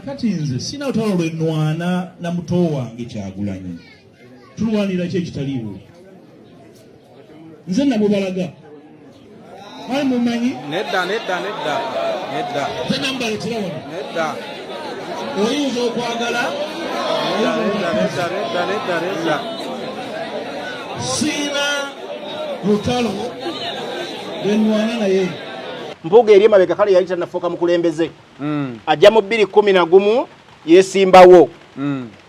Kakati nze sina lutalo lwe nnwana na muto wange Kyagulanyi. Tulwanira ki ekitaliiwo? Nze namubalaga. Mwali mumanyi? Nedda, nedda, nedda, nedda. Nze namubaleetera wano. Nedda. Oyinza okwagala. Nedda, nedda, nedda, nedda, nedda, nedda. Sina lutalo lwe nnwana naye. Mpuuga eri emabega kale yali tannafuuka mukulembeze. Ajja mu 2011 yesimbawo.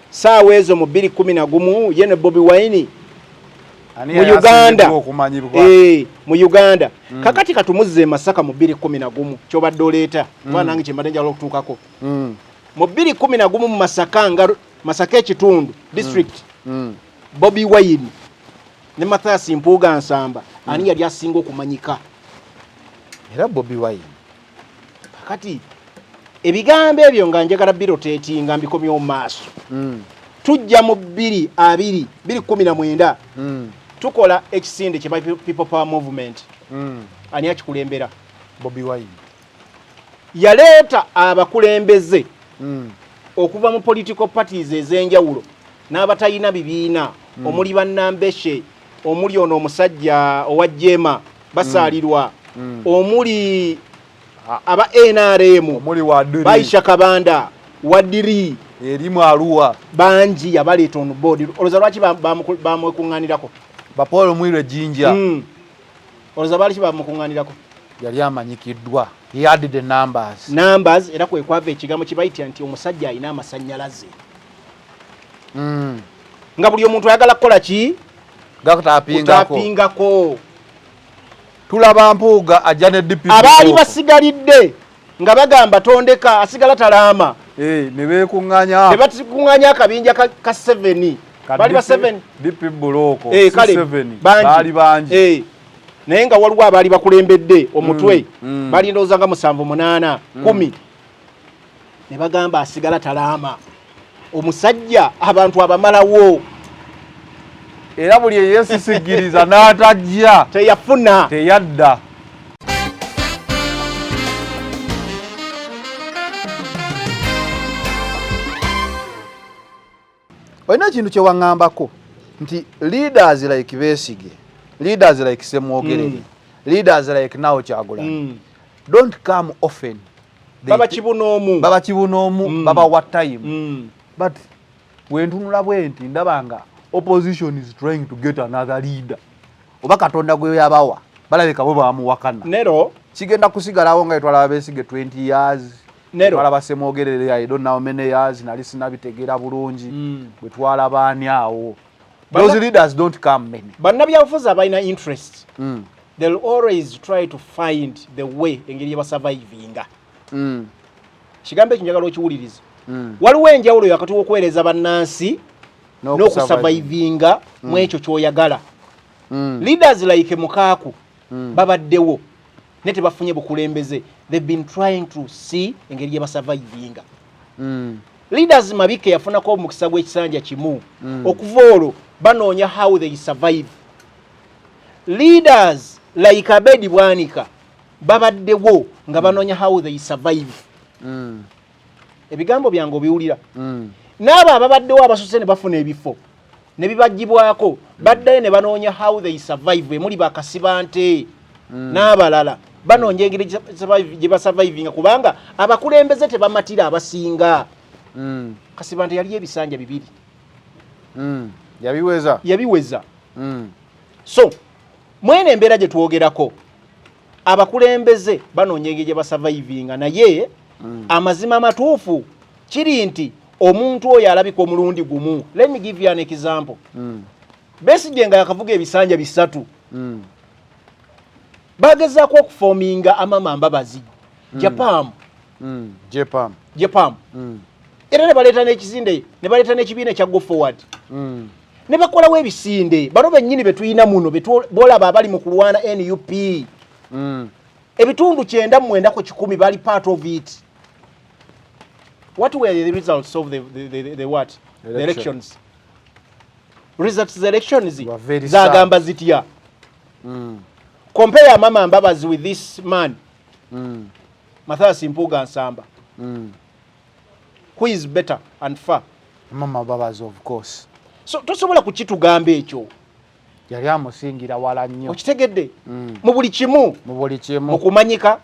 Saawa ezo mu 2011 ye ne Bobi Wine mu Uganda. Mu Uganda. Kakati katumuzze e Masaka mu 2011 ky'obadde oleeta. Kuba nange kye mbadde njagala okutuukako. Mu 2011 mu Masaka nga Masaka ekitundu district. Bobi Wine ne Mathias Mpuuga Nsamba ani yali asinga okumanyika? Era Bobi Wine. Kakati ebigambo ebyo nga njagala birotatinga mbikomyewo mu maaso. Tujja mu bbiri abiri, bbiri kkumi na mwenda. Tukola ekisinde kye bayita People Power Movement. Ani akikulembera? Bobi Wine. Yaleeta abakulembeze okuva mu political parties ez'enjawulo n'abatalina bibiina, omuli bannambeshe, omuli ono omusajja owa Jema basaalirwa, omuli aba NRM, omuli Wadiri, Baisha Kabanda, Wadiri erimu Arua, bangi yabaleeta on board. Olowooza lwaki bamwekuŋŋaanirako? Ba Paul Mwire Jinja. Olowooza baali ki bamukuŋŋaanirako? Yali amanyikiddwa. He had the numbers. Numbers, era kwe kwava ekigambo kye bayita nti omusajja alina amasannyalaze. Nga buli omuntu ayagala kukola ki? Gakutapingako. Kutapingako. Tulaba Mpuuga ajja ne DP. Abaali basigalidde nga bagamba tondeka asigala talaama. Ne beekuŋŋaanya. Ne batukuŋŋaanya akabinja ka 7. Ka Baali ba DP 7. DP Buloko, Kale, 7. bangi. Baali bangi. Naye nga waliwo abaali bakulembedde omutwe. Baali ndowooza nga 7, 8, 10. Ne bagamba asigala talaama. Omusajja abantu abamalawo. Era buli eyeesisigiriza n'atajja. Teyafuna. Teyadda. Olina ekintu kye waŋŋambako nti leaders like Besigye, leaders like Ssemwogerere, leaders like Nao Kyagulanyi, don't come often. Baba kibunoomu. Baba kibunoomu, baba wa time. But bwe ntunula bwe nti ndaba nga opposition is trying to get another leader. Oba Katonda gwe yabawa, balabika bo bamuwakana. Nero. Kigenda kusigalawo nga twalaba Besigye 20 years. Nero. Twalaba Ssemwogerere, I don't know how many years, nali sinabitegeera bulungi. Bwe twalaba ani awo. Those leaders don't come many. Bannabyabufuzi abalina interest, they'll always try to find the way engeri gye basurvivinga. Kigambo ekyo njagala okiwulirize. Waliwo enjawulo wakati w'okuweereza bannansi n'okusurvivinga mu ekyo ky'oyagala. Leaders like Mukaaku babaddewo naye tebafunye bukulembeze. They've been trying to see engeri gye basurvivinga. Leaders Mabike yafunako omukisa gw'ekisanja kimu. Okuva olwo banoonya how they survive. Leaders like Abedi Bwanika babaddewo nga banoonya how they survive. Ebigambo byange obiwulira. N'abo ababaddewo abasose ne bafuna ebifo ne bibaggyibwako, baddayo ne banoonya how they survive. Emuli bakasibante n'abalala banoonya engeri gye basurvivinga, kubanga abakulembeze tebamatira abasinga. Kasibante yali ebisanja 2. Yabiweza. Yabiweza. So mwene embeera gye twogerako, abakulembeze banoonya engeri gye basurvivinga, naye amazima amatuufu kiri nti omuntu oyo alabika omulundi gumu. Let me give you an example. Besigye nga yakavuga ebisanja 3. Bagezaako okufominga Amama Mbabazi. Japan. Japan. Japan. Era ne baleeta n'ekisinde, ne baleeta n'ekibiina ekya Go Forward. Ne bakolawo ebisinde. Bano bennyini be tulina muno, bolaba abali mu kulwana NUP. Ebitundu 99 ku kikumi bali part of it. What were the results of the what? The Election. elections. Results the elections Were very zagamba sad. zitya. Compare Mama Mbabazi with this man. Mathias Mpuuga Nsamba. Who is better and far? Amama Mbabazi, of course. So tosobola kukitugamba ekyo. Yali amusingira wala nnyo. Okitegedde? Mu buli kimu. Mu buli kimu. Mu kumanyika,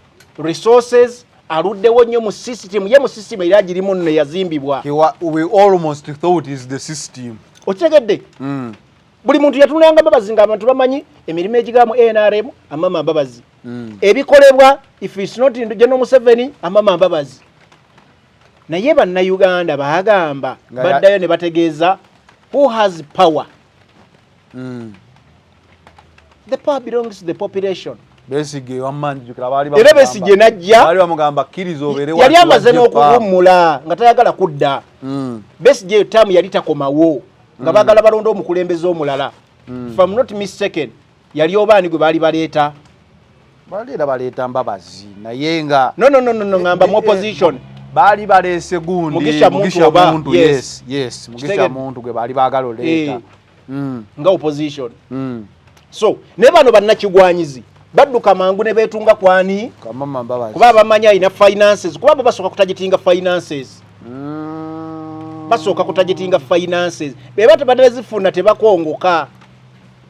resources, aluddewo nnyo mu system ye, mu system era agirimu nno yazimbibwa. We almost thought is the system. Okitegedde? Buli muntu yatunulanga Mbabazi nga abantu bamanyi emirimu egigaba mu NRM, Amama Mbabazi. Ebikolebwa, if it's not in General Museveni, Amama Mbabazi. Naye Bannayuganda bagamba baddayo ne bategeeza who has power. The power belongs to the population. Besigye wammanjukira baali Era Besigye najja baali bamugamba kkiriza obeere yali amaze n'okuwummula nga tayagala kudda. Besigye eyo taamu yali takomawo nga baagala balonda omukulembeze omulala. If I'm not mistaken, yali obaani gwe baali baleeta? Baali era baleeta Mbabazi, naye nga No, no, no, no, no, ngamba mu opposition. Baali baleese gundi. Mugisha Muntu. Mugisha Oba, Muntu. Yes. Yes, Mugisha Kitegedde. Muntu gwe baali baagala oleeta. Nga opposition. So naye bano bannakigwanyizi badduka mangu ne beetunga kwani? Kamama Mbabazi. Kuba bamanyi alina finances, kuba bo basooka kutargetinga finances. Basooka kutargetinga finances, beba tebadde zifuna tebakongoka,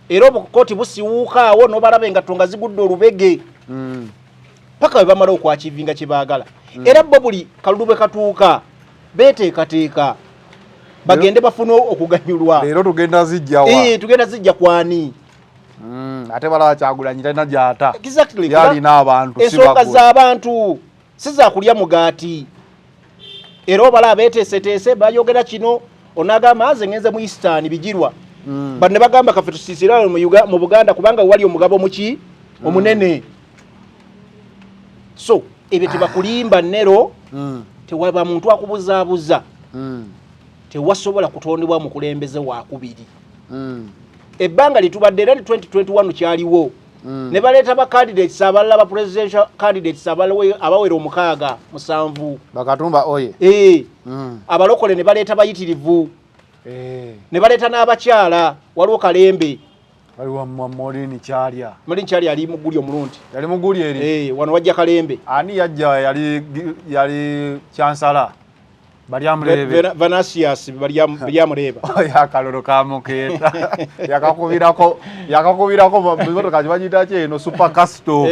era obukooti busiwuuka awo n'obalaba engatto nga zigudde olubege paka bwe bamala okwachievinga kye baagala. Era bo buli kalulu bwe katuuka beeteekateeka bagende bafune okuganyulwa. Leero tugenda zijjawa? Eh, tugenda zijja kwani? Ate balaba Kyagulanyi talina gyata. Exactly. Yalina abantu si Ensonga bagula. z'abantu si za kulya mugaati. Era obala abeeteeseteese bayogera kino, onagamba nze ngenze mu Eastern Bigirwa. Bano ne bagamba kaffe tusiisira mu Buganda kubanga wali omugabo muki omunene. So ebyo tebakulimba nero. Tewaba muntu akubuzaabuza. Tewasobola kutondebwa mukulembeze wakubiri. Ebbanga lyetubadde era 2021 kyaliwo. Ne baleeta ba candidates abalala, ba presidential candidates abalala abawera omukaaga, musanvu. Bakatumba oye. Eh, abalokole ne baleeta bayitirivu. Ne baleeta n'abakyala, waliwo Kalembe. Waliwo Maureen Kyalya. Maureen Kyalya ali muguli omulungi. Yali muguli eri. Eh, wano wajja Kalembe. Ani yajja yali chancellor? Balyamurebe. Venansius Balyamureba. Akalolo kamukeeta. Yakakubirako motoka bagiyita ki eno, super custom.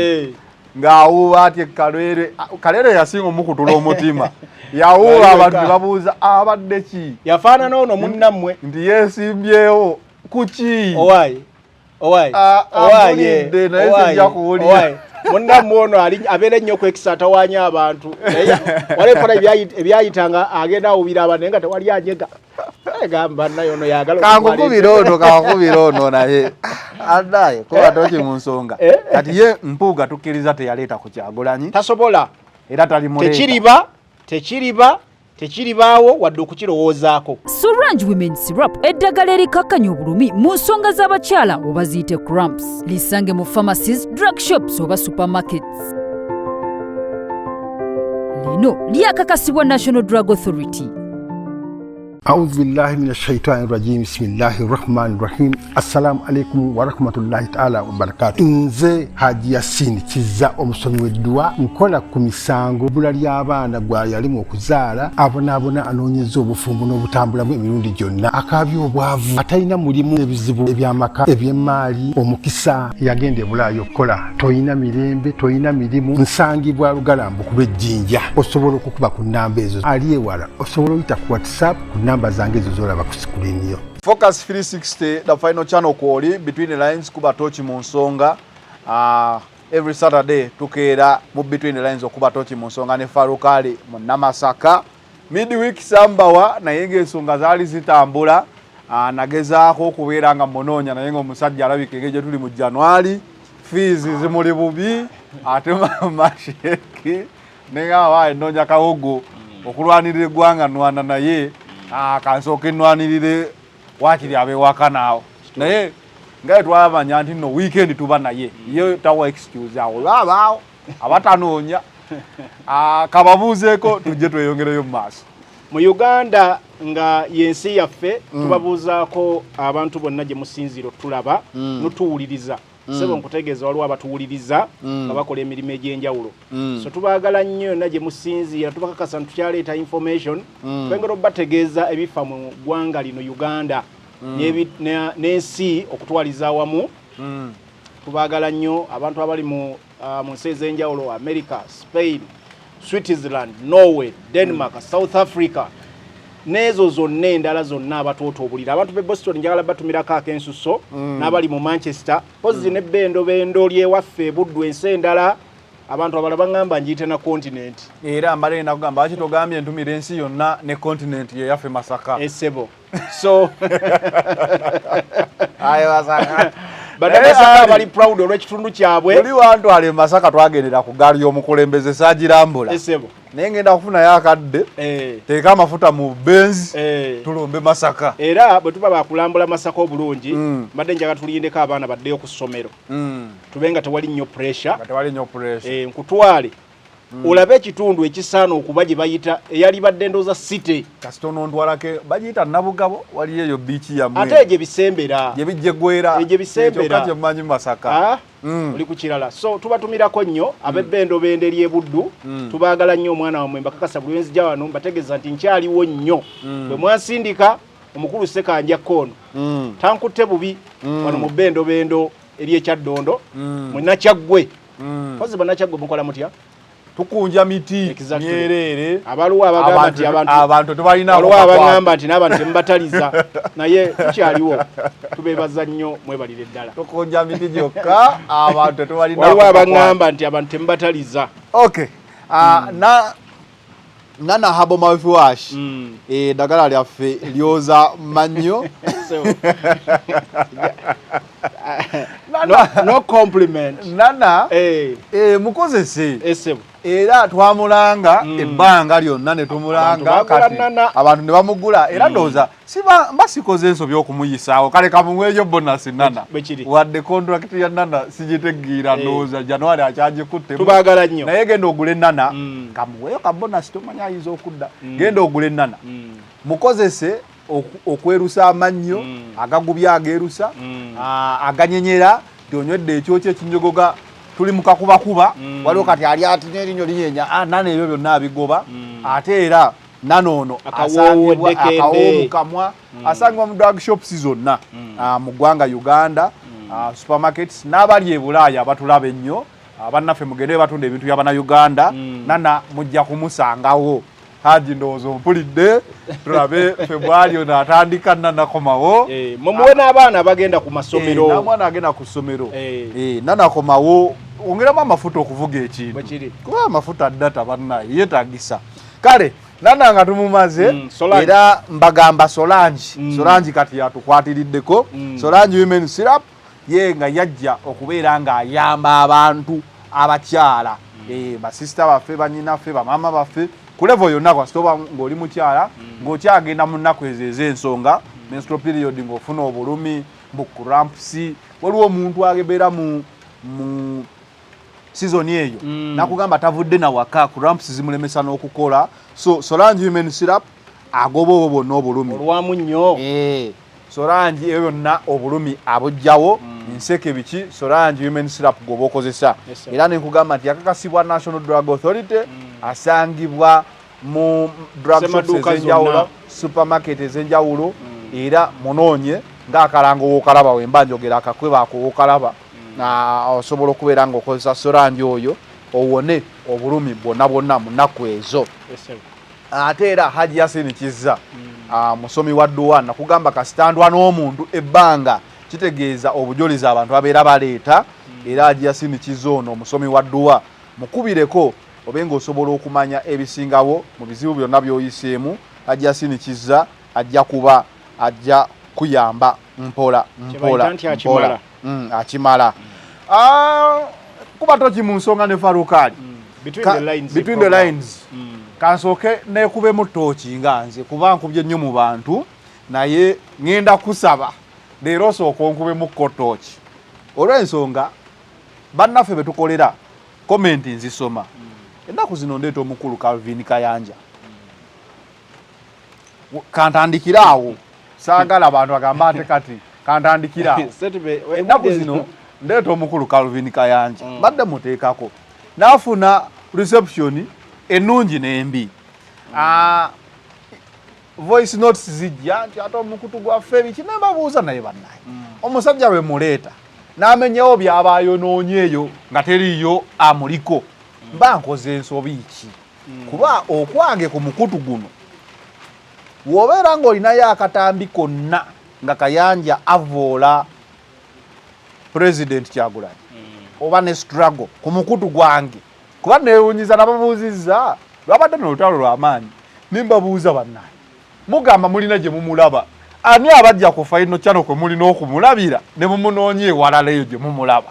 Ng'awuuba ati Kalere, Kalere yasinga omukutula omutima. Yawuuba abantu ne babuuza abadde ki? Yafaanana ono munnammwe. Nti yeesimbyewo kuki? Owaaye. Owaaye. Owaaye. Ampulidde naye sijja kuwulira. Owaaye. Munnammwe ono ali abeera ennyo okwekisa atawaanya abantu. Naye waliwo ebifaananyi ebyayitanga agenda awubira abantu naye nga tewali anyega. Gamba naye ono yagala Kankukubira ono, kankukubira ono naye. Addaye kuba toki mu nsonga. Eh? Kati ye Mpuuga tukkiriza teyaleeta ku Kyagulanyi. Tasobola. Era talimuleeta. Tekiriba, tekiriba, tekiribaawo wadde okukirowoozaako. Sorange Women Syrup, eddagala erikakkanya obulumi mu nsonga z'abakyala oba ziyite cramps. Lisange mu pharmacies, drug shops oba supermarkets. Lino lyakakasibwa National Drug Authority. أعوذ بالله من الشيطان الرجيم، بسم الله الرحمن الرحيم. السلام عليكم ورحمة الله تعالى وبركاته. Nze Haji Yasin Kiza, omusomi w'edduwa. Nkola ku misango, bbula ly'abaana, gwa yalimu okuzaala, abonaabona, anoonyeza obufumbo n'obutambulamu emirundi gyonna, akaabya obwavu, atalina mulimu, ebizibu eby'amaka, eby'emmaali, omukisa yagenda ebulaayo okukola, toyina mirembe, toyina mirimu. Nsangibwa Lugalambu kuba ejjinja. Osobola okukuba ku nnamba ezo. Ali ewala osobola oyita ku WhatsApp ku namba zange ezo zolaba ku screen yo. Focus 360, the final channel kwoli Between the Lines, kuba tochi mu nsonga. Every Saturday tukeera mu Between the Lines okuba tochi mu nsonga ne Farukali Munnamasaka. Midweek sambawa naye ng'ensonga zaali zitambula. Nagezaako okubeera nga munoonya naye ng'omusajja alabika engeri gye tuli mu January, fees zimuli bubi, ate masheki nengamba waayi nnoonya kawogo okulwanirira eggwanga nwana naye kansooke nnwanirire waakiri ab'ewaka naawo. Naye nga bwe twamanya nti nno weekend tuba naye, ye tawa excuse awo olwabaawo abatanoonya. Kababuuzeeko tujje tweyongereyo mu maaso. Mu Uganda nga yensi yaffe, tubabuuzaako abantu bonna gye musinziira otulaba notuwuliriza. Sebo, nkutegeeza, waliwo abatuwuliriza nga bakola emirimu egy'enjawulo. So tubaagala nnyo yonna gye musinziira. Tubakakasa nti tukyaleeta information, twengera obategeeza ebifa mu ggwanga lino Uganda n'ensi okutwaliza awamu. Tubaagala nnyo abantu abali mu nsi ez'enjawulo: America, Spain, Switzerland, Norway, Denmark, South Africa n'ezo zonna endala zonna abatoota obulira. Abantu b'e Boston njagala batumirako ak'ensuso, n'abali mu Manchester pozi ne bendobendo lyewaffe ebuddu, ensi endala. Abantu abalala baŋŋamba ngiyite na continent. Era mbadde ngenda kugamba, lwaki togambye ntumira ensi yonna ne continent yeyaffe Masaka? Esebo, so Aye Masaka. Bannamasaka Naye bali proud olw'ekitundu kyabwe. Buli wantwala e Masaka, twagendera ku gaali y'omukulembeze, saagirambula. Esebo. Naye ngenda kufunayo akadde, teeka amafuta mu Benz, tulumbe Masaka. Era bwe tuba bakulambula Masaka obulungi, mbadde njagala tulindeko abaana baddeyo ku ssomero, tube nga tewali nnyo pressure. Nga tewali nnyo pressure. Nkutwale olabe ekitundu ekisaana okuba gye bayita eyali badde ndooza city. Kasita onontwalako, bagiyita Nabugabo, waliyo eyo biiki yammwe. Ate egyo ebisembera. Gye bijja eggwera. Egyo ebisembera. Kyokka kye mmanyi Masaka. Ah, oli ku kirala. So tubatumirako nnyo ab'ebbendobendo ery'ebuddu. Tubaagala nnyo. Omwana wammwe mbakakasa, buli lwenzija wano mbategeeza nti nkyaliwo nnyo. Bwe mwansindika omukulu Ssekanjakko ono tankutte bubi wano mu bbendobendo ery'ekyaddondo munakyaggwe. Kozi bannakyaggwe mukola mutya? Tukunja miti. Exactly. Myereere. Abaliwo abagamba nti abantu Abantu tebalina. Waliwo abagamba nti n'abantu temubataliza, naye tukyaliwo. Tubeebaza nnyo, mwebalire ddala. Tukunja miti gyokka, abantu tetubalina. Waliwo abagamba nti abantu temubataliza. Okay. Na Nana Herbal mouthwash, eddagala lyaffe lyoza mannyo. So, no compliment. Nana, mukozese. Esebo. Era twamulanga ebbanga lyonna ne tumulanga. Abantu bagula Kati Nana. abantu ne bamugula. Era ndowooza siba mba sikoze ensobi okumuyisaawo. Kale kamuweeyo bonus Nana. Bwe kiri. Wadde contract ya Nana sigitegeera, ndowooza January akyagikutte. Tubaagala nnyo. Naye genda ogule Nana, kamuweeyo ka bonus, tomanya ayinza okudda. Genda ogule Nana, mukozese okwerusa amannyo agagubya, ageerusa, aganyenyera, nti onywedde ekyokyo ekinyogoga, tuli mu kakubakuba. Waliwo kati ali ati n'erinnyo linyenya. Nana ebyo byonna abigoba. Ate era Nana ono Akawoowo asangibwa ddekende. akawoowo mu kamwa, asangibwa mu drug shops zonna mu ggwanga Uganda, supermarkets, n'abali e Bulaaya abatulaba ennyo, bannaffe mugende batunda ebintu by'abannayuganda. Nana mujja kumusangawo. Haji, ndowooza ompulidde. Tulabe Febwali ono atandika, nanakomawo. Mumuwe n'abaana abagenda ku masomero. N'omwana agenda ku ssomero. Nanakomawo, ongeramu amafuta okuvuga ekintu. Bwe kiri. Kuba amafuta data bannaye yeetagisa. Kale Nana nga tumumaze. Solange. Era mbagamba Solange. Solange kati yatukwatiriddeko. Solange women syrup ye nga yajja okubeera ng'ayamba abantu abakyala, basisita baffe, banyinaffe, bamaama baffe, ku level yonna. Kasita oba ng'oli mukyala ng'okyagenda mu nnaku ezo ez'ensonga, menstrual period, ng'ofuna obulumi mu cramps, waliwo omuntu abeera mu season eyo nakugamba tavudde nawaka, cramps zimulemesa n'okukola. So Solange women syrup agoba obwo bwonna obulumi. Olwamu nnyo. Solange ebyo byonna obulumi abugjawo, nseke biki, Solange women syrup gwoba okozesa. Yes, sir. Era nenkugamba nti yakakasibwa National Drug Authority, asangibwa mu drug shops Semaduuka ez'enjawulo, zonna. supermarket ez'enjawulo. Era munoonye ng'akalango wookalaba, wemba njogera akakweba ako wookalaba, osobola okubeera ng'okozesa Solange oyo owone obulumi bwonna bwonna mu nnaku ezo. Yes, sir. Ate era Haji Yasin Kizza, musomi wa dduwa. Nakugamba kasitandwa n'omuntu ebbanga kitegeeza obujulizi abantu babeera baleeta. Era Haji Yasin Kizza ono omusomi wa dduwa, mukubireko obe ng'osobola okumanya ebisingawo mu bizibu byonna by'oyiseemu. Haji Yasin Kizza ajja kuba ajja kuyamba mpola mpola. Kye bayita nti akimala. Mpola. Akimala. Kuba toki mu nsonga ne Farukali. Between the lines. Between the program. lines. Kansooke neekubemu tooki nga nze, kuba nkubye nnyo mu bantu, naye ŋŋenda kusaba leero osooka onkubemukko tooki, olw'ensonga bannaffe be tukolera comment nzisoma. Ennaku zino ndeeta omukulu Calvin Kayanja. Kantandikire awo, saagala abantu bagamba ate kati kantandikire awo. Ennaku zino Ndeeta omukulu Calvin Kayanja, mbadde muteekako n'afuna reception ennungi n'embi. Ah, voice notes zijja nti ate omukutu gwaffe biki, ne mbabuuza, naye bannaye, omusajja lwe muleeta n'amenyawo byaba ayonoonye eyo nga teriiyo amuliko, mba nkoze ensobi ki? Kuba okwange ku mukutu guno, bw'obeera ng'olinayo akatambi konna nga Kayanja avoola President Kyagulanyi oba ne struggle ku mukutu gwange, kuba neewunyiza, nababuuzizza, lwabadde nolutalo lw'amaanyi, nimbabuuza, bannaye, mugamba mulina gye mumulaba, ani abajja ku Final Channel kwe mulina okumulabira ne mumunoonya ewalala eyo gye mumulaba?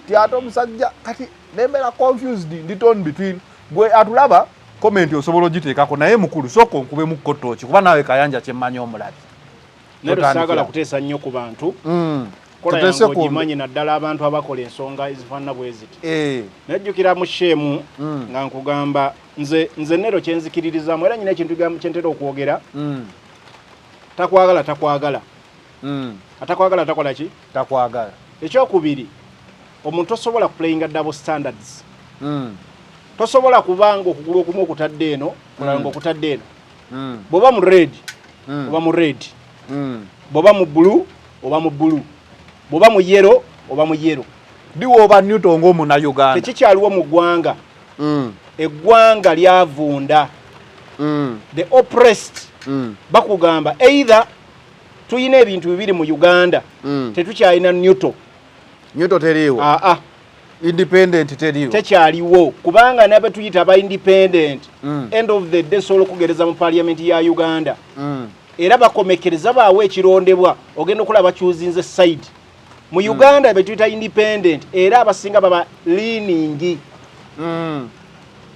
Ti ate omusajja kati nembeera confused, ndi torn between. Gwe atulaba, comment osobola ogiteekako, naye mukulu, sooka onkubemu kotooki, kuba naawe Kayanja kyemmanyi omulabi. Naye Totandikira. Saagala kuteesa nnyo ku bantu. Kola Tuteese yange ku ogimanyi, naddala abantu abakola ensonga ezifaanana bwe ziti. Najjukira mu sheemu nga nkugamba nze nero kyenzikiririzaamu, era nyina ekintu kyentera okwogera: takwagala takwagala, atakwagala takola ki? Takwagala. Ekyokubiri, omuntu tosobola kuplayinga double standards. Tosobola kubanga okugulu okumu okutadde eno, kulala nga okutadde eno. Bw'oba mu red, oba mu red. Bw'oba mu blue, oba mu blue. Bw'oba mu yellow, oba mu yellow. Ndi woba neutral ng'omunnayuganda? Tekikyaliwo mu ggwanga. Eggwanga lyavunda. The oppressed bakugamba either tuyina ebintu bibiri mu Uganda. Tetukyalina neutral. Neutral teriiwo. Aa. Independent teriiwo. Tekyaliwo, kubanga nabe tuyita aba independent, end of the day sobola okugereza mu parliament ya Uganda, era bakomekereza baawo ekirondebwa, ogenda okulaba bakyuzinze side. Mu Uganda betuyita independent, era abasinga baba leaning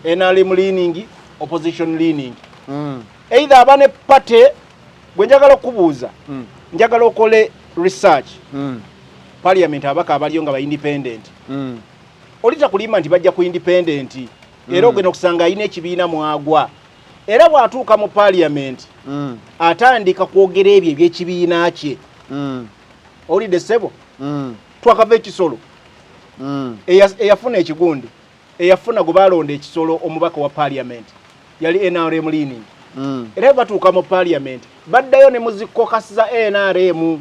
NRM leaning, opposition leaning, either aba ne party. Gwe njagala okubuuza, njagala okole research, parliament abaka abaliyo nga ba independent, olita kulimba nti bajja ku independent, era ogenda okusanga alina ekibiina mwagwa, era bw'atuuka mu parliament atandika kwogera ebyo ebyekibiina kye. Owulidde, ssebo? Twakava ekisolo. Eyafuna ekigundi, eyafuna gwe balonda ekisolo omubaka wa parliament yali NRM leaning, era bwe batuuka mu parliament baddayo ne mu zi caucus za NRM,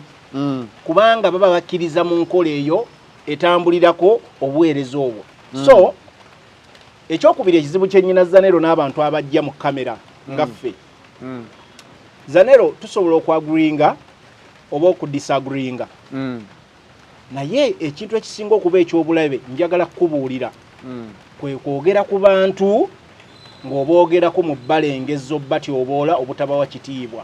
kubanga baba bakkiriza mu nkola eyo etambulirako obuweereza obwo. So ekyokubiri, ekizibu kyennyina Zanero n'abantu abajja mu kamera nga ffe, Zanero, tusobola okwagreeinga oba okudisagreeinga, naye ekintu ekisinga okuba ekyobulabe, njagala kukubuulira, kwe kwogera ku bantu ng'oboogerako mu bbalengezzo, batyoboola, obutabawa kitiibwa.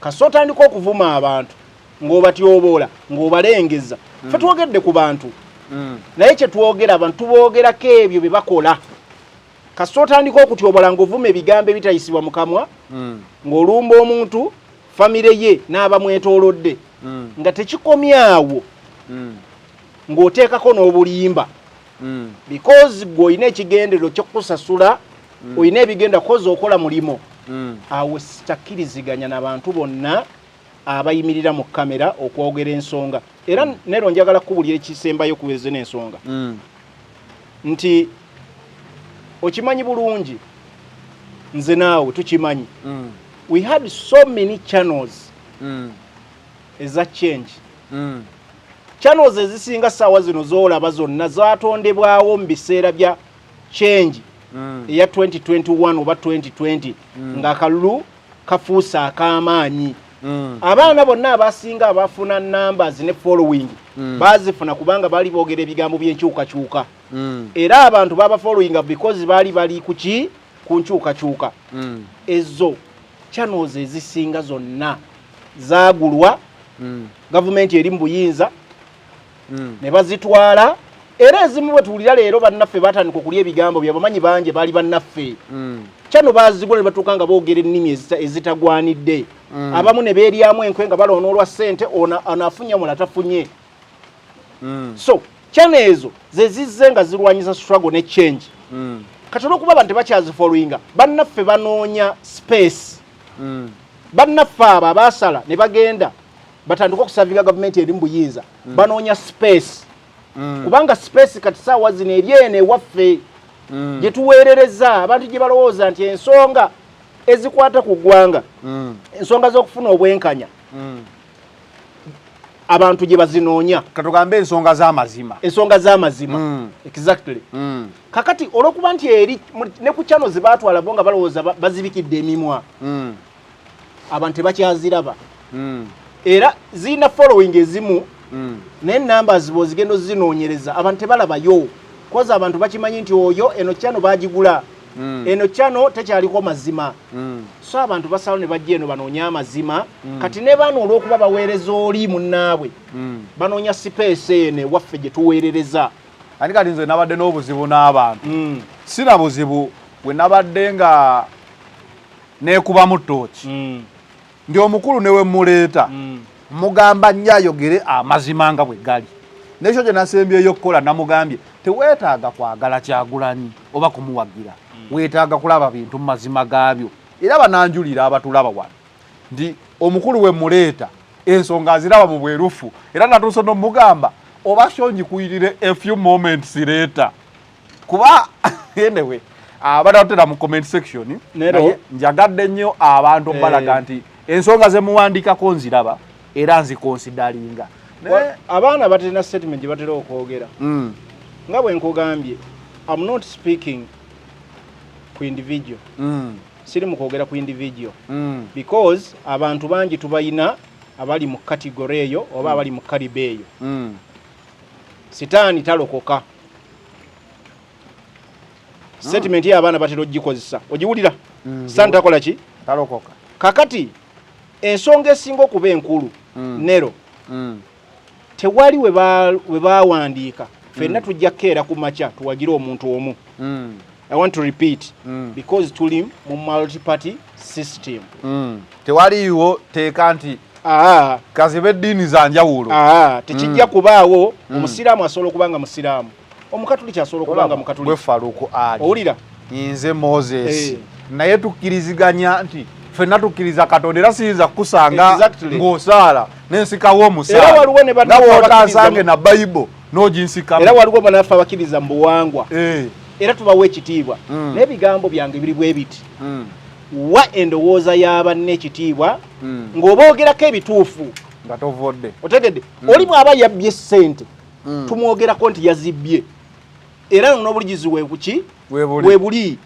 Kasita otandika okuvuma abantu ng'obatyoboola, ng'obalengeza, ffe twogedde ku bantu, naye kyetwogera abantu tuboogerako ebyo bye bakola. Kasita otandika okutyoboola ng'ovuma ebigambo ebitayisibwa mu kamwa, ng'olumba omuntu, famire ye n'abamwetoolodde, nga tekikomyawo, ng'oteekako n'obulimba, because gwe olina ekigenderero ky'okusasula, olina ebigenda koza okola mulimo, awo sitakkiriziganya n'abantu bonna abayimirira mu kamera okwogera ensonga. Era nero njagala kukubulira ekisembayo ku zino ensonga, nti okimanyi bulungi, nze naawe tukimanyi, we had so many channels eza change. Channels ezisinga saawa zino zoolaba zonna zatondebwawo mu biseera bya change eya 2021 oba 2020, ng'akalulu kafuuse ak'amaanyi. Abaana bonna abasinga abafuna numbers ne following bazifuna kubanga baali boogera ebigambo by'enkyukakyuka, era abantu baba followinga because baali bali kuki? Ku nkyukakyuka. Ezo channels ezisinga zonna zaagulwa gavumenti eri mu buyinza ne bazitwala, era ezimu bwe tuwulira leero bannaffe batandika okulya ebigambo bye bamanyi bangi baali bannaffe. Kyano bazigula ne batuuka nga boogera ennimi ezitagwanidde, abamu ne beeryamu enkwe nga baloona olwa ssente, ono ono afunye, omulala tafunye. So channel ezo ze zizze nga zirwanyisa struggle ne change. Kati olwokuba abantu tebakyazifollowinga, bannaffe banoonya space. Bannaffe abo abaasala ne bagenda Batandike okuservinga gavumenti eri mu buyinza. Banoonya space, kubanga space kati saawa zino eri eno ewaffe gye tuweerereza abantu, gye balowooza nti ensonga ezikwata ku ggwanga, ensonga z'okufuna obwenkanya, abantu gye bazinoonya. Katugambe ensonga z'amazima. Ensonga z'amazima. Exactly. Kakati olwokuba nti eri ne ku channel ze baatwala bo nga balowooza bazibikidde emimwa, abantu tebakyaziraba. Era zirina following ezimu, naye numbers bw'ozigenda ozinoonyereza, abantu tebalabayo, koza abantu bakimanyi nti oyo eno channel bagigula, eno channel tekyaliko mazima. So abantu basalawo ne bajja eno banoonye amazima. Kati ne bano olw'okuba baweereza oli munnaabwe, banoonya space eno ewaffe gye tuweerereza. Ati kati nze nabadde n'obuzibu n'abantu. Sina buzibu bwe nabadde nga neekubamu ttooki ndi omukulu ne we muleeta, mugamba nnyo ayogere amazima nga bwe gali. Nekyo gye nasembyeyo okukola, namugambye teweetaaga kwagala Kyagulanyi oba kumuwagira, weetaaga kulaba bintu mu mazima gaabyo. Era bananjulira abatulaba wano nti omukulu we muleeta ensonga aziraba mu bwerufu, era natuuse nomugamba oba shongikuyirire a few moments later, kuba anyway abatatera mu comment section. Nero. Naye njagadde nnyo abantu balaga nti ensonga ze muwandikako nziraba era nziconsideringa. Abaana baterina statement gye batera okwogera. Nga bwe nkugambye, am not speaking ku individual. Siri mu kwogera ku individual because abantu bangi tubayina abali mu category eyo oba abali mu caliber eyo. Sitaani talokoka. Statement ye abaana batera ogikozesa, ogiwulira, sitaani takola ki? Talokoka. Kakati ensonga esinga okuba enkulu, Nero, tewali we bawandiika ffenna tujja kukeera ku makya tuwagire omuntu omu. I want to repeat, because tuli mu multi-party system. Tewaliiwo teeka nti kazibe eddiini za njawulo. Aa, tekijja kubaawo. Omusiraamu asobola okuba nga musiraamu, omukatuliki asobola okuba nga gwe mukatuliki. Faluku Ali. Owulira? Nze Moses. Naye tukkiriziganya nti ffenna tukkiriza Katonda, era siyinza kukusanga ng'osaala nensikawo Era omusaala waliwo ne nga bannaffe bw'otansange abakkiriza na Bayibo n'oginsikamu. Era waliwo bannaffe abakkiriza mu buwangwa, era tubawa ekitiibwa. N'ebigambo byange biri bwe biti: wa endowooza y'abanne ekitiibwa ng'oboogerako ebituufu, nga tovodde. Otegedde? Oli bw'aba yabbye ssente, tumwogerako nti yazibbye, era n'obuligizi webuki? Webuli. Webuli.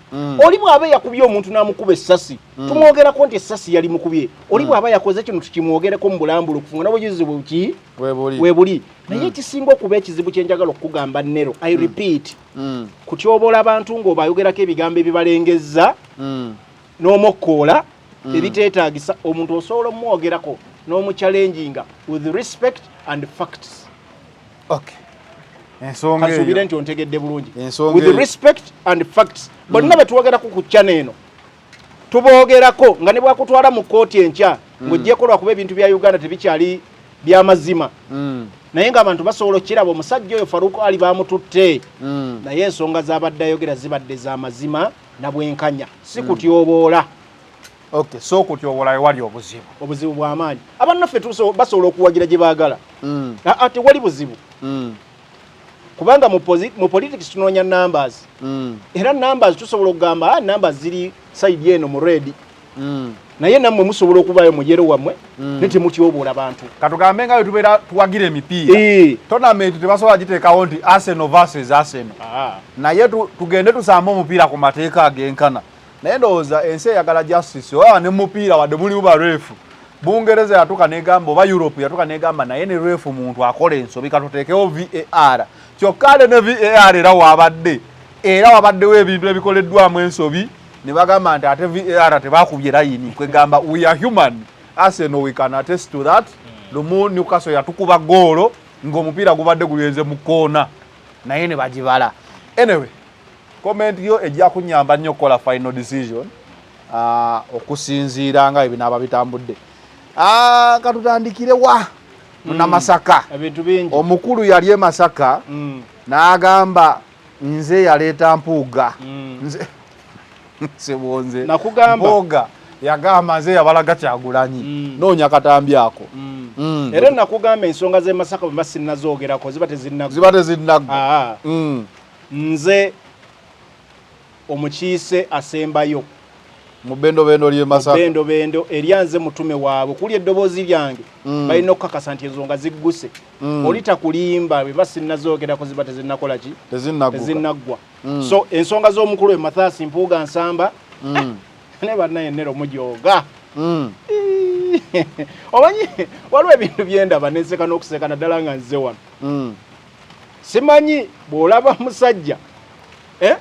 Oli bw'aba yakubye omuntu n'amukuba essasi, tumwogerako nti essasi yali mukubye. Oli bw'aba yakoze kino, tukimwogereko mu bulambulukufu nga n'obujulizi bweki? Webuli. Webuli. Naye ekisinga okuba ekizibu kyenjagala okukugamba, Nero, I repeat, kutyoboola abantu ng'obayogerako ebigambo ebibalengezza n'omokkoola ebiteetaagisa. Omuntu osobola omwogerako n'omuchallenginga with respect and facts. Okay, ensonga Kansuubire eyo nti ontegedde bulungi. Ensonga With eyo. respect and facts. Bonna betuwogerako ku channel eno tuboogerako nga ne bwakutwala mu kooti enkya ng'oggyeko lwakuba ebintu bya Uganda tebikyali byamazima, naye ng'abantu basobola okukiraba omusajja oyo Faruk Ali bamututte, naye ensonga z'abadde ayogera zibadde za mazima na bwenkanya, si kutyoboola. Okay, so okutyoboola wewali obuzibu. Obuzibu bw'amaanyi. Abannaffe basobola okuwagira gye baagala. Aa, tewali buzibu, kubanga mu politics tunoonya numbers, era numbers tusobola okugamba, ah, numbers ziri side eno mu red, naye nammwe musobola okubaayo mu yellow wammwe, ne temutyoboola bantu. Katugambe nga bwe tubeera tuwagira emipiira, tournament tebasobola giteekawo nti Arsenal versus Arsenal, naye tugende tusambe omupiira ku mateeka agenkana. Naye ndowooza ensi eyagala justice oba ne mupiira wadde mulimu ba ref. Bungereza yatuuka negamba oba Europe yatuuka negamba naye ne ref muntu akola ensobi, katuteekewo VAR. Kyokka ate ne VAR era wabadde, era wabaddewo ebintu ebikoleddwamu ensobi ne bagamba nti ate VAR tebakubye layini. Kwegamba we are human. Arsenal, we can attest to that. Lumu Newcastle yatukuba goolo ng'omupiira gubadde gulenze mu koona, naye ne bagibala. Anyway, comment yo ejja kunyamba nnyo okukola final decision, okusinziira nga ebinaaba bitambudde. Katutandikire wa Munamasaka. Ebintu bingi. Omukulu yali e Masaka n'agamba nze yaleeta Mpuuga. Nze sebonze Nakugamba. Mpuuga. Yagamba nze yabalaga Kyagulanyi. Noonya katambi ako. Era nakugamba ensonga z'e Masaka bwe mba sinnazoogerako ziba tezinnaggwa. Ziba tezinnaggwa. Aa. Nze omukiise asembayo mu bendobendo ly'e Masaka. Bendobendo erya nze mutume waabwe kuli eddoboozi lyange. Balina okukakasa nti ensonga zigguse. Oli takulimba, bwe ba sinnazoogerako ziba tezinnakola ki? Tezinnaggwa. Tezinnaggwa. So ensonga z'omukulu we Mathias Mpuuga Nsamba, ne bannaye nnero mujooga. Omanyi waliwo ebintu byendaba nenseka n'okuseka, naddala nga nze wano. Simanyi bw'olaba musajja, eh?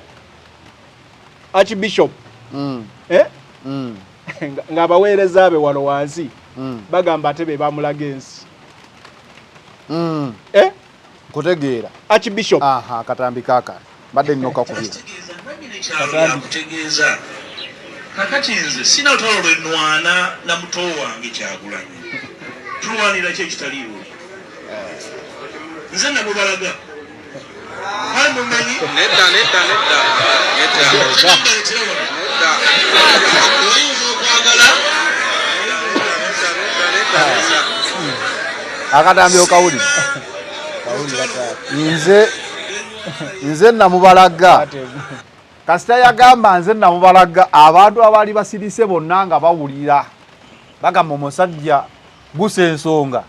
Archbishop, eh? Ng'abaweereza be wano wansi bagamba ate be bamulaga ensi. Eh? Kutegeera. Archbishop. Aha, akatambi kaakano mbadde nina okakubira. Kutegeeza kakati nze sina lutalo lwe nnwana na muto wange Kyagulanyi. Tulwanira ki ekitaliiwo? Nze namubalaga, kale mumanyi. Nedda, nedda, nedda, nedda. Mbaleetera wano. Nedda. Oyinza okwagala. Nedda, nedda, nedda. Akatambi okawulira. Nze namubalaga. Kasita yagamba nze namubalaga, abantu abaali basirise bonna nga bawulira bagamba omusajja gusa ensonga,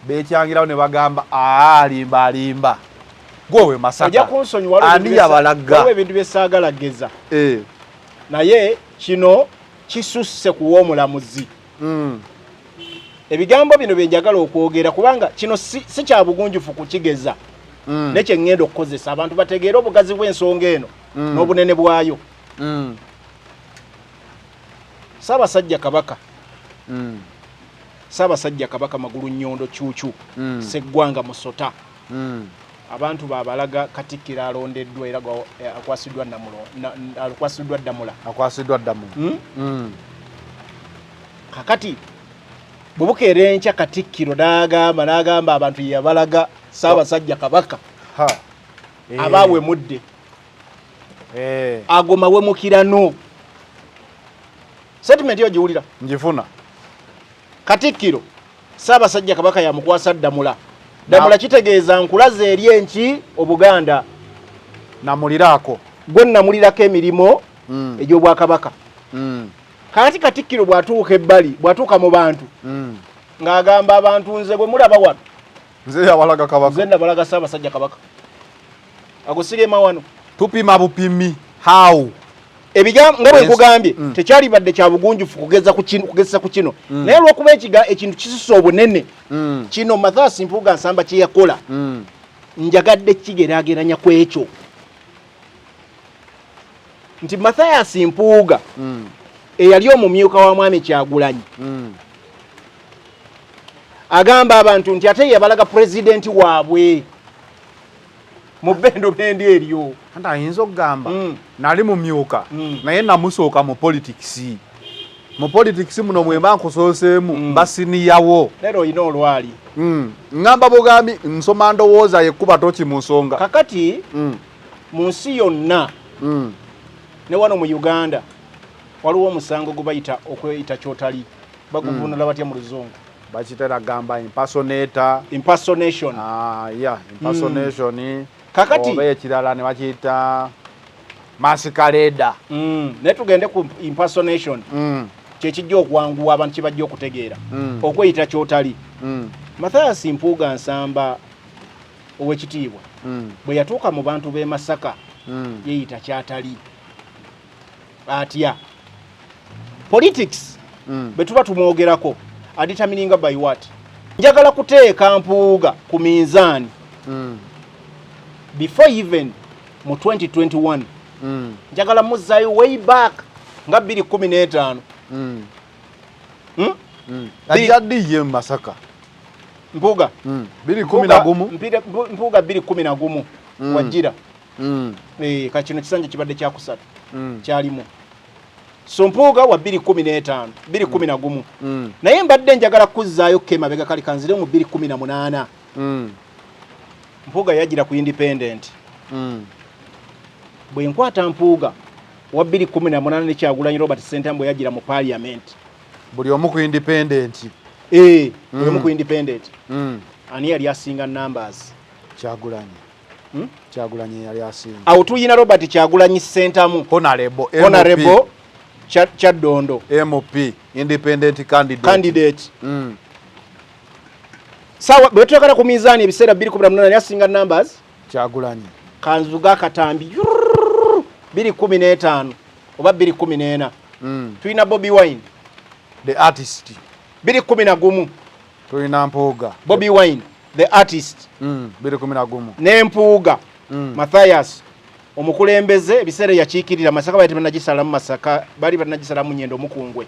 bekyangirawo ne bagamba, aa, alimba, alimba, gwe we Ojja Masaka kunsonyiwa, waliwo ani ebintu yabalaga? Waliwo ebintu byesaagala geza. Naye kino kisusse kuwa omulamuzi. Ebigambo bino bye njagala okwogera, kubanga kino si kya bugunjufu kukigeza. Ne kye ŋŋenda okukozesa abantu bategeere obugazi bw'ensonga eno n'obunene bwayo. Ssaabasajja Kabaka, Ssaabasajja Kabaka Magulu Nnyondo Kyukyu Sseggwanga Musota, abantu babalaga Katikkiro alondeddwa era akwasiddwa akwasiddwa Ddamula. Akwasiddwa Ddamula. Kakati bwe bukeera enkya Katikkiro n'agamba abantu yabalaga Ssaabasajja Kabaka, abaawemudde ago mawemukirano. Statement yo giwulira? Njifuna. Katikkiro, Ssaabasajja Kabaka yamukwasa Ddamula. Ddamula kitegeeza nkulaza eri enki Obuganda. Namuliraako. Gwe namulirako emirimu egy'obwakabaka. Kakati Katikkiro bw'atuuka ebbali, bw'atuuka mu bantu, ng'agamba abantu, nze bwe mulaba wano, nze yabalaga Kabaka, nze nabalaga Ssaabasajja Kabaka. Ago sirema wano. Tupima bupimi how? Ebigambo nga bwe nkugambye, tekyalibadde kya bugunjufu kugeza ku kino, kugezesa ku kino, naye olw'okuba ekintu kisusse obunene, kino Mathias Mpuuga Nsamba kye yakola, njagadde kigeraageranya ku ekyo nti Mathias Mpuuga eyali omumyuka wa Mwami Kyagulanyi agamba abantu nti ate yabalaga pulezidenti waabwe mu bendobendo eryo. Anti ayinza okugamba, nali mumyuka, naye namusooka mu politics. Mu politics muno mwemba nkusooseemu, mba siniyawo. Leero olina olwali. Ŋŋamba bugambi, nsoma ndowooza yekkuba toki mu nsonga. Kakati mu nsi yonna ne wano mu Uganda waliwo omusango gwe bayita okweyita kyotali. Baguvunula batya mu Luzungu? Bakitera gamba impersonator. Impersonation. Ah, yeah, impersonation. Kakati oba ekirala ne bakiyita masquerade. Naye tugende ku impersonation, kyekijja okwanguwa abantu kye bajja okutegeera. Okweyita kyotali. Mathias Mpuuga Nsamba owekitiibwa bwe yatuuka mu bantu b'e Masaka, yeeyita kyatali atya? Politics bwe tuba tumwogerako, adetermininga by what? Njagala kuteeka Mpuuga ku minzaani before even mu 2021. Njagala muzzaayo way back nga 2015. Hmm? Ajja ddi ye mu Masaka? Mpuuga? 2011. Mpuuga 2011 wajjira. Ka kino kisanja kibadde kyakusatu kyalimu. So Mpuuga wa 2015, 2011. Naye mbadde njagala kuzzaayo ko emabega, kali kanzire mu 2018. Mpuuga yagira ku independent. Bwe nkwata Mpuuga Wa 2018 ne Kyagulanyi Robert Ssentamu bwe yajjira mu parliament, buli omu ku independent. Buli omu ku independent, ani yali asinga numbers? Kyagulanyi. Kyagulanyi yali asinga. Awo tuyina Robert Kyagulanyi Ssentamu, honorable, honorable Kyaddondo, MP, independent candidate. Candidate. Sawa bwe tuyagala ku mizaani, ebiseera 2018 ani asinga numbers? Kyagulanyi. Kanzuga akatambi 2015 oba 2014, tulina Bobi Wine, the artist. 2011, tulina Mpuuga. Bobi Wine the artist. 2011. N'Empuuga Mathias omukulembeze, ebiseera yakiikirira Masaka, bali tebanagisalamu Masaka, bali banagisalamu Nyendo Mukungwe.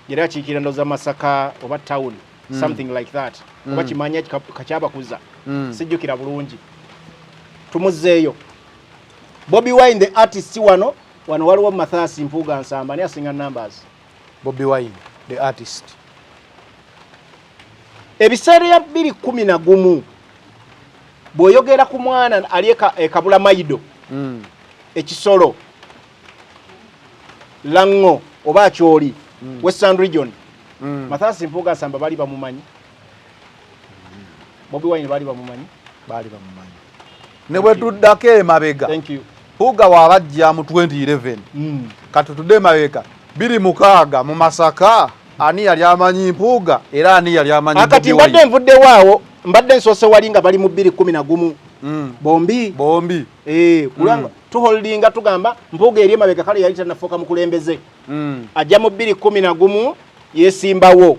Yali akiikirira ndoza Masaka oba town, something like that, oba Kimanya Kakyabakuza, sijjukira bulungi. Tumuzzeeyo Bobi Wine the artist wano. Wano waliwo Mathias Mpuuga Nsamba. Ani asinga numbers? Bobi Wine the artist. Ebiseera ya 2011, bw'oyogera ku mwana ali ekabula maido, ekisolo Lango oba Acholi, Western Region, Mathias Mpuuga Nsamba bali bamumanyi? Bobi Wine bali bamumanyi? Baali bamumanyi. Ne bwe tuddako emabega, Thank you. Mpuuga bw'abajja mu 2011, kati tudde emabega 2006, mu Masaka ani yali amanyi Mpuuga era ani yali amanyi Akati Bobi mbadde Wine? nvuddewo awo, mbadde nsoose wali nga bali mu 2011 bombi. Bombi. Eh, kulanga tuholdinga tugamba Mpuuga eri emabega, kale yali tannafuuka mukulembeze. Ajja mu 2011 yesimbawo.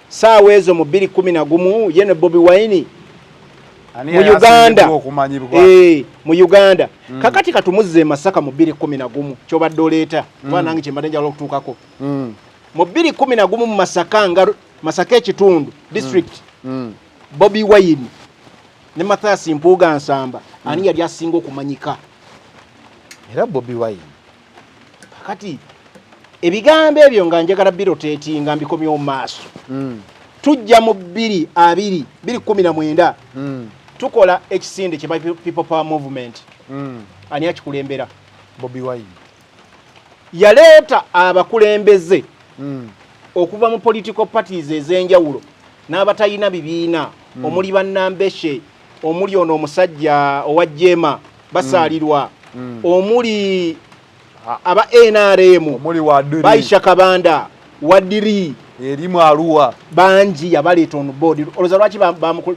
Saawa ezo mu 2011 ye ne Bobi Wine Ani mu yali Uganda. asingiddwa okumanyibwa? Eh, mu Uganda. Kakati katumuzze e Masaka mu 2011, kyobadde oleeta, kuba nange kyembadde njagala okutuukako. Mu 2011 mu Masaka, nga Masaka ekitundu district, Bobi Wine ne Mathias Mpuuga Nsamba, ani yali asinga okumanyika? Era Bobi Wine. Kakati ebigambo ebyo nga njagala birotatinga, mbikomyewo mu maaso. Tujja mu 2 20, 2019, tukola ekisinde kye People Power Movement. Ani akikulembera? Bobi Wine. Yaleeta abakulembeze okuva mu political parties ez'enjawulo n'abatalina bibiina, omuli bannambeshe, omuli ono omusajja owa Jema Basaalirwa, omuli aba NRM, omuli Wadiri, Baisha Kabanda, Wadiri, erimu Aluwa. Bangi yabaleeta on board. Olowooza lwaki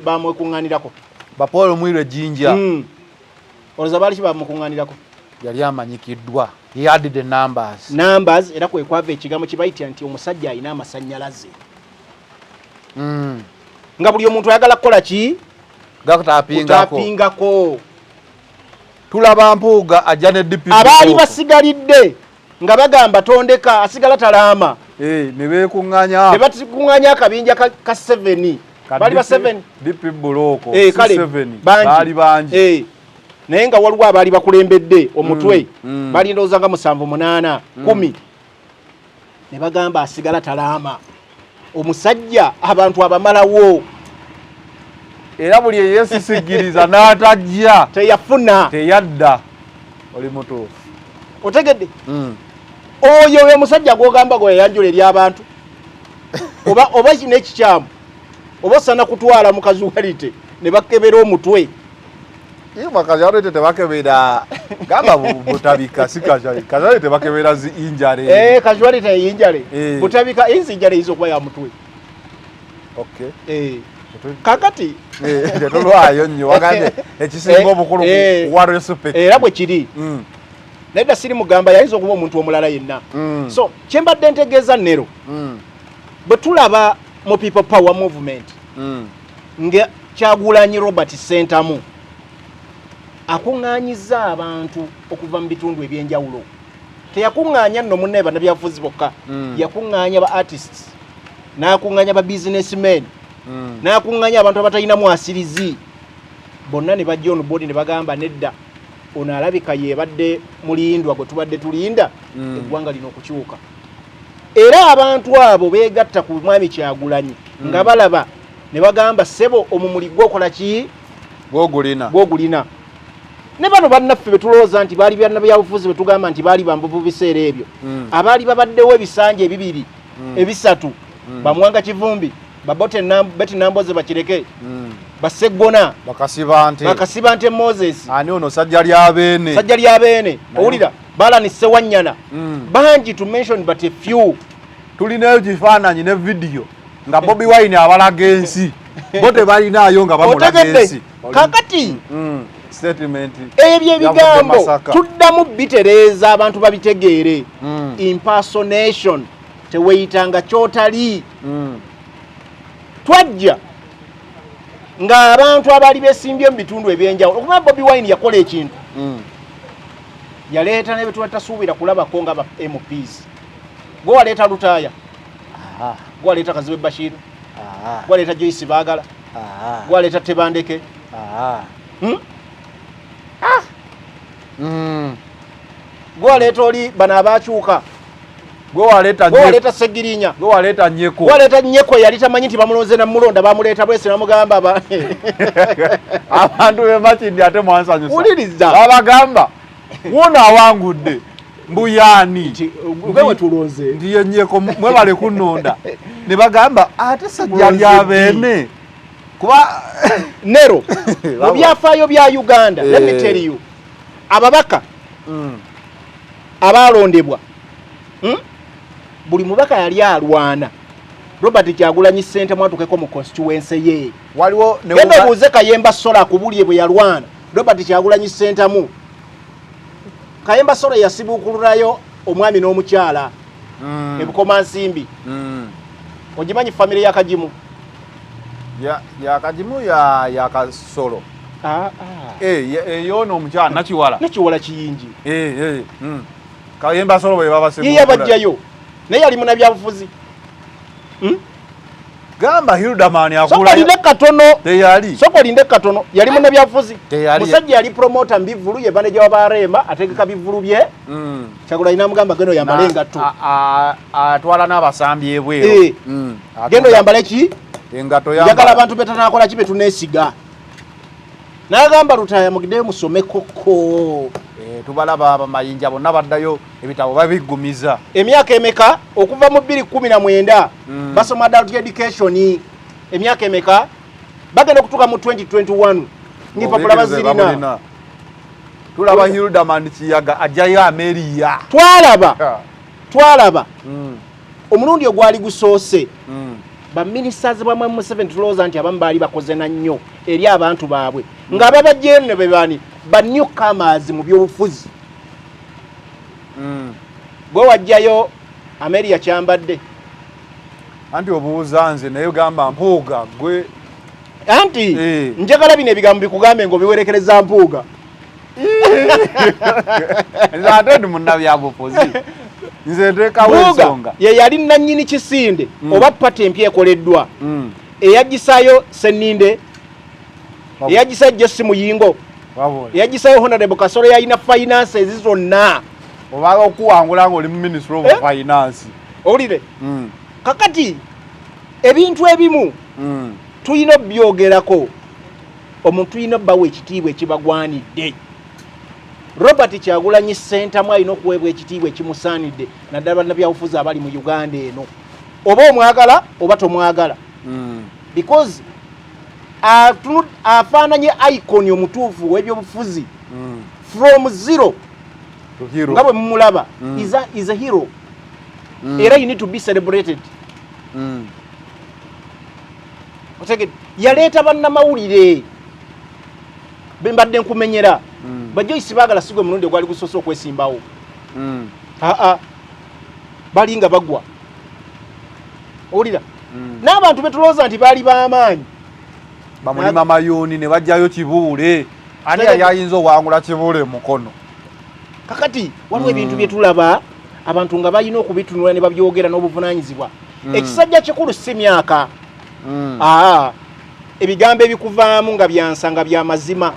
bamwekuŋŋaanirako? Bapaul Mwirwe Jinja. Olowooza baali ki bamukuŋŋaanirako? Yali amanyikiddwa, he had the numbers. Numbers, era kwe kwava ekigambo kye bayitira nti omusajja alina amasannyalaze, nga buli omuntu ayagala kukola ki? Gakutapingako. Kutapingako. Tulaba Mpuuga ajja ne DP Abaali Block. basigalidde nga bagamba tondeka, asigala talaama. Eh, ne beekuŋŋanya. Ne batukuŋŋanya akabinja ka 7. Ka Baali ba DP 7. DP Block, Eh, kale C7, bangi. baali bangi. Eh, naye nga waliwo abaali bakulembedde omutwe, bali ndowooza nga musanvu, munaana, 10, ne bagamba asigala talaama, omusajja abantu abamalawo. Era buli eyesisigiriza n'atajja teyafuna. Teyadda, oli mutuufu. Otegedde? Oyo oyo omusajja gwogamba gwe yayanjula eri abantu, oba kino ekikyamu, oba osana kutwala mu casualty ne bakebera omutwe. Casualty tebakebera, gamba butabika, si casualty. Casualty tebakebera zi injury. Eh, casualty injury. Eh. Butabika inzi injury eyinza okuba ya mutwe. Okay. Eh. Kakati Eh, tetulwayo nnyo, wagambye ekisinga obukulu kuwa respect. Era bwe kiri. Nedda, siri mugamba, yayinza okuba omuntu omulala yenna. So kyembadde ntegeeza nero, bwe tulaba mu People Power Movement nga Kyagulanyi Robert Sentamu akuŋŋaanyiza abantu okuva mu bitundu ebyenjawulo, teyakuŋŋaanya nno munnaye bannabyabufuzi bokka. Yakuŋŋaanya ba artists, n'akuŋŋaanya ba businessmen, n'akuŋŋaanya abantu abatalina mwasirizi bonna, ne bajja on board ne bagamba nedda, ono alabika yebadde mulindwa gwe tubadde tulinda eggwanga lino okukyuka. Era abantu abo beegatta ku mwami Kyagulanyi nga balaba ne bagamba, ssebo, omumuli gwokola ki? Gwogulina. Gwogulina. Ne bano bannaffe betulowooza nti baali bannabyabufuzi, betugamba nti baali bambuvu biseera ebyo, abaali babaddewo ebisanja ebibiri, ebisatu, Bamuwanga Kivumbi, Betty Namboze, bakireke, Baseggona, Bakasibante. Bakasibante Moses. Ani ono, Sajja Lyabeene. Sajja Lyabeene, owulira, Balani Sewanyana, bangi to mention but a few. Tulina ekifaananyi ne vidiyo nga Bobi Wine abalaga ensi, bo tebalinaayo nga bamulaga Otegedde? ensi. Kakati Statement ebyo yavudde ebigambo Masaka. tuddamu bitereeza abantu babitegeere. Impersonation, teweyitanga kyotali. Twajja ng'abantu abaali besimbye mu bitundu ebyenjawulo, okuba Bobi Wine yakola ekintu, yaleeta n'ebyo tutasuubira kulabako nga ba MPs. Gwe waleeta Lutaaya, gwe waleeta Kazibe Bashiru, gwe waleeta Joyce Baagala, gwe waleeta Tebandeke. Hmm? Gwe waleeta oli bano abakyuka. Gwe waleeta. Gwe waleeta Segirinya. Gwe waleeta Nyeko. Gwe waleeta Nyeko, yali tamanyi nti bamulonze, namulonda, bamuleeta bwese namugamba Abantu bemakindi ate mwansanyusa. Wuliriza. Babagamba wuno awangudde mbuyani. Nti gwe wetulonze. Nti ye Nyeko, mwebale kunnonda, ne bagamba ate Sajja Mulonze. Lyabeene kuba Nero mu byafaayo bya Uganda, let me tell you, ababaka abalondebwa, Buli mubaka yali alwana Robert Kyagulanyi Ssentamu atukeko mu constituency ye. Waliwo ne Genda obuuze Kayemba Sola akubulye bwe yalwana Robert Kyagulanyi Ssentamu. Kayemba Sola yasibuukululayo omwami n'omukyala ebukomansimbi. Ogimanyi famire ya Kagimu? Ya Kagimu, ya Kasolo. Ah, ah. Eh, ey'ono omukyala Nakiwala. Nakiwala Kiyingi. Eh. Kayemba Solo bwe baba. Ye yabajjayo, naye yali munabyabufuzi. Gamba Hildaman. Soka akula. olinde katono. Teyali. Soka olinde katono, yali munabyabufuzi. Teyali. Musajja yali promoter mbivulu, ye manager wa Barema, ategeka bivulu bye. Kyagulanyi namugamba, "Genda oyambale engatto." Atwala n'abasambi ebweru. "Genda oyambale ki? Engatto. Njagala Yambala. abantu betanakola ki, betuneesiga." N'agamba Lutaaya, "Mugideyo musomekoko." Tubalaba abamayinja bonna baddayo, ebitabo babiggumiza. Emyaka emeka? Okuva mu 2019 basoma adult education, emyaka emeka? Bagenda okutuuka mu 2021 ng'empapula Obuyigirize bazirina. babulina. Tulaba Hildaman Kiyaga ajjayo Ameriya. Twalaba omulundi ogwali gusoose, baministers bwa Mwami Museveni, tulowooza nti abamu baali bakoze na nnyo eri abantu baabwe, ng'ababajjeyo nno be bani? Ba newcomers mu byobufuzi. Gwe wajjayo Ameria Kyambadde. Anti obuuza nze, naye gamba Mpuuga gwe. Anti njagala bino ebigambo bikugambe ng'obiwerekereza Mpuuga. Nze ate ndi munnabyabufuzi, nze nteekawo Mpuuga ensonga. ye yali nannyini kisinde oba pata empya ekoleddwa eyagisayo Seninde, eyagisayo Jesi Muyingo, Wabula. eyagisayo Honorable Kasolo, yalina finances zonna. Oba okuwangula ng'oli mu Ministry of Eh? Finance. Owulire, kakati ebintu ebimu tulina obyogerako, omuntu tulina obbawa ekitiibwa ekibagwanidde. Robert Kyagulanyi Ssentamu alina okuweebwa ekitiibwa ekimusaanidde, naddala bannabyabufuzi abali mu Uganda eno, oba omwagala oba tomwagala, because afaananye icon omutuufu w'ebyobufuzi from zero To hero. nga bwe mumulaba. Is a hero, era you need to be celebrated. Otegedde? Yaleeta bannamawulire bembadde nkumenyera, bajoyisi baagala sigwe mulundi ogwali gusoose okwesimbawo. Aa, bali nga bagwa, owulira, n'abantu betulowooza nti baali b'amaanyi. Bamulima Mayuuni ne bajjayo Kibuule. Ani yali ayinza owangula Kibuule mukono? Kakati waliwo ebintu bye tulaba, abantu nga balina okubitunula ne babyogera n'obuvunaanyizibwa. Ekisajja kikulu si myaka. Aa, ebigambo ebikuvaamu nga byansa, nga byamazima.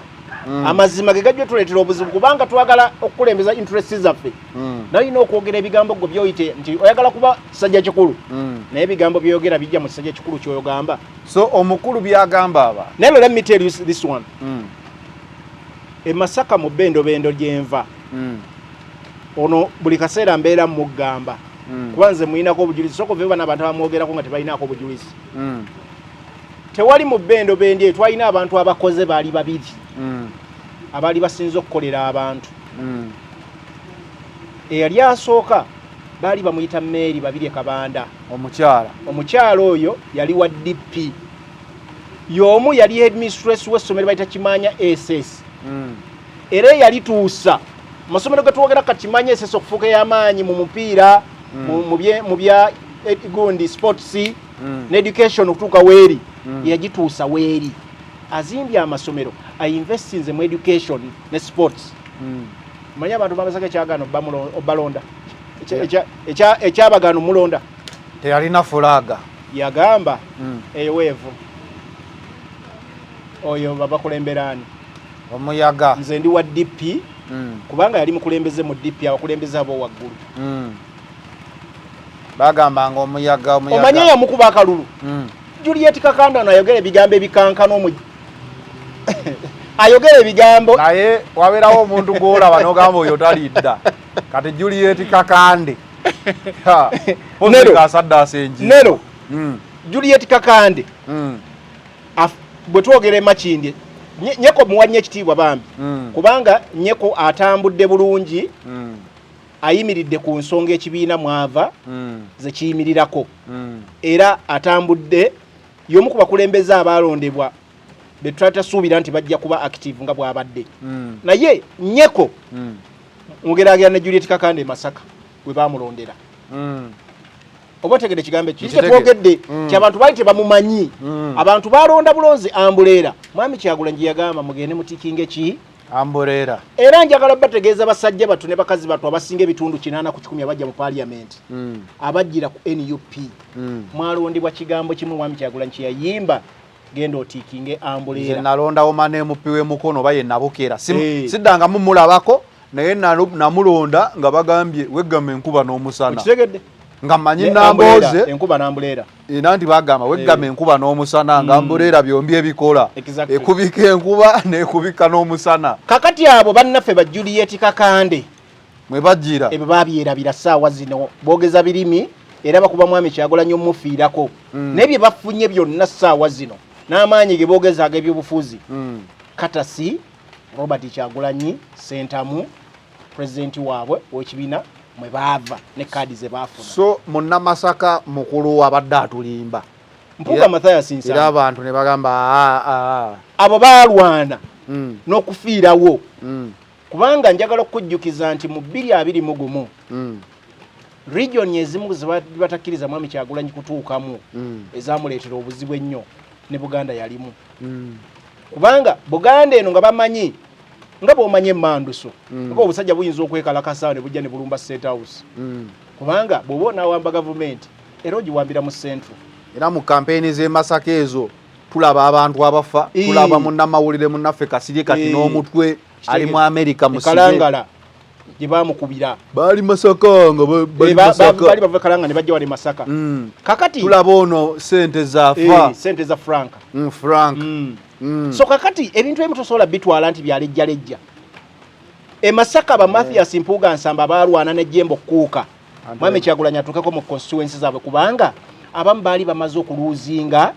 Amazima ge gajja tuleetera obuzibu, kubanga twagala okukulembeza interest zaffe, naye olina okwogera ebigambo gwe byoyite nti oyagala kuba kisajja kikulu, naye ebigambo byogera bijja mu kisajja kikulu kyoyogamba. So omukulu byagamba aba Naye let me tell you this one. E Masaka mu bendobendo gyenva ono buli kaseera mbeera mugamba kuba nze muyinako obujulizi, sooka ove bano abantu abamwogerako nga tebalinaako obujulizi. Tewali mu bendobendo eyo twalina abantu abakoze baali babiri abaali basinze okukolera abantu. Eyali asooka baali bamuyita Mary Babirye Kabanda. Omukyala. Omukyala oyo yali wa DP. Y'omu yali headmistress w'essomero bayita Kimanya SS. Era eyalituusa amasomero ge twogera kati Kimanya SS okufuuka ey'amaanyi mu mupiira, mu bya gundi sports ne education okutuuka weeri, yagituusa weeri. Azimbye amasomero, ainvestinze mu education ne sports. Manyi abantu b'Amasaka ekyagaana obbalonda, ekyabagaana omulonda. Teyalina flag. Yagamba eyo weevu oyo babakulemberaani. Omuyaga. Nze ndi wa DP kubanga yali mukulembeze mu DP, abakulembeze abo waggulu. Bagambanga omuyaga omuyaga. Omanye yamukuba akalulu. Juliet Kakande ono ayogera ebigambo ebikankana ayogera ebigambo. Naye wabeerawo omuntu gw'olaba n'ogamba oyo talidda. Kati Juliet Kakande. Nero. Asaddaasa enjiri. Nero. Juliet Kakande. Bwe twogera e Makindye, Nyeko muwa nnyo ekitiibwa bambi. Kubanga Nyeko atambudde bulungi, ayimiridde ku nsonga ekibiina mwava ze kiyimirirako. Era atambudde y'omu ku bakulembeze abaalondebwa be twatasuubira nti bajja kuba active nga bw'abadde. Naye Nyeko mugeraageranya ne Juliet Kakande e Masaka we baamulondera. Oba otegedde ekigambo ekyo? Kiki kyetwogedde nti abantu baali tebamumanyi. Abantu balonda bulonzi umbrella. Mwami Kyagulanyi yagamba mugende mutikinge ki? Umbrella. Era njagala bategeeza basajja batu ne bakazi batu abasinga ebitundu 80% abajja mu parliament. Abajjira ku NUP. Mwalondebwa kigambo kimu Mwami Kyagulanyi kye yayimba, genda otikinge umbrella. Nze nalondawo mane MP w'e Mukono oba ye Nabukeera. Siddangamu mulabako naye namulonda nga bagambye weggama enkuba n'omusana. Okitegedde? Nga mmanyi Nambooze. Enkuba n'umbrella. Era nti bagamba weggama enkuba n'omusana nga umbrella byombi ebikola. Ekubika enkuba n'ekubika n'omusana. Kakati abo bannaffe ba Juliet Kakande mwe bajjira. Ebyo babyerabira ssaawa zino, boogeza birimi era bakuba Mwami Kyagulanyi omufiirako. Naye bye bafunye byonna ssaawa zino n'amaanyi ge boogeza ag'ebyobufuzi. Katasi Robert Kyagulanyi Ssentamu pulezidenti waabwe w'ekibiina mwe baava ne kaadi ze baafuna. So munnamasaka mukulu abadde atulimba. Mpuuga Mathias Nsamba. Era abantu ne bagamba aa. Abo baalwana n'okufiirawo. Kubanga njagala okukujjukiza nti mu 2021 region ezimu ze batakkiriza Mwami Kyagulanyi kutuukamu ezamuleetera obuzibu ennyo ne Buganda yalimu. Kubanga Buganda eno nga bamanyi nga bw'omanyi emmanduso nga obusajja buyinza okwekalakasa ne bujja ne bulumba State House. Kubanga bw'oba onaawamba gavumenti era ogiwambira mu central. Era mu kampeyini z'e Masaka ezo tulaba abantu abafa, tulaba munnamawulire munnaffe Kasirye kati n'omutwe ali mu Amerika musibe. Kalangala gye baamukubira. Baali Masaka nga bali Masaka. Baali bava Kalanga ne bajja wali Masaka. Kakati tulaba ono sente zaafa. Sente za Frank. Frank. So kakati ebintu ebimu tosobola bitwala nti byalejjalejja. E Masaka ba Mathias Mpuuga Nsamba baalwana ne Jembo Kuuka. Mwami Kyagulanyi atuukeko mu constituency zaabwe kubanga abamu baali bamaze okuluuzinga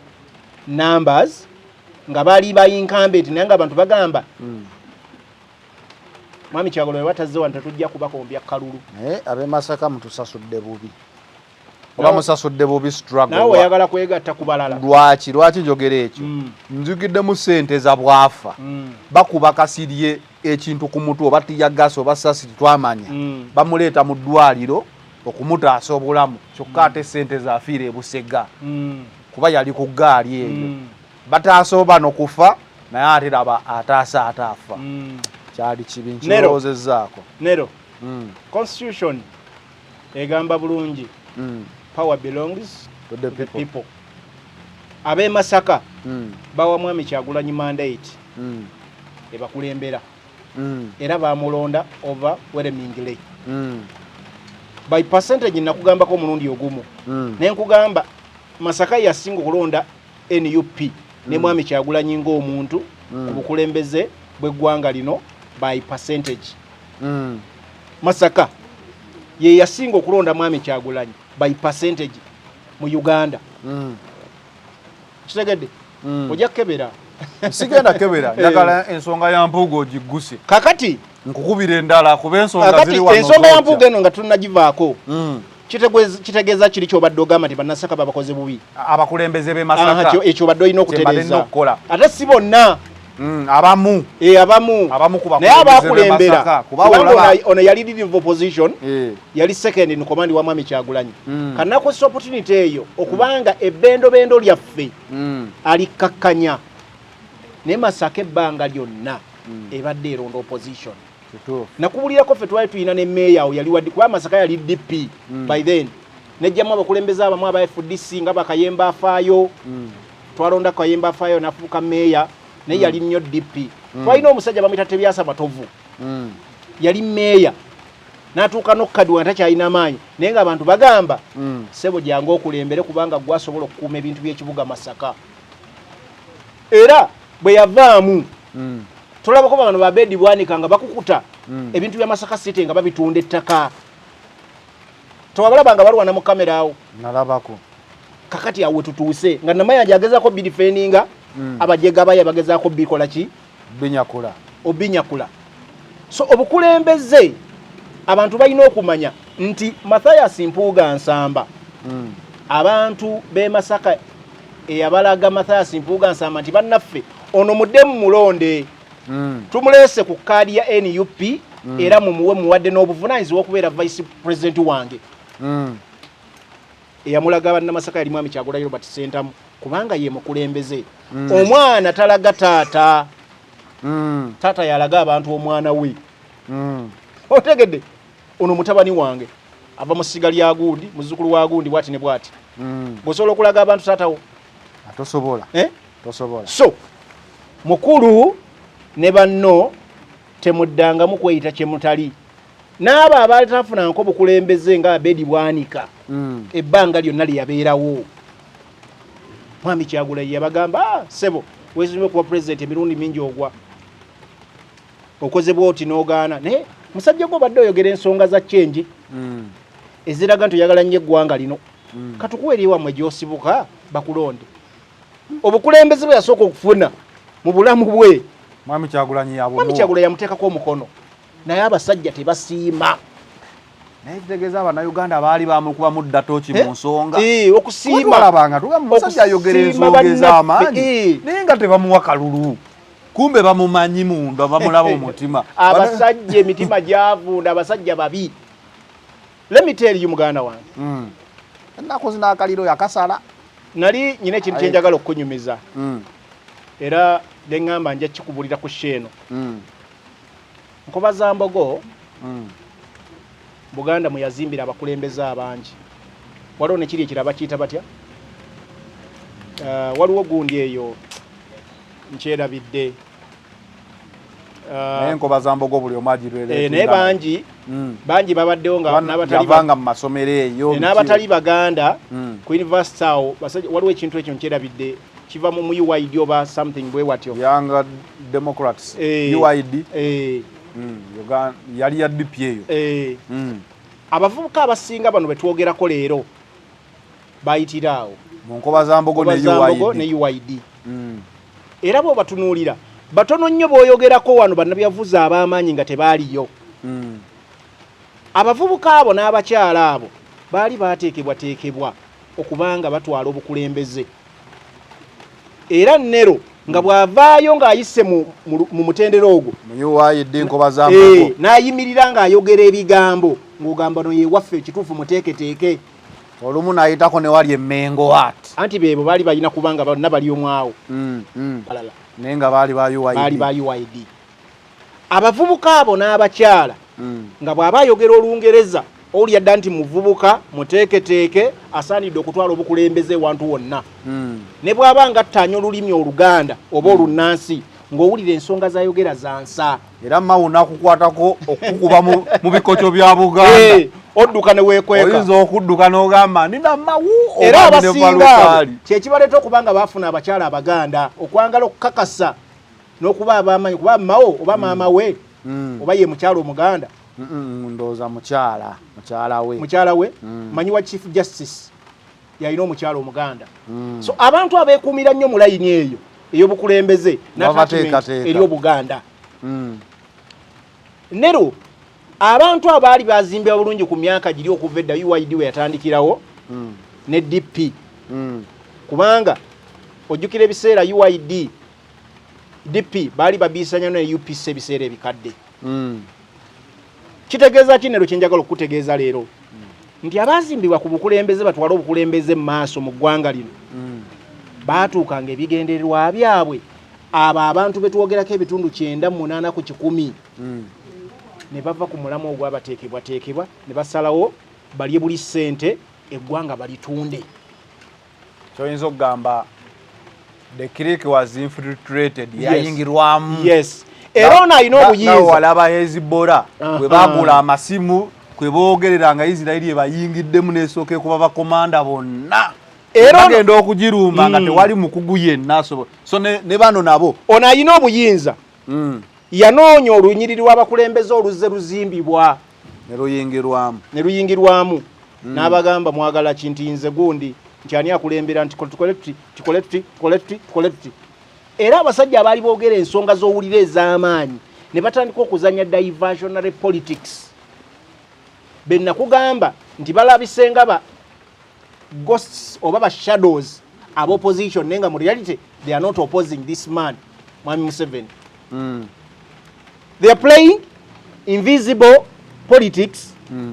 numbers nga baali ba incumbent naye nga abantu bagamba Mwami Kyagulanyi batazze wano tetujja kubakombya kalulu. Naye ab'e Masaka mutusasudde bubi. Oba musasudde bubi struggle. Naawe oyagala kwegatta ku balala. Lwaki? Lwaki njogera ekyo? Nzugiddemu ssente za bwafa. Bakuba Kasirye ekintu ku mutwe oba tear gas oba sasi twamanya. Bamuleeta mu ddwaliro okumutaasa obulamu kyokka ate ssente zafiira e Busega. Kuba yali ku ggaali eyo. Bataasa bano kufa naye ate laba ataasa ataafa. Kyali kibi nkirowoozezzaako. Nero. Constitution egamba bulungi power belongs to the to the people. people. Ab'e Masaka bawa Mwami Kyagulanyi mandate ebakulembera. Era bamulonda overwhelmingly. By percentage nakugambako omulundi ogumu. Ne nkugamba Masaka yasinga okulonda NUP ne Mwami Kyagulanyi ng'omuntu ku bukulembeze bw'eggwanga lino By percentage. Masaka ye yasinga okulonda Mwami Kyagulanyi by percentage mu Uganda. Kitegedde? Ojja kukebera. Sigenda kebera, njagala ensonga ya Mpuuga ogigguse. Kakati Nkukubira endala kuba ensonga kakati ziri wano. Ensonga ya zookya. Mpuuga eno nga tunagivaako, kitegeeza kiri kyobadde ogamba nti Bannasaka babakoze bubi. Abakulembeze b'e Aha, Masaka. Ekyo obadde olina Kye mbadde nina okutereeza. okukola. Ate si bonna. Abamu. Abamu. Abamu ku Naye bakulembeze b'e abakulembera, Masaka, kuba kubanga ono yali leader of opposition, yali second in command wa Mwami Kyagulanyi. Kanakozesa opportunity eyo okubanga ebbendobendo lyaffe alikkakkanya. Naye Masaka ebbanga lyonna ebadde eronda opposition. Nakubulirako, ffe twali tulina ne meeya awo, yali waddi, kuba Masaka yali DP by then, nejjamu abakulembeze abamu aba FDC nga Bakayemba Afaayo. Twalonda Kayemba Afaayo nafuuka meeya, naye yali nnyo DP. Twalina omusajja bamuyita Tebyasa Matovu, yali meeya n'atuuka n'okukaddiwa nga takyalina maanyi, naye ng'abantu bagamba, "Ssebo, jangu okulembere, kubanga gwe asobola okukuuma ebintu by'ekibuga Masaka." Era bwe yavaamu, tolabako bano babedi Bwanika nga bakukuta ebintu bya Masaka City, nga babitunda ettaka? Towabalaba nga balwana mu kamera awo? Nalabako. Kakati awo wetutuuse nga Namayanja agezaako bidefendinga, abajega baye bagezaako bikola ki? Binyakula. Obinyakula. So obukulembeze, abantu balina okumanya nti Mathias Mpuuga Nsamba, abantu b'e Masaka eyabalaga Mathias Mpuuga Nsamba nti, "Bannaffe, ono muddemu mulonde, tumuleese ku kaadi ya NUP, era mumuwe, muwadde n'obuvunaanyizibwa okubeera vice president wange," eyamulaga Bannamasaka yali Mwami Kyagulanyi Robert Ssentamu, kubanga ye mukulembeze. Omwana talaga taata, taata yalaga abantu omwana we. Otegedde? Ono mutabani wange ava mu ssiga lya gundi, muzzukulu wa gundi, bwati ne bwati. Bw'osobola okulaga abantu taatawo? Tosobola. Eh? Tosobola. So mukulu ne banno, temuddangamu kweyita kyemutali. N'abo abatafunanko obukulembeze nga Abedi Bwanika, ebbanga lyonna lye yabeerawo, Mwami Kyagulanyi yabagamba, "Ah, ssebo, weezimye okuba pulezidenti emirundi mingi, ogwa okoze bwoti n'ogaana, naye musajja gwe obadde oyogera ensonga za change eziraga nti oyagala nnyo eggwanga lino. Katukuwa eri wammwe gy'osibuka bakulonde." Obukulembeze bwe yasooka okufuna mu bulamu bwe, Mwami Kyagulanyi Mwami yabumuwa. Kyagulanyi yamuteekako omukono, naye abasajja tebasiima. Naye kitegeeza Abannayuganda baali bamukubamu dda tooki mu nsonga. Okusiima. Twalabanga tugamba omusajja ayogera Okusiima ensonga bannaffe, ez'amaanyi, naye nga tebamuwa kalulu. Kumbe bamumanyi munda, bamulaba omutima. Abasajja emitima gyavunda, abasajja babi. Let me tell you, muganda wange, Ennaku zino akaliro yakasala. Nali nyina ekintu kyenjagala okukunyumiza, era neŋŋamba nja kikubulira ku show eno. Nkoba za Mbogo, Buganda mwe yazimbira abakulembeze abangi. Waliwo nekiri ekirala bakiyita batya? Waliwo gundi eyo nkyerabidde. Naye Enkoba za Mbogo buli omu agirwera. Naye bangi, bangi babaddewo nga n'abatali Yavanga mu masomero eyo. N'abatali Baganda ku university awo. Basajja, waliwo ekintu ekyo nkyerabidde, kiva mu UYD oba something bwe watyo. Young Democrats. UYD. Yali ya DP eyo. Abavubuka abasinga bano betwogerako leero bayitira awo. Mu Nkoba za Mbogo ne Nkoba za Mbogo UYD. Ne UYD. Era bo batunuulira batono nnyo b'oyogerako wano bannabyabufuzi ab'amaanyi nga tebaaliyo. Abavubuka abo n'abakyala abo baali baateekebwateekebwa okubanga batwala obukulembeze, era Nero nga bw'avaayo ng'ayise mu mutendera ogwo, Mu UYD, Nkoba za Mbogo. N'ayimirira ng'ayogera ebigambo ng'ogamba, "No yewaffe, ekituufu muteeketeeke." Olumu n'ayitako ne wali emmengo ati. Anti beebo baali balina kubanga bonna bali omwawo balala. Naye nga baali ba UYD. Baali ba UYD. Abavubuka abo n'abakyala, nga bw'aba ayogera Olungereza, owulira dda nti muvubuka muteeketeeke, asaanidde okutwala obukulembeze ewantu wonna. Ne bw'aba nga attaanya olulimi Oluganda oba Olunnansi, ng'owulira ensonga z'ayogera za nsa. Era mawu nakukwatako okukuba mu bikoco bya Buganda. Odduka ne weekweka. Oyinza okudduka n'ogamba, "Nina mawu," Era oba ndina abasinga abo Falukaali. Kyekibaleeta okuba nga baafuna abakyala Abaganda, okwagala okukakasa n'okuba ab'amaanyi, kuba mawo oba maama we. Oba ye mukyala Omuganda? Ndowooza mukyala, mukyala we. Mukyala we. Manyi wa Chief Justice yalina omukyala Omuganda. So abantu abeekuumira nnyo mu layini eyo ey'obukulembeze n'attachment Babateekateeka. eri Obuganda. Nero abantu abaali bazimbibwa bulungi ku myaka giri okuva edda UYD we yatandikirawo ne DP, kubanga ojjukira ebiseera UYD, DP baali babiisanya ne UPC ebiseera ebikadde. Kitegeeza ki nero kyenjagala okukutegeeza leero? Nti abazimbibwa ku bukulembeze batwale obukulembeze mu maaso mu ggwanga lino, baatuukanga ebigendererwa byabwe, abo abantu betwogerako ebitundu 98%, ne bava ku mulamu ogwabateekebwateekebwa ne basalawo balye buli ssente, eggwanga balitunde. Kyoyinza okugamba, the clique was infiltrated. Yes. Yayingirwamu. Yes, era ono alina Nawe obuyinza. walaba Hezbollah bwe bagula amasimu kwe boogerera nga Isirairi ebayingiddemu nesooka ekuba bakomanda bonna. Era bagenda okugirumba nga tewali mukugu yenna asobola. So ne bano nabo. Ono alina obuyinza, yanoonya olunyiriri lw'abakulembeze oluzze luzimbibwa ne luyingirwamu. Ne luyingirwamu, n'abagamba, "Mwagala ki?" Nti, "Nze gundi." Nti, "Ani akulembera?" Nti, "Tukole tuti, tukole tuti, tukole tuti, tukole tuti." Era abasajja abaali boogera ensonga z'owulira ez'amaanyi ne batandika okuzanya diversionary politics, be nakugamba nti balabise nga ba ghosts oba ba shadows ab opposition, naye nga mu reality they are not opposing this man, Mwami Museveni. They are playing invisible politics,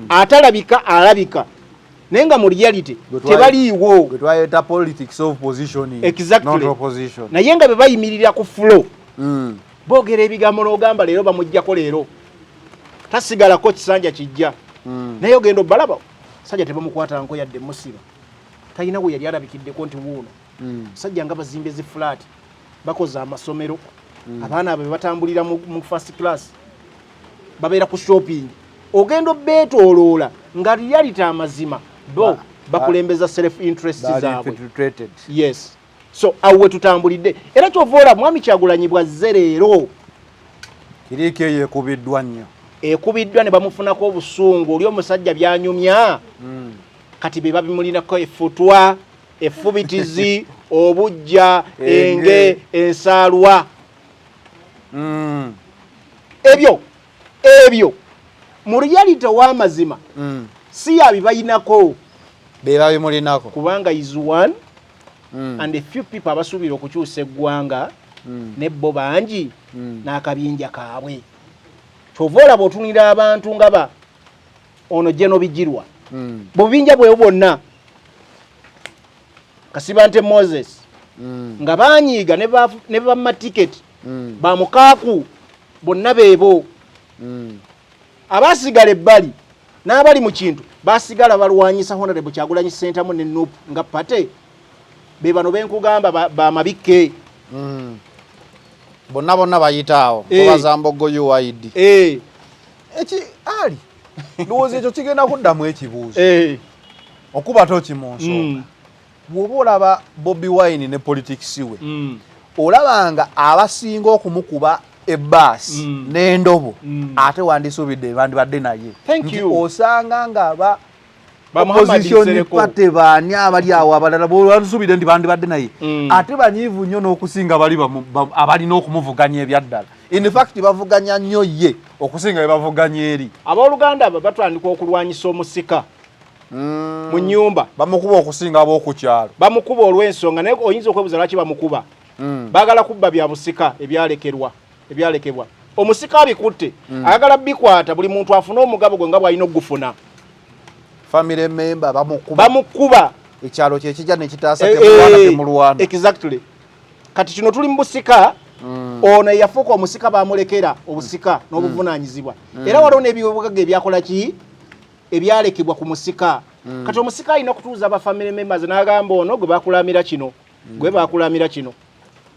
atalabika alabika, naye nga mu reality tebaliiwo. Gwe twayeta politics of positioning, not opposition. Naye nga bwe bayimirira ku floor, boogera ebigambo n'ogamba leero bamugjako, leero tasigalako kisanja kijja. Naye ogenda obalaba sajja tebamukwata nko yadde musiba, talina we yali alabikiddeko nti wuuno. Sajja nga bazimbye zi flat, bakoze amasomero, abaana abwe batambulira mu first class, babeera ku shopping, ogenda obeetooloola nga reality amazima bo bakulembeza self interest Bali zaabwe. infiltrated. Yes, so awo we tutambulidde, era kyova olaba Mwami Kyagulanyi bwazze leero, Clique eyo ekubiddwa nnyo. Ekubiddwa ne bamufunako obusungu. Oli omusajja byanyumya kati be babimulinako effutwa, effubitizi, obujja, enge, Enge. ensaalwa. Ebyo mu reality ow'amazima si yabibayinako. Be babimulinako. Kubanga is one and a few people abasuubira okukyusa eggwanga, ne bo bangi n'akabinja kaabwe. Kyova olaba otunira abantu nga ba ono Geno Bigirwa, bubinja bwe bwonna, Kasibante Moses, nga banyiiga ne bamma tiketi, bamukaaku bonna beebo. Abasigala ebbali n'abali mu kintu basigala balwanyisa Honorable Kyagulanyi Ssentamu ne NUP nga party, be bano benkugamba bamabikke. Bonna bonna bayita awo. Kubazambogo UYD. Eki ali ndowooza ekyo kigenda kuddamu ekibuuzo okuba toki mu nsonga. Bw'oba olaba Bobi Wine ne politics we, olaba nga abasinga okumukuba ebbaasi n'endobo, ate wandisuubidde bandibadde naye. Thank Nti you. osanga nga aba Ba Muhammad opposition Nsereko. party, baani abali awo abalala wandisuubidde nti bandibadde naye, ate banyiivu nnyo n'okusinga bali abalina okumuvuganya ebyaddala. In fact bavuganya nnyo ye okusinga bwe bavuganya eri. Abooluganda abo batandika okulwanyisa omusika mu nnyumba. Bamukuba okusinga ab'oku kyalo. Bamukuba olw'ensonga, naye oyinza okwebuuza lwaki bamukuba. Baagala kubba bya busika ebyalekerwa, ebyalekebwa omusika abikutte. Ayagala bikwata, buli muntu afune omugabo gwe nga bw'alina okugufuna. Family member bamukuba. Bamukuba. Ekyalo kyekijja nekitaasa. Temulwana, temulwana. Exactly. Kati kino tuli mu busika. Ono eyafuuka omusika bamulekera obusika n'obuvunaanyizibwa, era waliwo n'ebyobugagga ebyakola ki, ebyalekebwa ku musika. Kati omusika alina okutuuza aba family members n'agamba, "Ono gwe bakulamira kino, gwe bakulamira kino."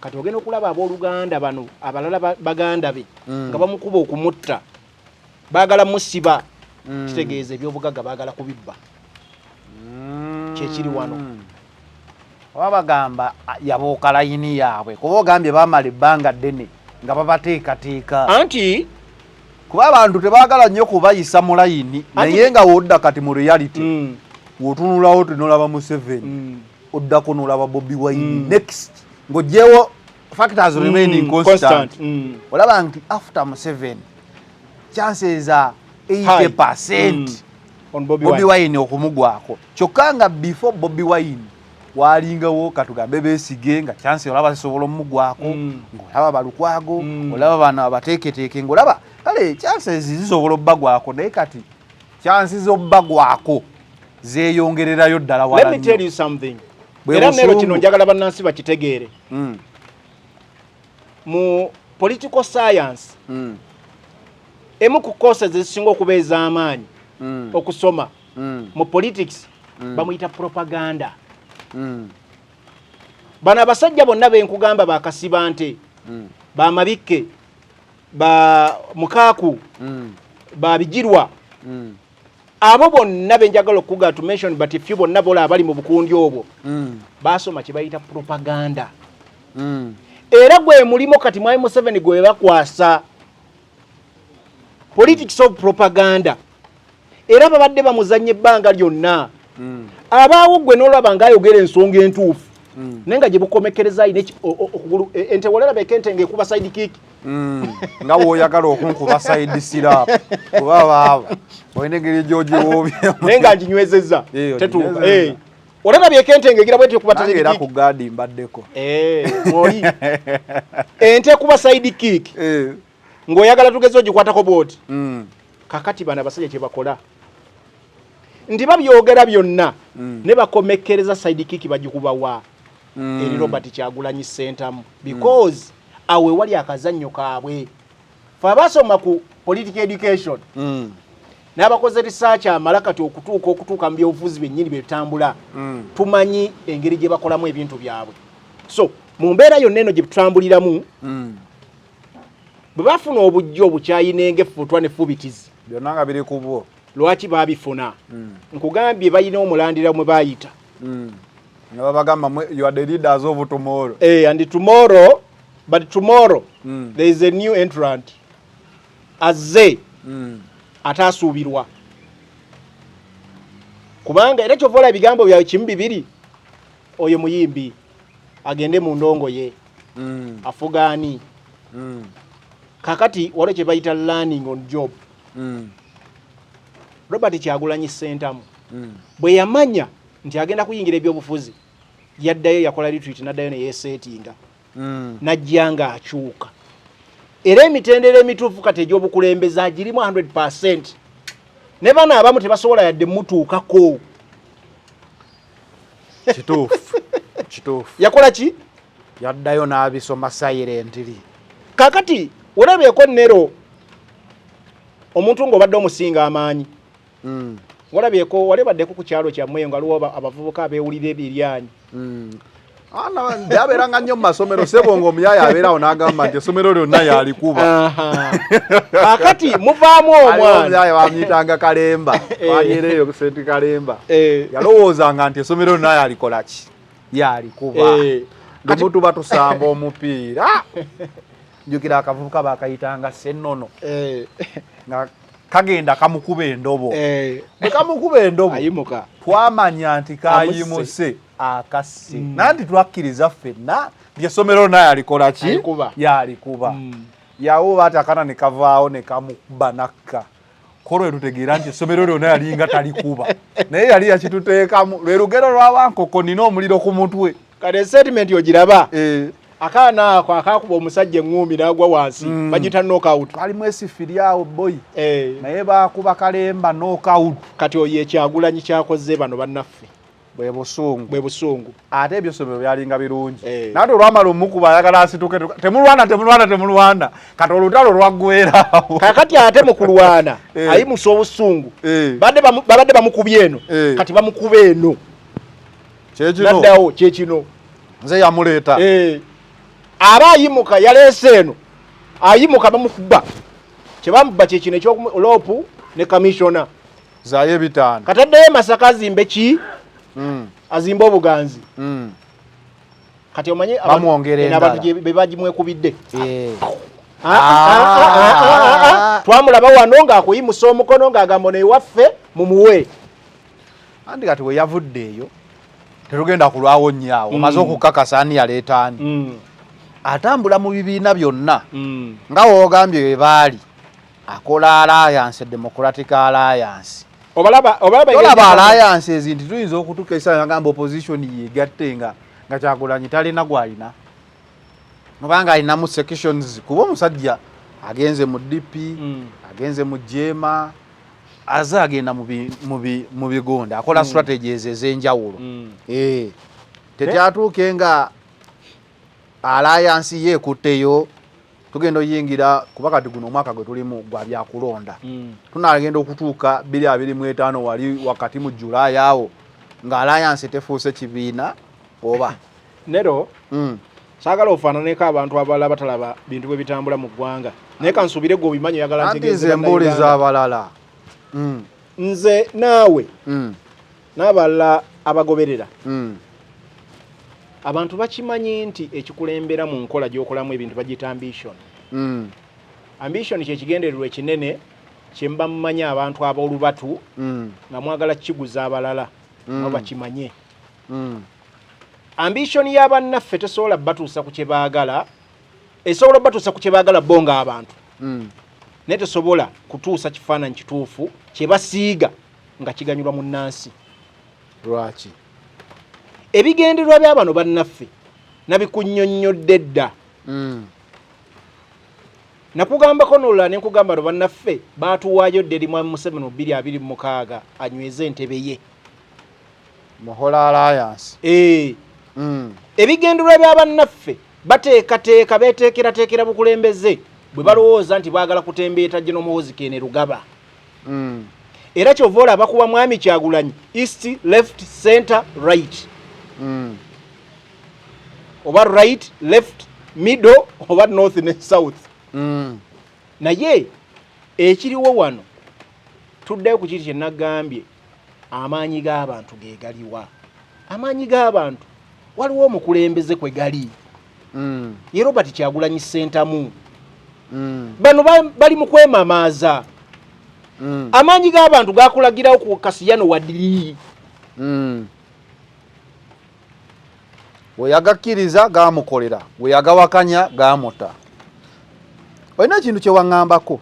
Kati ogenda okulaba abooluganda bano abalala baganda be nga bamukuba okumutta, baagala musiba. Kitegeeza ebyobugagga baagala kubibba, kyekiri wano. Oba bagamba yabuuka layini yaabwe, kuba ogambye bamala ebbanga ddene nga babateekateeka. Anti Kuba abantu tebaagala nnyo kubayisa mu layini, naye nga wodda kati mu reality, wotunulawo tinolaba Museveni, oddako nolaba Bobi Wine, next ng'oggyewo factors remaining constant, constant. Olaba nti after Museveni chances are High. 80% On Bobi Bobi Wine. Wine okumugwako, kyokka nga before Bobi Wine walingawo katugambe Besigye, nga chance olaba zisobola omugwako, ng'olaba Balukwago, olaba bano abateeketeeke, ng'olaba kale chances zisobola obbagwako, naye kati chance z'obbagwako zeeyongererayo ddala wala. Let me tell nnyo. you something. Bwe Era nero busungu. kino njagala bannansi bakitegeere. Mu political science, emu ku courses ezisinga okuba ez'amaanyi okusoma mu politics bamuyita propaganda. Bano abasajja bonna benkugamba, bakasibante, bamabikke, ba mukaaku, babigirwa, abo bonna benjagala okuga to mention but few, bonna bola abali mu bukundi obwo basoma kye bayita propaganda. Era gwe mulimo kati Mwami Museveni gwe bakwasa politics of propaganda, era babadde bamuzannya ebbanga lyonna. Abaawo gwe n'olaba ng'ayogera ensonga entuufu, naye nga gye bukomekereza ayina okugulu ente wolerabeko ente ng'ekuba side kick. Nga woyagala okunkuba side slap, kuba baaba olina engeri gyogiwoobye. Naye nga nginywezezza, Eh, tetuuka. oginywezezza. Eh. Olerabyeko ente ng'egira bweti ekuba Nange side era kick. ku gaadi mbaddeko. Eh, mwoli ente ekuba side kick ng'oyagala tugeze ogikwatako bwoti. Kakati bano abasajja kye bakola nti babyogera byonna ne bakomekkereza side kick bagikubawa eri Robert Kyagulanyi Ssentamu, because awo ewali akazannyo kaabwe. Fe abasoma ku political education n'abakoze research amala kati okutuuka mu byobufuzi byennyini byetutambula, tumanyi engeri gye bakolamu ebintu byabwe. So mu mbeera yonna eno gye tutambuliramu, bwe bafuna obujja obukyayinenga effutwa nefubitizi, byonna nga biri ku bwo. Lwaki baabifuna? Nkugambye balina omulandira mwe bayita. Nga babagamba, "You are the leaders of tomorrow." Eh, and tomorrow, but tomorrow there is a new entrant azze ataasuubirwa, kubanga era kyova olaba ebigambo byawe kimu bibiri, oyo muyimbi agende mu ndongo ye, afugaani. Kakati waliwo kye bayita learning on job. Robert Kyagulanyi Ssentamu bwe yamanya nti agenda kuyingira ebyobufuzi, yaddayo yakola retreat, n'addayo ne yeeseetinga, najja ng'akyuka, era emitendera emituufu kati egy'obukulembeze agirimu 100. Ne bano abamu tebasobola yadde mutuukako. Kituufu, kituufu. Yakola ki? Yaddayo n'abisoma silently. Kakati olabyeko nero omuntu ng'obadde omusinga amaanyi, walabyeko wali obaddeko ku kyalo kyammwe nga waliwo abavubuka abeewulira ebiryanyi? Byabeeranga nnyo mu masomero, sebo, nga omuyaya abeerawo n'agamba nti essomero lyonna yalikuba. Kakati muvaamu omwana. Omuyaya bamuyitanga Kalemba. Waliereeyo Senti Kalemba. Yalowoozanga nti essomero lyonna yalikola ki, yalikuba. Lumu tuba tusamba omupiira, njukira akavubuka bakayitanga Sennono, nga kagenda kamukuba endobo. Bwe kamukuba endobo, ayimuka. Twamanya nti kayimuse akasse, nanti twakkiriza ffenna nti essomero lyonna yalikola ki? Alikuba. Yalikuba. Yawo ati akana ne kavaawo ne kamukuba nakka ko lwe tutegeera nti essomero lyonna yalinga talikuba, naye yali yakituteekamu. Lwe lugero lwabankoko nina omuliro ku mutwe. Kati sentiment ogiraba? Eh. Akaana ako akakuba omusajja eŋŋumi n'agwa wansi, bagita knockout. Kalimu esifiri awo boyi. Naye bakuba Kalemba knockout. Kati oyo ekyagulanyi kyakoze bano bannaffe. Bwe busungu. Bwe busungu. Ate ebyosomero byalinga birungi. Naye olwamala omukuba ayagala asituke, temulwana, temulwana, temulwana, kati olutalo lwaggwerawo. Kakati ate mu kulwana, ayimusa obusungu. Babadde bamukubye eno, kati bamukuba eno. Kyekino. Naddawo kyekino. Nze yamuleeta. Eh. Aba ayimuka, yaleese eno, ayimuka bamukuba, kyebamukuba kyekino ekyoLOP ne kamishona. Zayo 500. Kataddeyo e Masaka azimbe ki? Azimbe obuganzi. Kati omanye Bamwongera eno abantu endala. be bagimwekubidde. Ah, ah, ah, twamulaba wano ng'akuyimusa omukono ng'agamba ono ewaffe mumuwe. Anti kati we yavudde eyo, tetugenda kulwawo nnyo awo. Omaze okukakasa ani yaleeta ani. Atambula mu bibiina byonna nga woogambye bwe baali akola alliance, Democratic Alliance. Obalaba, obalaba. Tolaba alliance ezi nti tuyinza okutuuka ekiseera ngamba opposition yegatte nga Kyagulanyi talina gwalina, obanga alinamu sections, kuba omusajja agenze mu DP, agenze mu JEEMA, aze agenda mu bigonda, akola strategies ez'enjawulo. Tekyatuuke nga alliance ye ekutteyo, tugenda oyingira, kuba kati guno omwaka gwe tulimu gwa byakulonda. Tunagenda okutuuka 2025 wali wakati mu July awo nga alliance tefuuse kibiina oba? Nero, saagala ofaananeko abantu abalala batalaba bintu bwe bitambula mu ggwanga, naye kansuubire gwe obimanyi, oyagala Anti ntegeeze nze mbuuliza bannayuganda. abalala. Nze naawe n'abalala abagoberera, abantu bakimanyi nti ekikulembera mu nkola gy'okolamu ebintu bagiyita ambition. Ambition kyekigendererwa ekinene kyemuba mumanyi abantu ab'olubatu nga mwagala kukiguza abalala nabo bakimanye. Ambition y'abannaffe tesobola batuusa ku kye baagala. Esobola batuusa ku kye baagala bo ng'abantu, naye tesobola kutuusa kifaananyi kituufu kye basiiga nga kiganyulwa munnansi. Lwaki? Ebigendererwa bya bano bannaffe nabikunnyonnyodde dda. Nakugambako nolulala ne nkugamba no bannaffe baatuwaayo dda eri Mwami Museveni mu 2026 anyweze entebe ye. Muhola alliance. Eh. Ebigendererwa bya bannaffe, bateekateeka, beeteekerateekera bukulembeze bwe balowooza nti baagala kutembeeta General Muhoozi Kainerugaba. Era kyova olaba kuba Mwami Kyagulanyi east, left, center, right, oba right, left, middle, oba north ne south. Naye ekiriwo wano, tuddeyo ku kiri kye nagambye, amaanyi g'abantu ge galiwa? Amaanyi g'abantu waliwo omukulembeze kwe gali, ye Robert Kyagulanyi Ssentamu. Bano bali mu kwemamaaza. Amaanyi g'abantu gakulagirawo ku Kasiyano Wadiri. Weyagakkiriza gamukolera, weyagawakanya gamuta. Olina ekintu kyewaŋŋambako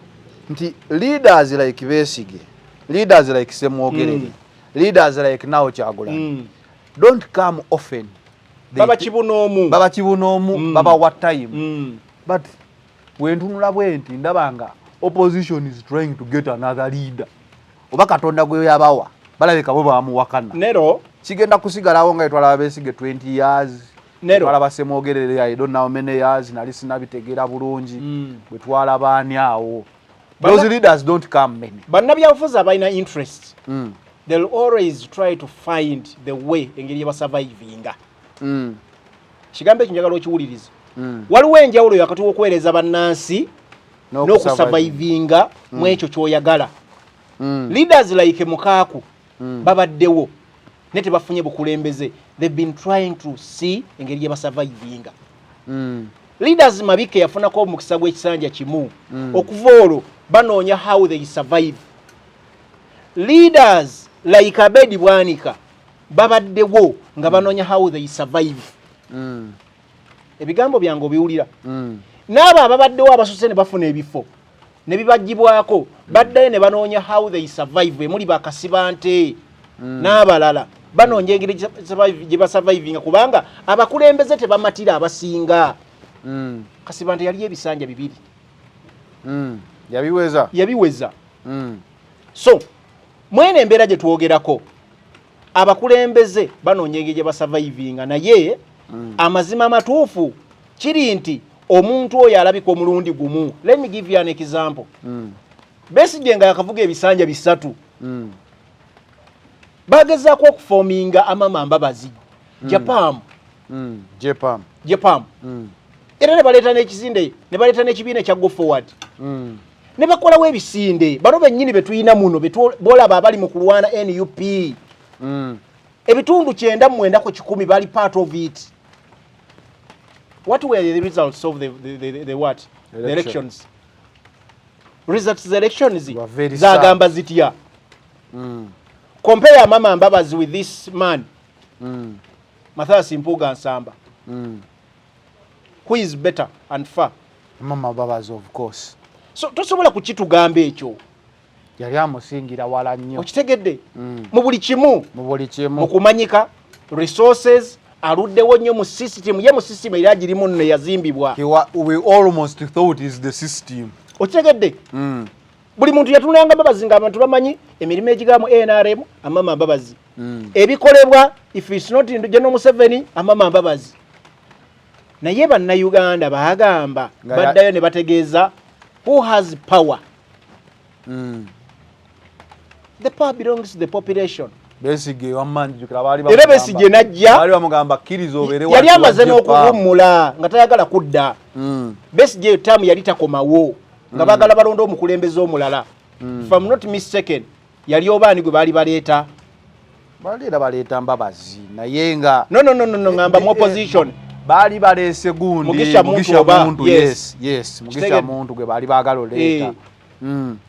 nti leaders like Besigye, leaders like Semwogerere, leaders like now Kyagulanyi, don't come often. Baba kibunoomu. Baba kibunoomu, babawa time. But wentunula bwe nti ndaba nga opposition is trying to get another leader, oba Katonda gwe yabawa balabika bo bamuwakana. Nero. Kigenda kusigalawo nga etwalaba Besigye 20 years, Nero. twalaba Semwogerere I don't know how many years, nali sinabitegeera bulungi. Bwe twalaba ani awo, those leaders don't come many. Bannabyabufuzi abalina interest, they'll always try to find the way engeri gye basurvivinga. Kigambo ekyo njagala okiwuliriza. Waliwo enjawulo wakati w'okuweereza bannansi n'okusurvivinga mu ekyo ky'oyagala. Leaders like Mukaaku babaddewo naye tebafunye bukulembeze. They've been trying to see engeri gye basurvivinga. Leaders Mabike yafunako omukisa gw'ekisanja kimu. Okuva olwo banoonya how they survive. Leaders like Abedi Bwanika babaddewo nga banoonya how they survive. Ebigambo byange obiwulira? N'abo ababaddewo abasuse ne bafuna ebifo ne bibagibwako, baddayo ne banoonya how they survive. Emuli bakasibante n'abalala banoonya engeri gye basurvivinga, kubanga abakulembeze tebamatira abasinga. Kasibante yaliyo ebisanja 2. Yabiweza. Yabiweza. So mwene embeera gye twogerako, abakulembeze banoonya engeri gye basurvivinga, naye amazima amatuufu kiri nti omuntu oyo alabika omulundi gumu. Let me give you an example. Besigye nga yakavuga ebisanja 3, bagezaako okuforminga Amama Mbabazi JEPAM. JEPAM. JEPAM. Era ne baleeta n'ekizinde, ne baleeta n'ekibiina ekya Go Forward, ne bakolawo ebisinde. Bano bennyini be tulina muno bolaba abali mu kulwana NUP, ebitundu 99 bali part of it. What were the results of the what? The elections results, the elections Were very zagamba zitya? Compare Mama Mbabazi with this man, Mathias Mpuuga Nsamba. Who is better and far? Mama Mbabazi, of course. So tosobola kukitugamba ekyo. Yali amusingira wala nnyo. Okitegedde? Mu buli kimu. Mu buli kimu. Mu kumanyika, resources, aluddewo nnyo mu system ye, mu system era agirimu nno yazimbibwa. We almost thought is the system. Okitegedde? Buli muntu yatunulanga Mbabazi nga abantu bamanyi emirimu egigamu NRM, Amama Mbabazi, ebikolebwa, if it's not in General Museveni, Amama Mbabazi. Naye Bannayuganda bagamba baddayo ne bategeeza who has power. The power belongs to the population. Besigye wamma njukira baali Era Besigye n'ajja. Baali bamugamba kkiriza obeere Yali wansi amaze wa Jepa. N'okuwummula nga tayagala kudda. Besigye taamu yali takomawo nga baagala balonda omukulembeze omulala. If I'm not mistaken, yali obaani gwe baali baleeta? Baali era baleeta Mbabazi naye nga No, no, no, no, no, ngamba mu opposition. Baali baleese gundi. Mugisha Muntu Mugisha oba, Muntu. Yes. Yes, Mugisha Muntu gwe baali baagala oleeta.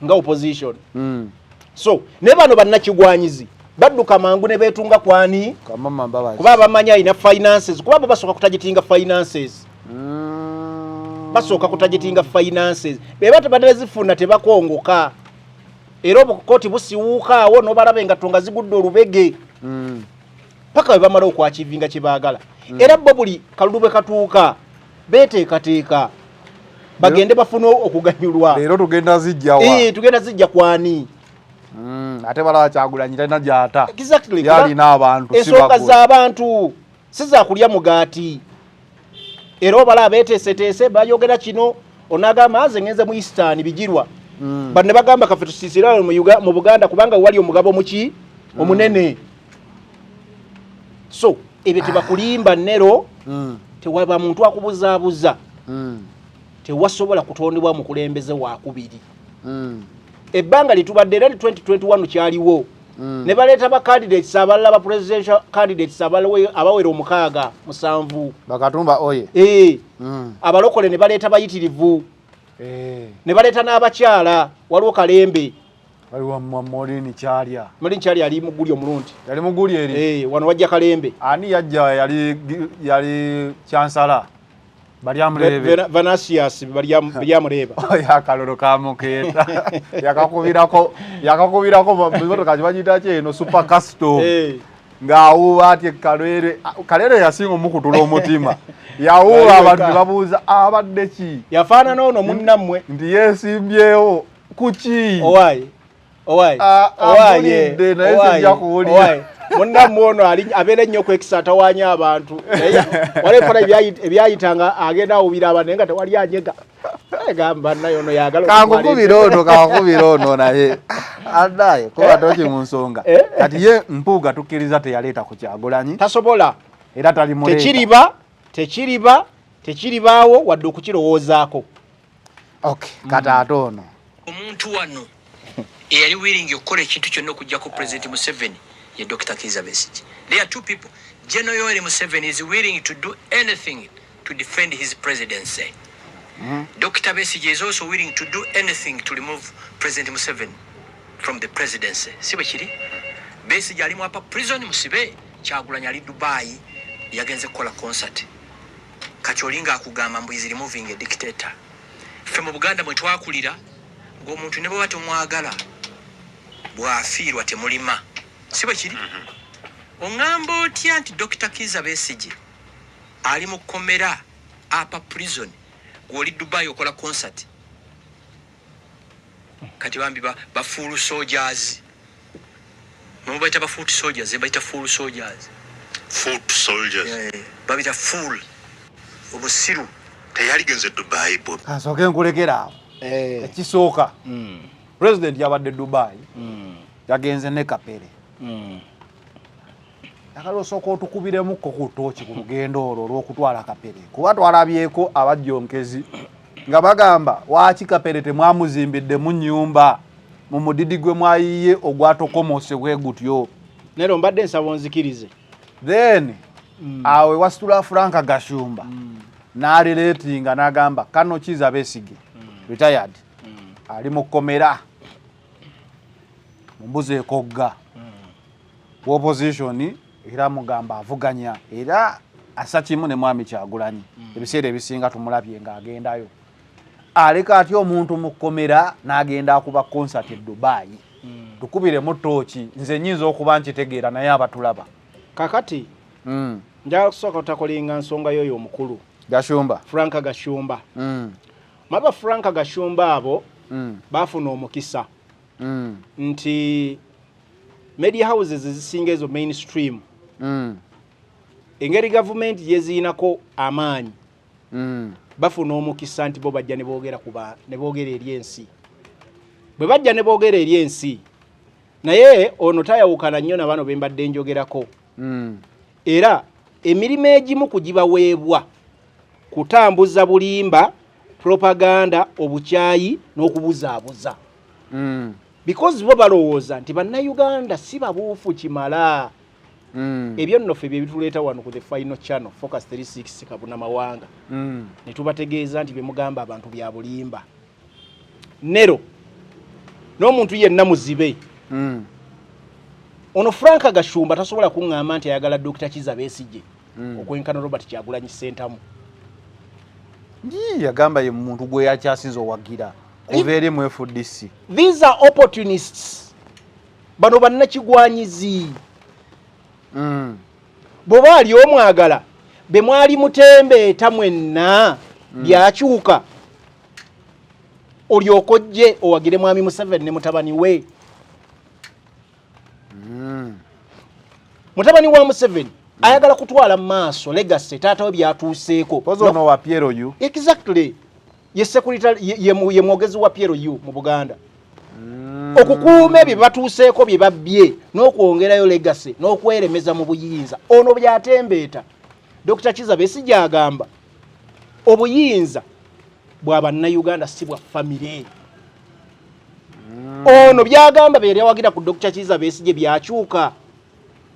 Nga opposition. So naye bano bannakigwanyizi badduka mangu ne beetunga kwani? Kamama Mbabazi. Kuba bamanyi alina finances, kuba bo basooka kutargetinga finances. Basooka kutargetinga finances, beba tebadde zifuna tebakongoka, era obukooti busiwuuka awo n'obalaba engatto nga zigudde olubege paka we bamala okwachievinga kye baagala. Era bo buli kalulu bwe katuuka beeteekateeka bagende bafune okuganyulwa. Leero tugenda zijjawa? Eh, tugenda zijja kwani? Ate balaba Kyagulanyi talina gyata. Exactly. Yalina abantu si Ensonga bagwe. z'abantu si za kulya mugaati. Era obala abeeteeseteese bayogera kino, onagamba nze ngenze mu Eastern Bigirwa. Bano ne bagamba kaffe tusiisire mu Buganda kubanga wali omugabo muki omunene. So ebyo tebakulimba nero. Tewaba muntu akubuzaabuza. Tewasobola kutondebwa mukulembeze wakubiri. Ebbanga litubadde era 2021 kyaliwo. Ne baleeta ba candidates abalala, ba presidential candidates abalala abawera omukaaga, musanvu. Bakatumba oye. Eh, abalokole ne baleeta bayitirivu. Ne baleeta n'abakyala, waliwo Kalembe. Waliwo Maureen Kyalya. Maureen Kyalya ali mu guli omulundi. Yali muguli eri. Eh, wano wajja Kalembe. Ani yajja yali chansala Balyamulebe? Venansius Balyamuleba. Akalolo kamukeeta, yakakubirako motoka kibagiyita ki eno, Super Custom. Ng'awuuba ati Kalere. Kalere yasinga omukutula omutima, yawuuba abantu ne babuuza abadde ki. Yafaanana ono munnammwe. Nti yeesimbyewo kuki? Owaaye, owaaye. Ah, owaaye. Ambulidde, naye Owaaye, sijja kuwulira. Owaaye. Munnammwe ono abeera ennyo okwekisa, atawaanya abantu. Naye waliwo ebifaananyi ebyayitanga agenda awubira abantu naye nga tewali anyega. Gamba naye ono yagala Kankukubira ono, kankukubira ono, naye adaye kuba toki mu nsonga. Eh? Kati ye Mpuuga tukkiriza teyaleeta ku Kyagulanyi. Tasobola. Era talimuleeta. Tekiriba, tekiriba, tekiribaawo wadde okukirowoozaako. Okay, kati ate ono Omuntu wano eyali willing okukola ekintu kyonna okuggyako President Museveni ye Dr Kiza Besigye. There are two people. General Yoweri Museveni is willing to do anything to defend his presidency. Dr Besigye is also willing to do anything to remove President Museveni from the presidency. Si bwe kiri? Besigye ali mu upper prison, musibe. Kyagulanyi ali Dubai, yagenze kukola concert. Kati olinga akugamba mbu is removing a dictator. Ffe mu Buganda mwe twakulira ng'omuntu ne bweba tomwagala, bw'afiirwa temulima. Si bwe kiri? Oŋŋamba otya nti Dr Kiza Besigye ali mu kkomera, upper prison, gw'oli Dubai okola concert? Kati bambi ba foot soldiers, mubayita ba foot soldiers, bayita fool soldiers. Foot soldiers. Eh, babita fool, obusiru. Teyaligenze Dubai bo. Kansooke nkulekera awo. Ekisooka, president yabadde Dubai, yagenze ne Kapere. Akali osooka otukubiremukko ku tooki ku lugendo olwo olw'okutwala Kapere, kuba twalabyeko abajjonkezi nga bagamba waaki Kapere temwamuzimbidde mu nnyumba mu mudidi gwe mwayiye ogwatokomose bwe gutyo. Nero mbadde nsaba onzikirize. Then awo ewasitula Franka Gashumba. N'arelatinga n'agamba kano Kiza Besigye retired ali mu kkomera mu mbuzi ekogga opposition, era mugamba avuganya era assa kimu ne Mwami Kyagulanyi. Ebiseera ebisinga tumulabye ng'agendayo. Aleka atya omuntu mu kkomera n'agenda akuba concert e Dubai? Tukubiremu tooki, nze nyinza okuba nkitegeera, naye abatulaba. Kakati njagala kusooka tutakolinga nsonga y'oyo omukulu Gashumba. Frank Gashumba. Maba Frank Gashumba abo bafuna omukisa nti media houses ezisinga ezo mainstream, engeri gavumenti gyeziinako amaanyi, bafuna omukisa nti bo bajja ne boogera kuba ne boogera eri ensi. Bwe bajja ne boogera eri ensi, naye ono tayawukana nnyo na bano be mbadde njogerako. Era emirimu egimu kugibaweebwa kutambuza bulimba, propaganda, obukyayi n'okubuzaabuza, because bo balowooza nti Bannayuganda si babuufu kimala. Ebyo nno ffe bye bituleeta wano ku The Final Channel, Focus 36, Kabuna Mawanga, ne tubategeeza nti bye mugamba abantu bya bulimba. Nero n'omuntu yenna muzibe. Ono Frank Gashumba tasobola kuŋŋamba nti ayagala Dr. Kiza Besigye okwenkana Robert Kyagulanyi Ssentamu. Yii, yagamba ye muntu gwe yakyasinze owagira kuva eri mu FDC. These are opportunists. Bano bannakigwanyizi. Bw'oba ali omwagala be mwali mutembeeta mwenna, byakyuka, olyoka ojje owagire Mwami Museveni ne mutabani we. Mutabani wa Museveni ayagala kutwala mu maaso legacy taata we byatuuseeko. Pozi ono wa PLU. Exactly, ye secretary, ye mwogezi wa PLU mu Buganda, okukuuma ebyo batuuseeko bye babbye n'okwongerayo legacy n'okweremeza mu buyinza. Ono byatembeeta Dr. Kiza Besigye agamba obuyinza bwa Bannayuganda, si bwa famire. Ono byagamba bye yawagira ku Dr. Kiza Besigye byakyuka.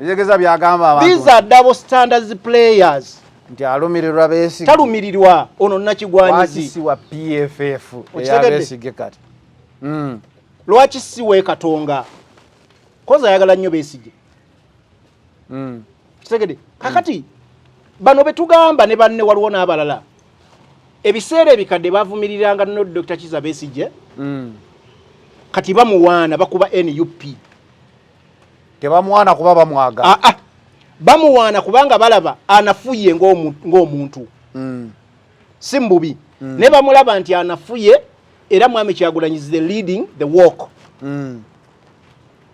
Etegeza byagamba abantu. These are double standards players. Nti alumirirwa Besigye. Talumirirwa ono nakigwanyizi. Lwaki si wa PFF Okitegedde? eya Besigye kati? Lwaki si we Katonga koza ayagala nnyo Besigye? Kitegedde? Kakati bano betugamba ne banne, waliwo n'abalala ebiseera ebikadde bavumiriranga no Dr. Kiza Besigye. Kati bamuwaana, bakuba NUP. Tebamuwaana kuba bamwagala. Ah, ah. Bamuwaana kubanga balaba anafuye ng'omuntu. Si mububi, ne bamulaba nti anafuye, era Mwami Kyagulanyi is the leading the walk.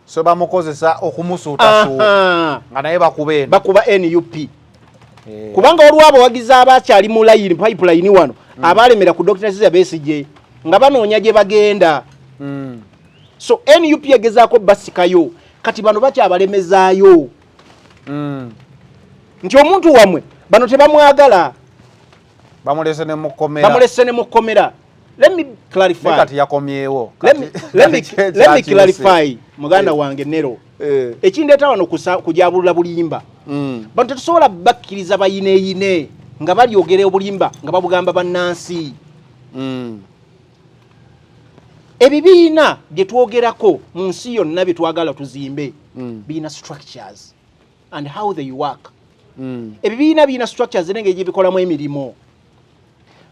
So bamukozesa okumusuutasuuta nga naye bakuba eno. Bakuba NUP. Eh. Kubanga waliwo abawagizi abakyali mu layini, pipeline wano, abalemera ku Dr. Kiza Besigye nga banoonya gye bagenda. So NUP egezaako basikayo, kati bano bakyabalemezaayo nti omuntu wamwe bano tebamwagala. Bamulese ne mukomera. Bamulese ne mukomera. Let me clarify. Naye kati yakomyewo. Let me clarify, muganda wange Nero. Ekindeeta wano kujabulula bulimba. Bano tetusobola bakkiriza bayineeyine nga balyogera obulimba nga babugamba bannansi. Ebibiina bye twogerako mu nsi yonna bye twagala tuzimbe birina structures and how they work. Ebibiina birina structures n'engeri gye bikolamu emirimu.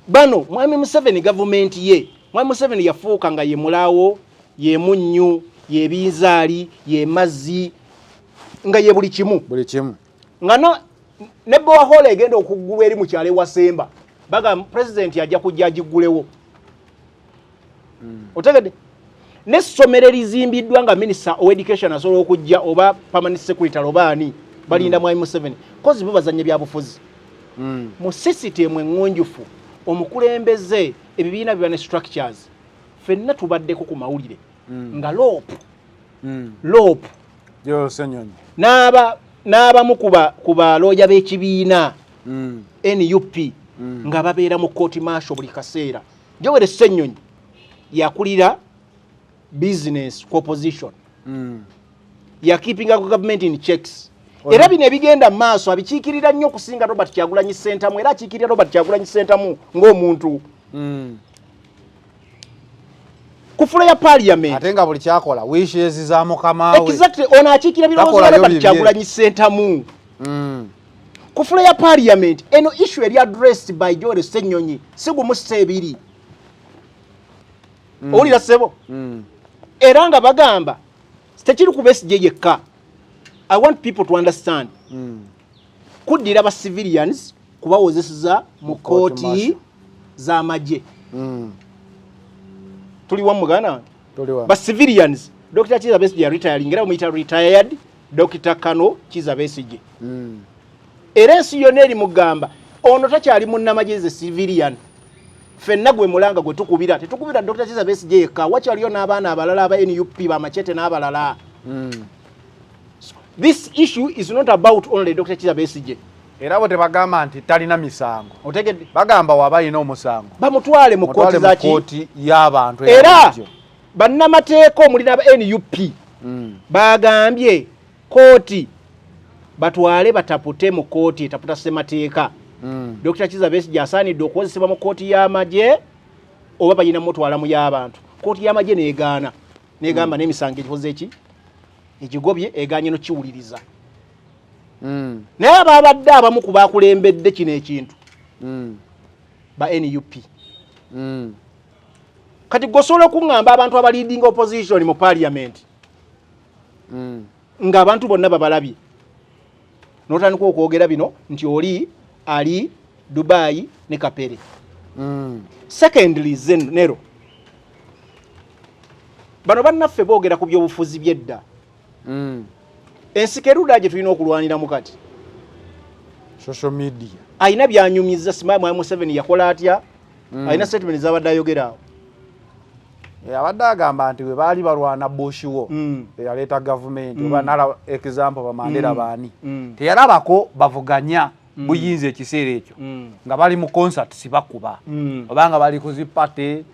Bano Mwami Museveni, gavumenti ye Mwami Museveni yafuuka nga ye mulaawo, ye munnyu, ye binzaali, ye mazzi, nga ye buli kimu. Buli kimu. Nga no ne borehole egenda okuggulwa eri mu kyalo ewasemba, bagamba pulezidenti ajja kujja agiggulewo. Otegedde? N'essomero erizimbiddwa nga minisita owa education asobola okujja, oba permanent secretary oba ani, balinda Mwami Museveni, kozi bo bazanya byabufuzi. Mu sisitemu eŋŋunjufu, omukulembeze, ebibiina biba ne structures. Ffenna tubaddeko ku mawulire nga LOP LOP Joel Ssenyonyi n'abamu ku balooya b'ekibiina NUP nga babeera mu court martial buli kaseera. Joel Ssenyonyi yakulira business ku opposition, yakeepinga ku government in checks. Era bino ebigenda mu maaso abikiikirira nnyo okusinga Robert Kyagulanyi Ssentamu, era akiikirira Robert Kyagulanyi Ssentamu ng'omuntu. Ku floor ya parliament, ate nga buli kyakola wishes za mukama we. Exactly, ono akiikirira birowoozo bya Takolayo Robert bibye. Kyagulanyi Ssentamu. Ku floor ya parliament, eno issue eri addressed by Joel Ssenyonyi, si gumu si ebiri. Owulira ssebo? Era nga bagamba tekiri ku Besigye yekka. I want people to understand, kuddira ba civilians kubawozeseza mu court kooti martial. z'amagye. Tuli wamu, muganda wange? Tuli wamu. Ba civilians. Dr. Kiza Besigye ya retiring, era bamuyita retired Dr. Kano Kiza Besigye. Era ensi yonna eri mugamba ono takyali munnamagye, ze civilian. Ffenna gwe mulanga gwe tukubira, tetukubira Dr. Kiza Besigye yekka, wakyaliyo n'abaana abalala aba NUP, bamachete n'abalala. This issue is not about only Dr. Kiza Besigye. Era bwe tebagamba nti talina misango, Otegedde? bagamba waba alina omusango, bamutwale mu kooti mutwale mu zaki? kooti y'abantu Era eyabulijjo. bannamateeka omuli n'aba NUP bagambye kooti batwale batapute mu kooti etaputa ssemateeka. Dr. Kiza Besigye asaanidde okukozesebwa mu kooti y'amagye oba balina mutwala mu y'abantu? Kooti y'amagye negaana, negamba n'emisango egikoze eki egigobye, eganye nokiwuliriza. Naye ababadde abamu ku bakulembedde kino ekintu ba NUP. Kati gosobola okuŋŋamba abantu aba leading opposition mu parliament ng'abantu bonna babalabye, n'otandika okwogera bino nti oli ali Dubai ne Kapere? Secondly, zen nero bano bannaffe boogera ku byobufuzi byedda. Ensiko erudda gye tulina okulwaniramu kati. Social media. Alina byanyumiza, simanyi mwami Museveni yakola atya. Alina statement zabadde ayogera awo. Abadde agamba nti bwe baali balwana Bush War, eyaleeta gavumenti, oba nala example bamandera, baani, teyalabako bavuganya buyinza ekiseera ekyo nga bali mu concert sibakuba oba nga bali ku zi party,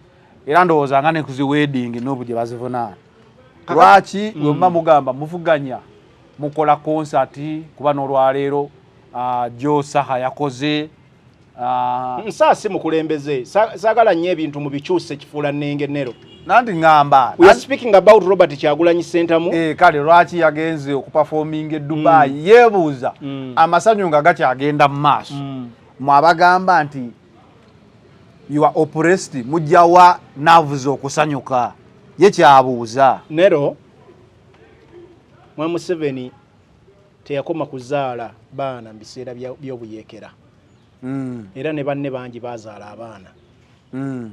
era ndowooza nga ne ku zi wedding n'obu gye bazivunaana. Lwaki bwe muba mugamba muvuganya mukola concert? Kuba n'olwaleero Jo Saha yakoze Nsaasi mukulembeze. Saagala nnyo ebintu mu bikyuse kifuula nnenge nero. Nanti ŋŋamba We are speaking about Robert Kyagulanyi Ssentamu. Eh, kale lwaki yagenze okuperforminga e Dubai? Yeebuuza amasanyu nga gakyagenda mu maaso, mwe abagamba nti you are oppressed mujjawa nerves okusanyuka? Ye kyabuuza. Nero mwa Museveni teyakoma kuzaala baana mu biseera by'obuyeekera. Era ne banne bangi bazaala abaana.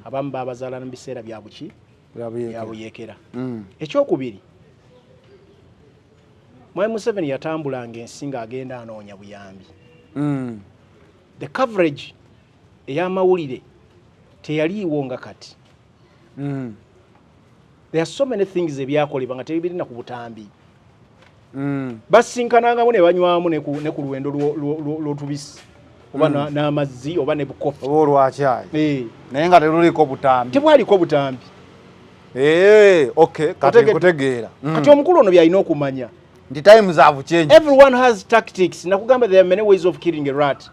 Abamu babazaala mu biseera bya buki? Bya buyeekera. Ekyokubiri, mwami Museveni yatambulanga ensi ng'agenda anoonya buyambi. The coverage ey'amawulire teyaliiwo nga kati. There are so many things ebyakolebwa nga tebirina ku butambi. Basinkanangamu ne banywamu ne ku luwendo lw'otubisi oba n'amazzi oba ne bukofi. Oba olwakyayi. Eh, naye nga teruliko butambi. Tebwaliko butambi. Eh, okay, kati nkutegeera. Kati omukulu ono byalina okumanya nti times have changed. Everyone has tactics. Nakugamba, there are many ways of killing a rat.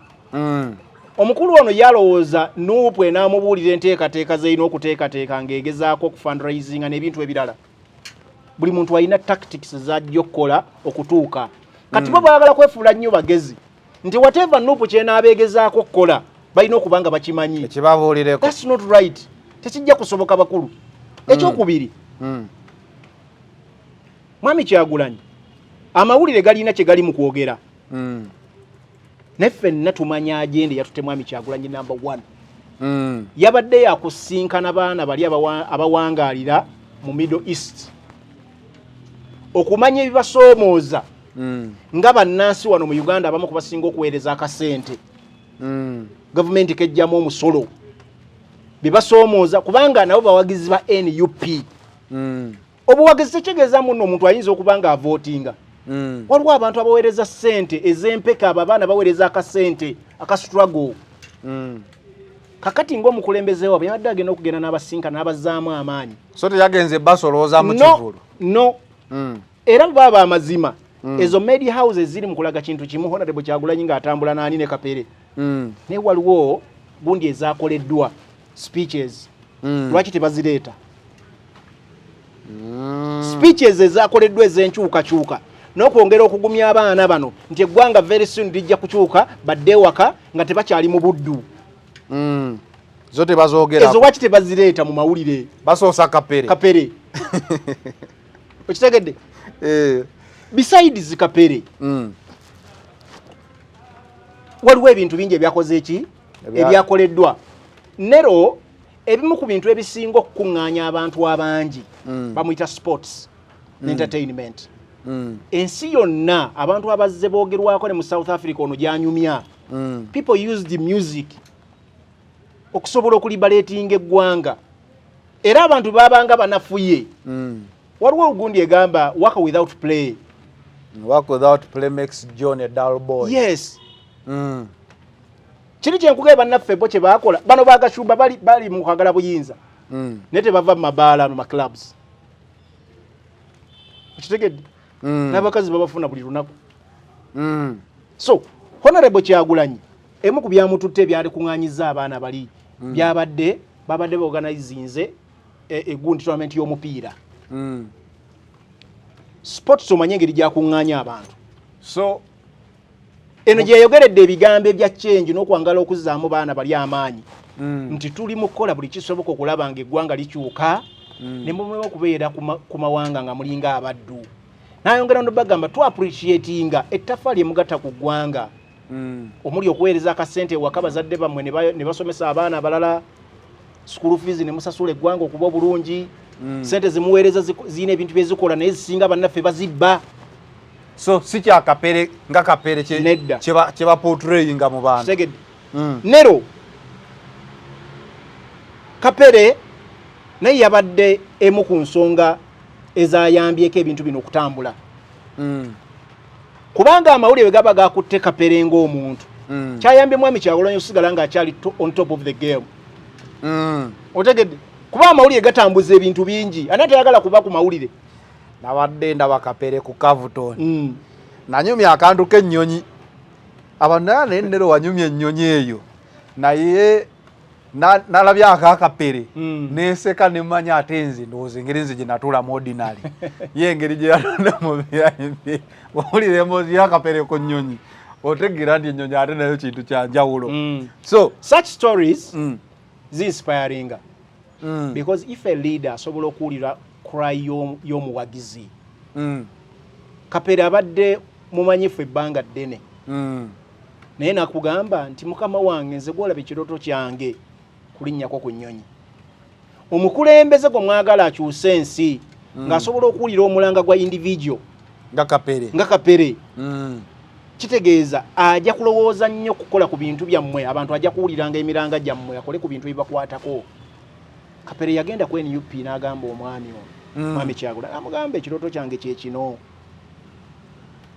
Omukulu ono yalowooza NUP enaamubuulira enteekateeka z'erina okuteekateeka ng'egezaako okufundraisinga n'ebintu ebirala. Buli muntu alina tactics z'ajja okukola okutuuka. Kati bo baagala kwefuula nnyo bagezi nti whatever NUP kyenaabeegezaako okukola balina okuba nga bakimanyi. Ekibabuulireko. That's not right, tekijja kusoboka bakulu. Ekyokubiri, mwami Kyagulanyi amawulire galina kye gali mu kwogera, naye ffenna tumanya agenda eyatutte mwami Kyagulanyi number one. Yabadde yakusinkana baana bali abawangaalira mu Middle East okumanya ebibasoomooza nga bannansi wano mu Uganda, abamu kubasinga okuweereza akasente gavumenti kejjamu omusolo, bibasoomooza kubanga nabo bawagizi ba NUP. Obuwagizi tekitegeeza muno omuntu ayinza okuba nga avootinga. Waliwo abantu abaweereza ssente ez'empeka, abo abaana baweereza akasente aka struggle. Kakati ng'omukulembeze waabwe yabadde agenda okugenda n'abasinkana n'abazzaamu amaanyi. So teyagenze basolooza mu No, kivulu? No. Era bwe baba amazima Ezo media houses ziri mu kulaga kintu kimu, Honorable Kyagulanyi ng'atambula naani ne Kapere. Naye waliwo gundi ezakoleddwa, speeches. Lwaki tebazireeta, speeches ezakoleddwa ez'enkyukakyuka n'okwongera okugumya abaana bano nti eggwanga very soon lijja kukyuka, badde ewaka nga tebakyali mu buddu? Zo tebazoogera. Ezo waki tebazireeta mu mawulire? Basoosa Kapere. Kapere, okitegedde? Eh. Besides Kapere, waliwo ebintu bingi ebyakoze eki ebyakoleddwa. Nero ebimu ku bintu ebisinga okukuŋŋaanya abantu abangi bamuyita sports entertainment. Ensi yonna abantu abazze boogerwako, ne mu South Africa ono gyanyumya, people use the music okusobola okuliberatinga eggwanga, era abantu babanga banafuye. Waliwo ogundi egamba, "Work without play." Work without play makes John a dull boy. Yes. Kiri kyenkugee, bannaffe bo kye baakola, bano bagashumba bali mu kwagala buyinza, naye tebava mu mabaala, mu maclubs, okitegedde? N'abakazi babafuna buli lunaku. So Honorable Kyagulanyi, emu ku byamututte ebyali kuŋŋanyiza abaana bali, byabadde babadde baorganizinze egundi tournament y'omupiira. Sports, omanye engeri gyakuŋŋaanya abantu. So eno gye yayogeredde ebigambo ebya change n'okwangala okuzzaamu baana bali amaanyi nti tuli mu kukola buli kisoboka okulaba nga eggwanga likyuka, ne mumulema okubeera ku mawanga nga mulinga abaddu. N'ayongera nobagamba, tu appreciatinga ettaffaali emugatta ku ggwanga, omuli okuweereza akasente ewaka bazadde bammwe ne basomesa abaana abalala, school fees ne musasula eggwanga okuba obulungi. Sente zimuweereza zirina ebintu byezikola, naye zisinga bannaffe bazibba. So si kyakapere nga Kapere Nedda. Kye baportrayinga mu bantu. Kitegedde? Nero Kapere naye yabadde emu ku nsonga ezayambyeko ebintu bino okutambula, kubanga amawulire bwe gaba gakutte Kapere ng'omuntu, kyayambye mwami Kyagulanyi osigala ng'akyali on top of the game. Otegedde? Kuba amawulire gatambuza ebintu bingi, ani atayagala kuba ku mawulire? Nabadde ndaba Kapere ku Cavuton. Nanyumya akantu k'ennyonyi, abantu naye nero wanyumya ennyonyi eyo, naye nalabye akakapere neseka, nemanya ate nze ndowooza engeri nze gye natuulamu ordinary, ye engeri gye yatunda mu VIP. Owulira emboozi y'akapere ku nnyonyi, otegeera nti ennyonyi ate nayo kintu kya njawulo. So such stories zinspiringa, because if a leader asobola okuwulira cry y'omuwagizi. Kapere abadde mumanyifu ebbanga ddene, naye nakugamba nti, "Mukama wange, nze gwolaba, ekirooto kyange kulinnyako ku nnyonyi." Omukulembeze gwe mwagala akyuse ensi ng'asobola okuwulira omulanga gwa individual nga Kapere, nga Kapere, kitegeeza ajja kulowooza nnyo kukola ku bintu byammwe abantu, ajja kuwuliranga emiranga gyammwe, akole ku bintu ebibakwatako. Kapere yagenda ku NUP n'agamba omwami ono, Mwami Kyagula, amugamba, "Ekirooto kyange kye kino."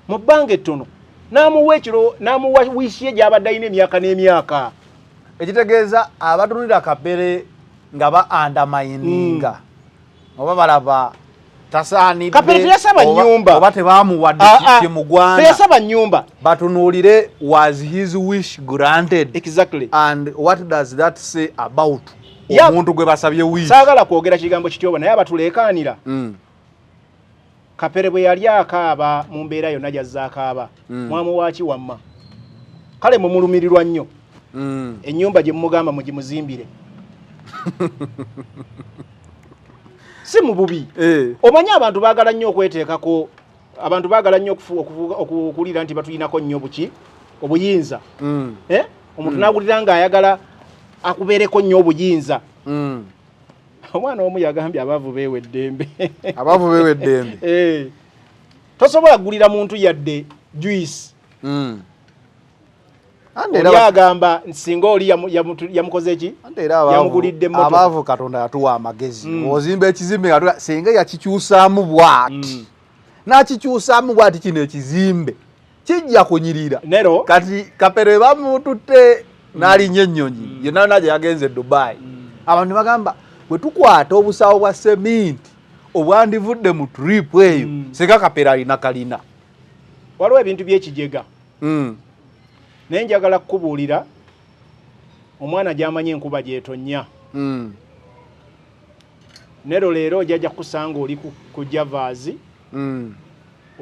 Mu bbanga ettono n'amuwa ekiro, n'amuwa wish ye gy'abadde alina emyaka n'emyaka. Ekitegeeza abatunulira Kapere nga ba undermininga oba balaba tasaanidde. Kapere teyasaba nnyumba. Oba tebamuwadde Ah, ah, kimugwana. Teyasaba nnyumba. Batunuulire, was his wish granted? Exactly. And what does that say about omuntu gwe basabye wish? Saagala kwogera kigambo kityoba, naye abatuleekaanira, Kapere bwe yali akaaba mu mbeera yonna gy'azze akaaba, mwamuwaaki wamma? Kale mumulumirirwa nnyo. Ennyumba gye mumugamba mugimuzimbire, si mu bubi. Eh. Omanyi abantu baagala nnyo okweteekako, abantu baagala nnyo okuwulira nti batulinako nnyo buki obuyinza. Eh? Omuntu n'awulira ng'ayagala akubeereko nnyo obuyinza. Omwana omu yagambye, "Abaavu beewa eddembe." Abaavu beewa eddembe. Eh. Tosobola kugulira muntu yadde juice. Ante Oli era agamba singa oli yamukoze ki, ante era abaavu, yamugulidde emmotoka. Abaavu Katonda yatuwa amagezi. Ozimba ekizimbe nga singa yakikyusaamu bw'ati, n'akikyusaamu bw'ati, kino ekizimbe kijja kunyirira. Nero Kati Kapere bamututte n'alinnya ennyonyi yonna yonna gye yagenze e Dubai, abantu ne bagamba, bwe tukwata obusawo bwa seminti obwandivudde mu trip eyo, singa Kapere alina kalina. Waliwo ebintu by'ekijega. Naye njagala kukubuulira omwana gy'amanyi enkuba gy'etonnya. Nero leero ojja kusanga oli ku Javaazi.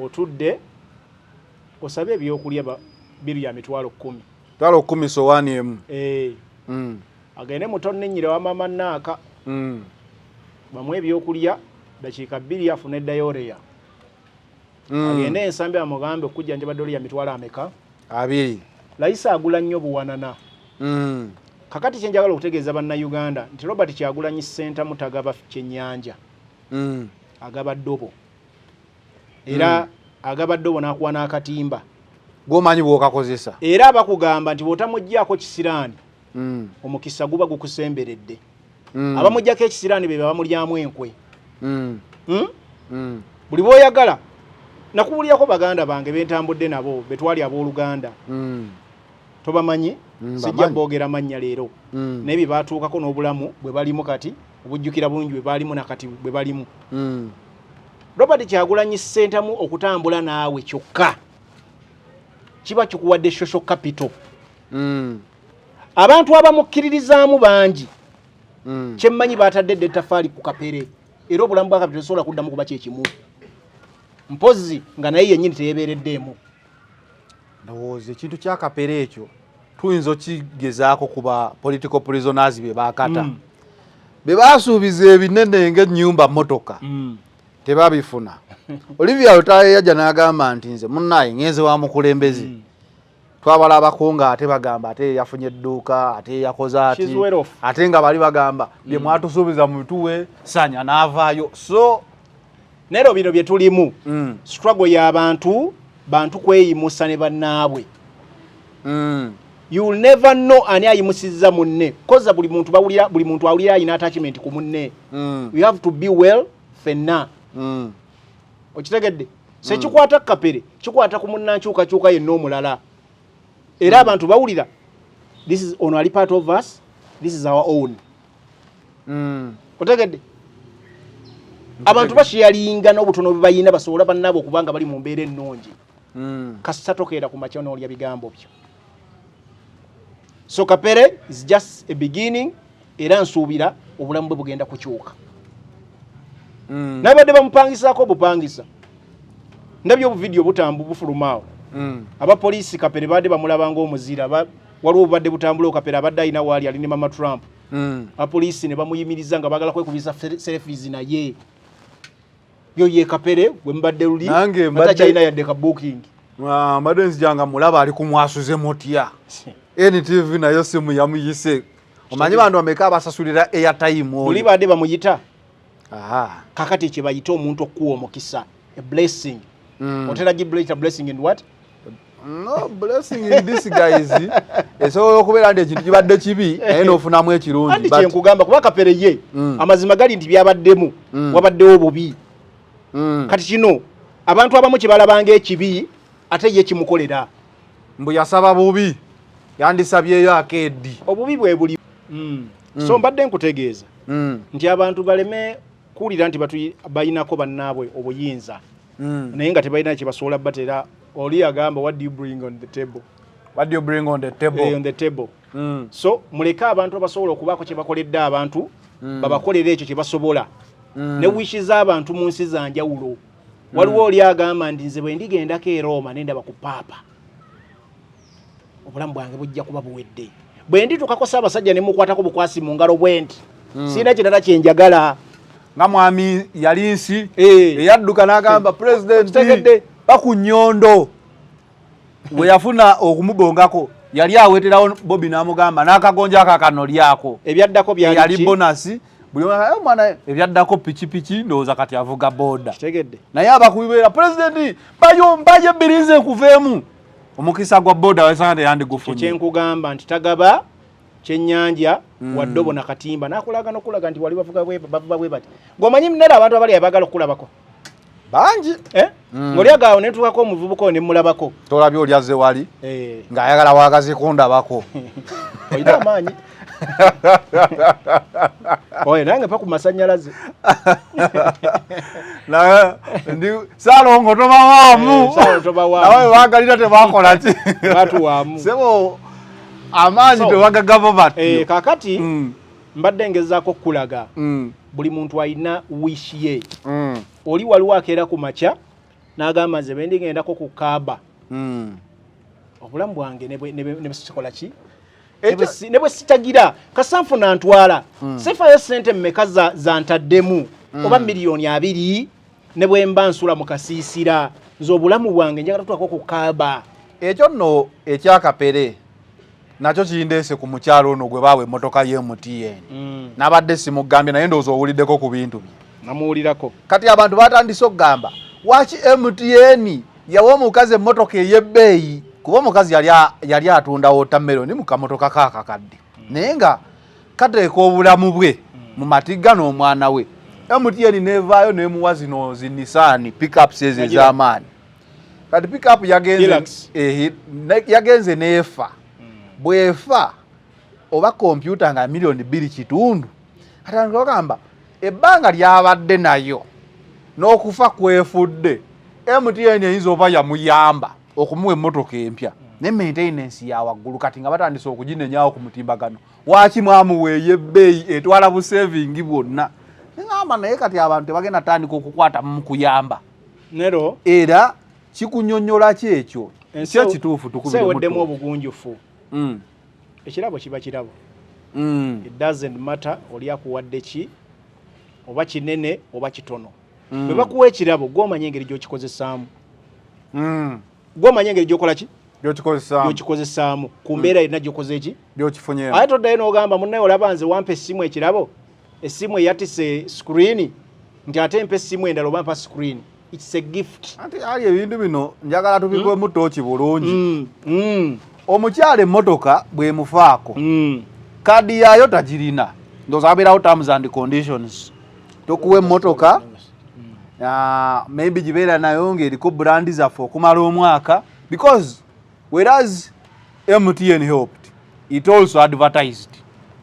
Otudde osabe ebyokulya biri ya 10,000. 10,000 sowaani emu. Agende mutonnenyire wa mama Naaka. Bamuwe ebyokulya dakiika 2 afune diarrhea. Agende ensambi amugambe okujjanjaba doli ya mitwalo ameka? 2. Layisa agula nnyo buwanana. Kakati kye njagala okutegeeza bannayuganda nti Robert Kyagulanyi Ssentamu tagaba kyennyanja. Agaba ddobo. Era agaba ddobo n'akuwa n'akatimba. Gw'omanyi bw'okakozesa. Era abakugamba nti bw'otamuggyako kisiraani, omukisa guba gukusemberedde. Abamuggyako ekisiraani be bamulyamu enkwe. Buli bw'oyagala nakuwulirako baganda bange bentambudde nabo betwali abooluganda. Tobamanyi, sijja boogera mannya leero. Naye bye baatuukako n'obulamu bwe balimu kati, obujjukira bulungi bwe baalimu na kati bwe balimu. Robert Kyagulanyi Ssentamu okutambula naawe kyokka kiba kikuwadde social capital. Abantu abamukkiririzaamu bangi. Kyemmanyi baatadde dda ettaffaali ku kapere era obulamu bwa kapere tosobola kuddamu kuba kyekimu. Mpozzi nga naye yennyini teyeebeereddeemu. Ndowooza ekintu kya kapere ekyo tuyinza okigezaako kuba political prisoners be baakata. Be baasuubiza ebinene ng'ennyumba mmotoka. Tebabifuna. Olivia Lutaaya yajja n'agamba nti nze munnaye ngenze wa mukulembeze. Twabalabako nga ate bagamba ate yafunye edduuka ate yakoze ati. She's well off. Ate nga bali bagamba bye mwatusuubiza mubituwe sanya n'avaayo. So nero bino bye tulimu. Struggle y'abantu bantu kweyimusa ne bannaabwe. You will never know ani ayimusizza munne. Koza buli muntu bawulira, buli muntu awulira alina attachment ku munne. You have to be well fenna. Okitegedde? So ekikwata kapere kikwata ku munnankyukakyuka yenna omulala. Era abantu bawulira this is ono ali part of us, this is our own. Otegedde? Abantu basharinga n'obutono bwe balina basobola bannaabwe okuba nga bali mu mbeera ennungi. Kasita tokeera ku makya n'olya bigambo byo. So kapere is just a beginning, era nsuubira obulamu bwe bugenda kukyuka. Nabadde bamupangisaako obupangisa. Ndabye obuvidiyo butambu bufuluma awo. Abapoliisi kapere baadde bamulaba ng'omuzira. Waliwo obubadde butambula okapere abadde alina waali ali ne Mama Trump. Abapoliisi ne bamuyimiriza nga baagala kwekubisa selfies naye. Yo ye kapere gwe mbadde luli Nange mbadde atakyalina yadde ka booking. Mbadde nzija nga mulaba ali kumwasuze mutya. NTV nayo simu yamuyise. Omanyi bantu bameka abasasulira airtime oyo? Luli badde bamuyita. Kakati kye bayita omuntu okuwa omukisa, a blessing. Otera gi blessing in what? No, blessing in disguise. Esobola okubeera nti ekintu kibadde kibi naye n'ofunamu ekirungi. Anti kye nkugamba kuba kapere ye amazima gali nti byabaddemu, wabaddewo obubi. Kati kino abantu abamu kye balabanga ekibi ate ye kimukolera. Mbu yasaba bubi, yandisabyeyo akeedi. Obubi bwe buli. So mbadde nkutegeeza nti abantu baleme kuwulira nti balinako bannaabwe obuyinza. Naye nga tebalina kye basobola batera. Oli agamba, what do you bring on the table? What do you bring on the table? On the table. So muleke abantu abasobola okubaako kye bakoledde abantu, babakolere ekyo kye basobola. Ne wishi z'abantu mu nsi za njawulo. Waliwo oli agamba nti nze bwe ndigendako e Roma ne ndaba ku Paapa, obulamu bwange bujja kuba buwedde. Bwe ndituukako Ssaabasajja ne mukwatako bukwasi mu ngalo bwe nti, sirina kirala kye njagala. Nga mwami yali nsi eyadduka n'agamba President Okitegedde? bakunyondo. Bwe yafuna okumubongako yali aweterawo Bobi n'amugamba n'akagonja ako akano lyako. Ebyaddako byali Yali ki? bonus. Buli omu omwana ebyaddako pikipiki ndowooza kati avuga boda. Kitegedde. Naye abakubibeera President bayomba ye birinze nkuveemu. Omukisa gwa boda wesanga teyandigufunye. Kye nkugamba nti tagaba kyennyanja wa ddobo na katimba n'akulaga n'okulaga nti wali bavuga bwe bavuba bwe bati. Ng'omanyi nera abantu abali abaagala okukulabako. Bangi. Ng'oli agaawo ne ntuukako omuvubuka oyo ne mmulabako. Tolabye oli azze wali? Ng'ayagala wagazi kundabako. Olina amaanyi. Oye, nange mpa ku masanyalaze. Ndi Ssalongo tobawaamu. Eh, Ssalongo tobawaamu. Nawe bagalira tebakola ki? Batuwaamu. Sebo amaanyi So, tebagagava batyo. Eh, kakati mbadde ngezaako okukulaga buli muntu alina wish ye. Oli waliwo akeera ku makya n'agamba, nze bwe ndigendako ku Kaaba, obulamu bwange ne bwe sikola ki, ne bwe sitagira kasanfu ntwala, sifayo sente mmeka zantaddemu oba 20 miliyoni, ne bwe mba nsula mu kasiisira, nze obulamu bwange njagala tutuukako ku Kaaba. Ekyo nno ekyakapere nakyo kindeese ku mukyalo ono gwe baawa emmotoka y'MTN. Nabadde simugambye, naye ndowooza owuliddeko ku bintu bye. Namuwulirako. Kati abantu batandise okugamba, waki MTN yawa omukazi emmotoka ey'ebbeeyi? Kuba omukazi yali atunda watermelon mu kamotoka kaakakadde, naye nga kateeka obulamu bwe mu matigga n'omwana we. MTN nevaayo nemuwa zino zi Nissan pickups ezo Nagira. ez'amaanyi. Kati pickup yagenze Hilux. Eh, yagenze neefa. Bwefa oba kompyuta nga 2.5 miliyoni. Atandika bagamba ebbanga lyabadde nayo n'okufa kwefudde, MTN eyinza oba yamuyamba okumuwa emmotoka empya ne maintenance ya waggulu. Kati nga batandise okuginenyawo ku mutimbagano, waaki mwamuweeyo ebbeeyi etwala busaving bwonna? Neŋamba, naye kati abantu tebagenda tandika okukwata mu kuyamba. Nero. Era kikunyonnyola ki ekyo? Si ekituufu? Seweddemu Tukubiremu. Obugunjufu, ekirabo kiba kirabo. It doesn't matter oli akuwadde ki, oba kinene oba kitono. Bwe bakuwa ekirabo, gw'omanya engeri gy'okikozesaamu. Gw'omanya engeri gy'okola ki? Gyokikozesaamu. Gy'okikozesaamu ku mbeera yonna gy'okoze ki. Gyokifunyemu. Ate toddayo n'ogamba, munnaye olaba nze wampa essimu ekirabo, essimu eyatise screen, nti ate mpa essimu endala oba mpa screen. It's a gift. Anti ali ebintu bino njagala tubikwemu tooki bulungi. Omukyala emmotoka bw'emufaako, kaadi yaayo tagirina, ndowooza wabeerawo terms and conditions. Tokuwa emmotoka, maybe gibeera nayo ng'eriko brand zaffe okumala omwaka, because whereas MTN helped, it also advertised.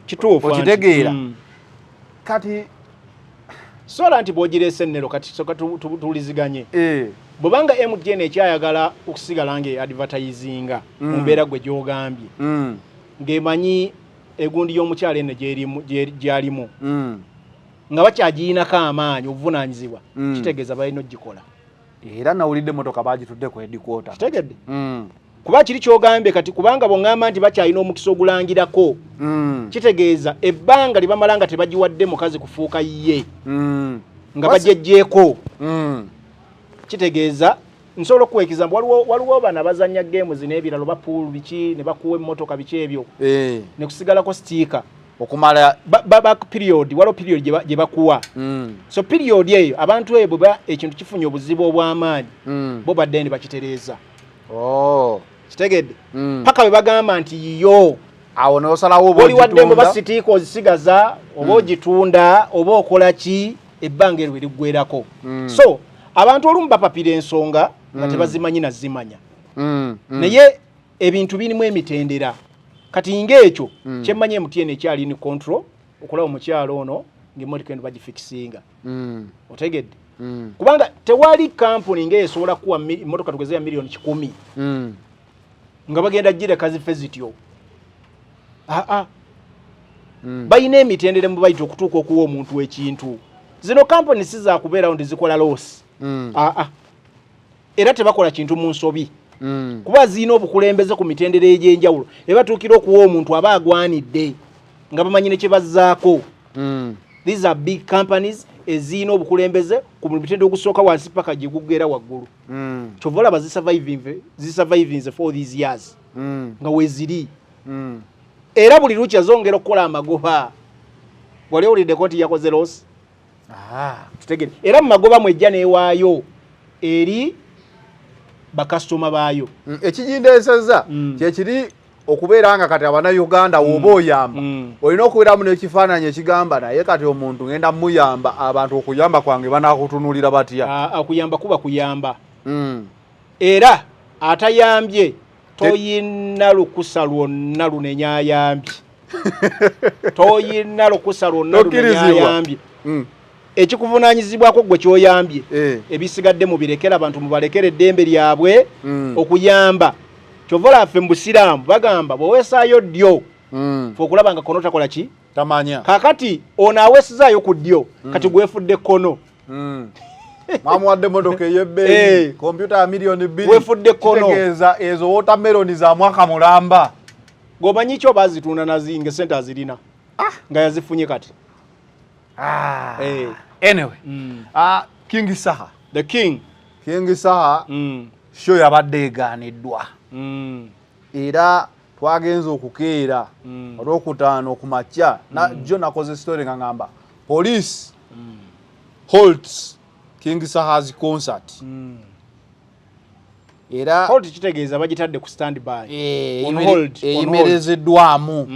Kituufu anti. Okitegeera? Kati Sola nti bw'ogireese ennero, kati soka tuwuliziganye. Bwebanga MTN ekyayagala okusigala nga advertisinga mu mbeera gwe gy'ogambye, ng'emanyi egundi y'omukyala eno gy'alimu, nga bakyagiyinako amaanyi, obuvunaanyizibwa, kitegeeza balina ogikola. Era nawulidde emmotoka bagitudde ku headquarter. Kitegedde? Kuba kiri kyogambye kati, kubanga bw'oŋŋamba nti bakyalina omukisa ogulangirako, kitegeeza ebbanga lye bamala nga tebagiwadde mukazi kufuuka ye, nga bagyeggyeko, kitegeeza nsobola okuwa example. Waliwo bano abazanya games n'ebiralo, ba pool biki, ne bakuwa emmotoka biki ebyo, ne kusigalako sticker okumala ba period. Waliwo period gye bakuwa. So period eyo, abantu eyo bwe ekintu kifunye obuzibu obw'amaanyi, bo badde ne bakitereeza. Oh. Kitegedde? Paka bwe bagamba nti yiyo. Awo nosalawo oba oli waddemu oba ogitunda. sticker ozisigaza oba ogitunda oba okola ki, ebbanga eryo eriggwerako. So abantu olumu bapapira ensonga nga tebazimanyi nazimanya. Naye ebintu birimu emitendera. Kati ng'ekyo kyemmanyi, MTN ekyali in control okulaba omukyalo ono ng'emmotoka eno bagifikisinga. Otegedde? Kubanga tewali kampuni ng'esobola kuwa emmotoka tugeze ya 100 miliyoni nga bagenda gireka zife zityo. Aa, balina emitendera mu bayita okutuuka okuwa omuntu ekintu. Zino kampuni si zakubeerawo nti zikola loss. Aa, era tebakola kintu mu nsobi, kuba zirina obukulembeze ku mitendera egy'enjawulo ebatuukira okuwa omuntu aba agwanidde, nga bamanyi ne kye bazzaako. These are big companies ezirina obukulembeze ku buli mutendera ogusooka wansi paka gye gugera waggulu. Kyova olaba zisurvivinze for these years nga weeziri. Era buli lukya zongera okukola amagoba. Wali owuliddeko nti yakoze loss? Ah. Kitegere, era mu magoba mwejja n'ewaayo eri bakasitoma baayo. Ekigindeesezza kyekiri okubeera nga kati abannayuganda woba oyamba, olina okubeeramu n'ekifaananyi ekigamba, naye kati omuntu ngenda muyamba, abantu okuyamba kwange banakutunuulira batya? Ah, okuyamba kuba kuyamba. Era atayambye toyina lukusa lwonna lunenya ayambye. Toyina lukusa lwonna Tokkirizibwa. lunayambye. Ekikuvunanyizibwako gwe kyoyambye. Eh. Ebisigadde mubirekere abantu, mubalekere eddembe lyabwe okuyamba. Kyova olaba ffe mu busiraamu bagamba bw'oweesaayo ddyo, fe okulaba nga kono takola ki. Tamanya. Kakati ono aweesezaayo ku ddyo, kati gwefudde kkono. Mwamuwadde emotoka ey'ebbeeyi, Eh. kompyuta ya miliyoni 2. Wefudde kkono. Kitegeeza ezo watermelon za mwaka mulamba. Ng'omanyi ki oba azitunda nazinga sente azirina nga yazifunye kati. Eh. Anyway, ah, King Saha. The king. King Saha, show yabadde egaaniddwa era twagenze okukeera olwokutaano ku makya najjo nakoze story nga ngamba police holds King Saha's concert era Hold kitegeeza bagitadde ku stand by. Eh, On hold, on hold. Eyimirezeddwamu,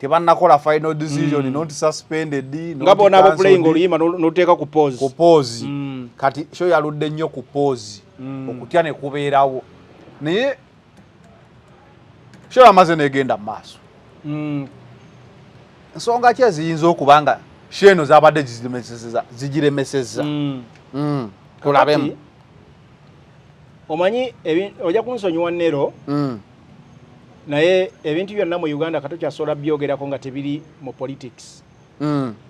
tebannakola final decision, not suspended, not Nga bona cancelled. abaplaying oluyimba n'oteeka ku pause. Ku pause. Kati show yaludde nnyo ku pause, okutya ne kubeerawo, naye show yamaze negenda mu maaso. Nsonga ki eziyinza okuba nga show eno zabadde zigiremesezza? Tulabemu. Kakati, omanyi ojja kunsonyiwa Nero, naye ebintu byonna mu Uganda katokyasobola byogerako nga tebiri mu politics,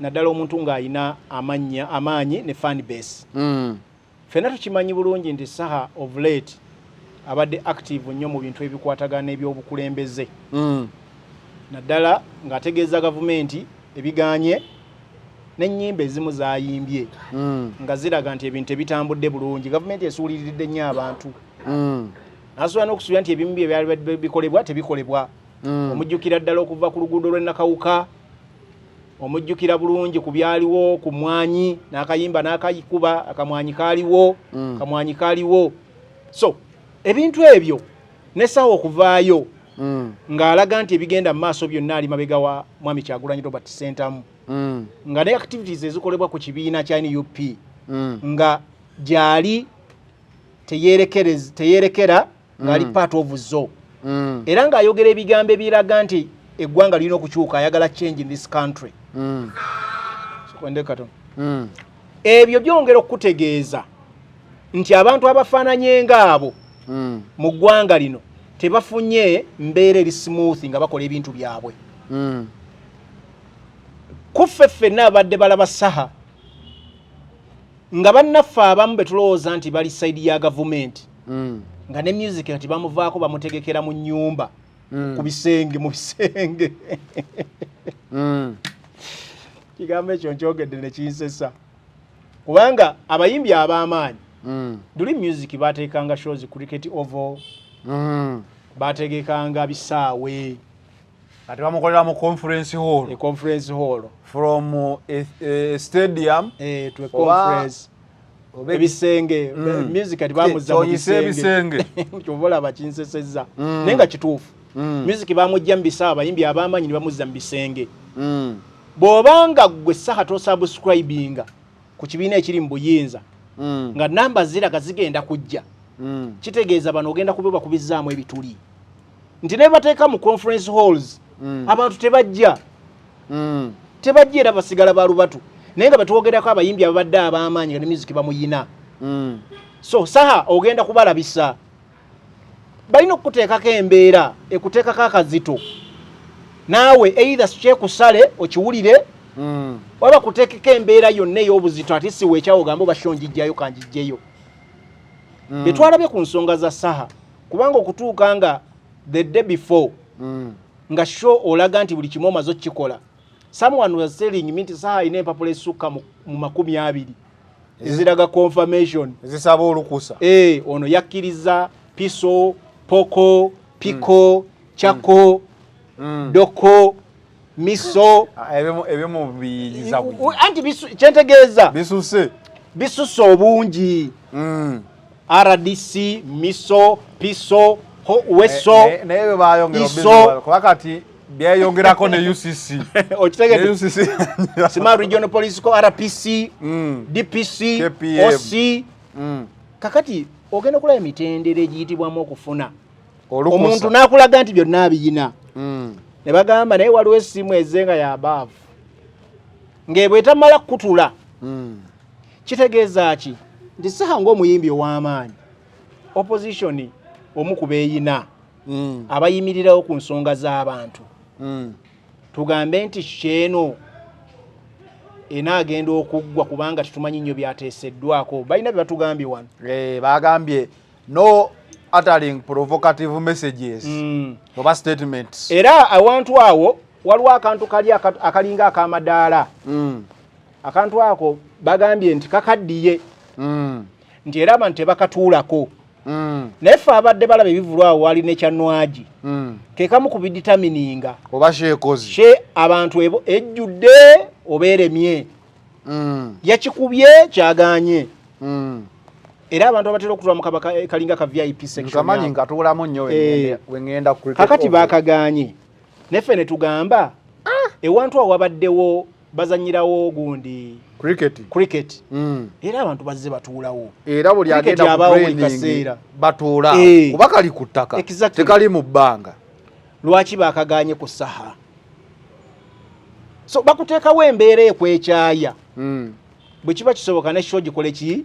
naddala omuntu ng'alina amannya, amaanyi ne fan base. Ffenna tukimanyi bulungi nti Saha of late abadde active nnyo mu bintu ebikwatagana n'ebyobukulembeze, naddala ng'ategeeza gavumenti ebiganye n'ennyimba ezimu zayimbye nga ziraga nti ebintu ebitambudde bulungi, gavumenti esuuliridde nnyo abantu. Nasobola n'okusuubira nti ebimu bye byali bikolebwa tebikolebwa. Omujjukira ddala okuva ku luguudo lw'e Nakawuka, omujjukira bulungi ku byaliwo ku mwanyi n'akayimba n'akayikuba akamwanyi kaaliwo. Kamwanyi kaaliwo. So ebintu ebyo nesawa okuvaayo ng'alaga nti ebigenda mu maaso byonna ali mabega wa Mwami Kyagulanyi Robert Sentamu, nga ne activities ezikolebwa ku kibiina kya NUP nga gyali teyerekera ng'ali part of zo, era ng'ayogera ebigambo ebiraga nti eggwanga lirina okukyuka, ayagala change in this country. Sokwende katono. Ebyo byongera okukutegeeza nti abantu abafaananye ng'abo mu ggwanga lino tebafunye mbeera eri smooth nga bakola ebintu byabwe. Kuffe ffenna abadde balaba Saha nga bannaffe abamu be tulowooza nti bali side ya gavumenti, nga ne music kati bamuvaako, bamutegekera mu nnyumba, ku bisenge, mu bisenge. Kigambo ekyo nkyogedde ne kinsesa, kubanga abayimbi ab'amaanyi duli music bateekanga shows Cricket Oval, bategekanga bisaawe. Kati bamukolera mu conference hall. E conference hall. From a stadium eh, to a conference, ebisenge. Music kati bamuzza mu Kyoyise bisenge. Ebisenge. Kyova olaba kinsesezza, naye nga kituufu. Music bamujja mu bisaawe, abayimbi ab'amaanyi ne bamuzza mu bisenge. Bw'obanga ggwe Saha tosubscribinga ku kibiina ekiri mu buyinza, nga namba ziraga zigenda kujja, kitegeeza bano ogenda kuba bakubizaamu ebituli nti ne bateeka mu conference halls, abantu tebajja. Tebajja era basigala balubatu, naye nga batwogerako abayimbi ababadde ab'amaanyi nga ne music bamuyina. So Saha ogenda kubalabisa, balina okukuteekako embeera ekuteekako akazito, naawe either kyekusale okiwulire oba kuteekeko embeera yonna ey'obuzito, ate si weekyawo ogambe oba sho njijjayo kanjijjeyo. Betwalabye ku nsonga za Saha, kubanga okutuuka nga the day before nga show olaga nti buli kimu omaze okukikola. Someone was telling me nti Saha alina empapula esukka mu 20 eziraga confirmation. Ezisaba olukusa. Eh, ono yakkiriza piso, poko, piko, chako, doko, miso. Ah, ebimu biyigiza. Anti kyentegeeza bisuse. Bisusse obungi. RDC, miso, piso, weso. Naye bwe bayongera Iso. kuba kati byeyongerako ne UCC. Okitegedde? Ne UCC. Sima regional police ko RPC, DPC, KPM. OC. Kakati ogenda okulaba emitendera egiyitibwamu okufuna Olukusa. omuntu n'akulaga nti byonna abiyina. Ne bagamba naye waliwo essimu ezze nga yabaavu ng'ebwetamala kukutula. Kitegeeza ki nti Saha ng'omuyimbi ow'amaanyi, opposition omu ku beeyina abayimirirawo ku nsonga z'abantu, tugambe nti kyeno enaagenda okuggwa kubanga tetumanyi nnyo byateeseddwako, balina bye batugambye wano. Bagambye no uttering provocative messages oba statements. Era awantu awo waliwo akantu kali akalinga akamadaala. Akantu ako bagambye nti kakaddiye, nti era abantu tebakatuulako. Naye ffe abadde balaba ebivulu awo, wali nekyanwagi ke kamu ku bidetermininga oba sheekozi she abantu ejjudde oba eremye. Yakikubye kyaganye. Era abantu abatera okutula mu kaba kalinga ka VIP section nkamanyi awo. Nkatuulamu nnyo wengenda ku cricket Kakati oval. Bakaganye neffe ne tugamba ewantu awo wabaddewo bazanyirawo gundi cricket. Cricket. Era abantu bazze batuulawo. Era buli Cricket agenda ku abaawo buli training kaseera. batuula kuba kali ku ttaka, tekali mu bbanga. Lwaki bakaganye ku Saha? So bakuteekawo embeera ekwekyaya. Bwe kiba kisoboka ne show gikole ki?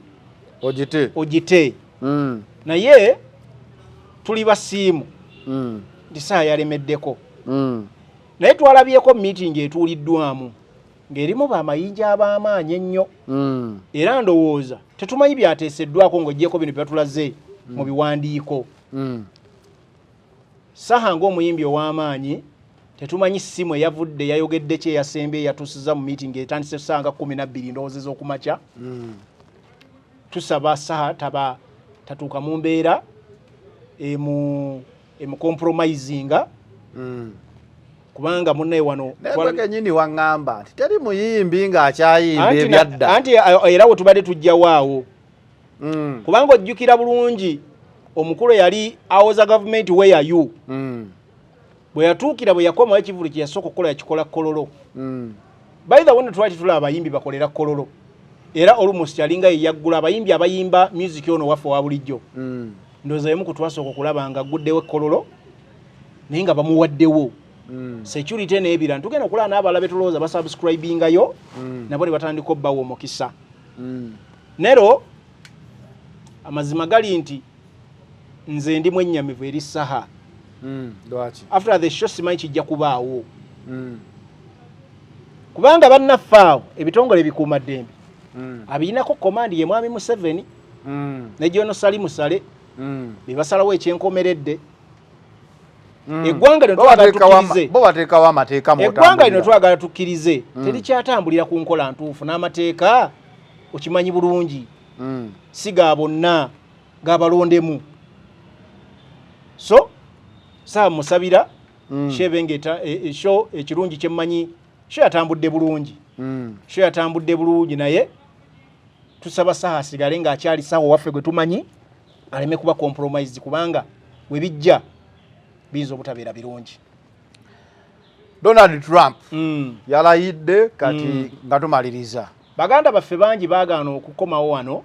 Ogite. Ogite. Naye tuli basiimu nti Saha yalemeddeko. Naye twalabyeko meeting etuuliddwamu ng'erimu bamayinja ab'amaanyi ennyo. Era ndowooza tetumanyi byateeseddwako ng'oggyeko bino bye batulaze mu biwandiiko. Saha ng'omuyimbi ow'amaanyi, tetumanyi simu eyavudde yayogedde ki eyasembye eyatuusiza mu meeting etandise ssaawa nga 12 ndowooza ez'okumakya. Tusaba Saha taba tatuuka mu mbeera emu emucompromisinga kubanga munnaye wano Naye gwe kenyini waŋŋamba nti teri muyimbi ng'akyayimba Anti ebyadda. Anti era we tubadde tujjawo awo, kubanga ojjukira bulungi omukulu yali awoza gavumenti weyayu bwe yatuukira, bwe yakomawo, ekivulu kye yasooka okukola yakikola Kololo. By the way, twali tetulaba abayimbi bakolera Kololo, era almost alinga yeyaggula abayimbi abayimba music ono waffe wa bulijjo. Ndowooza emu ku twasooka okulaba nga agguddewo ekkololo naye nga bamuwaddewo security n'ebirala. Tugenda okulaba n'abalala betulowooza basubscribingayo nabo ne batandika obbawa omukisa. Nero amazima gali nti nze ndi mwennyamivu eri Saha. Lwaki? After the show simanyi kijja kubaawo, kubanga bannaffe awo ebitongole ebikuumaddembe abirinako command ye mwami Museveni ne Jono Sali Musale, be basalawo ekyenkomeredde. Eggwanga lino Bo twagala tukkirize bo bateekawo amateeka eggwanga lino mw'otambulira. Twagala tukkirize terikyatambulira ku nkola ntuufu n'amateeka. Okimanyi bulungi si ga bonna, gabalondemu. So saa musabira show ebe nga show ekirungi kyemmanyi, show yatambudde bulungi. Show yatambudde bulungi, naye tusaba Saha asigale ng'akyali Saha owaffe gwe tumanyi, aleme kuba compromise, kubanga we bijja biyinza obutabeera birungi. Donald Trump yalayidde kati nga tumaliriza. Baganda baffe bangi baagaana okukomawo wano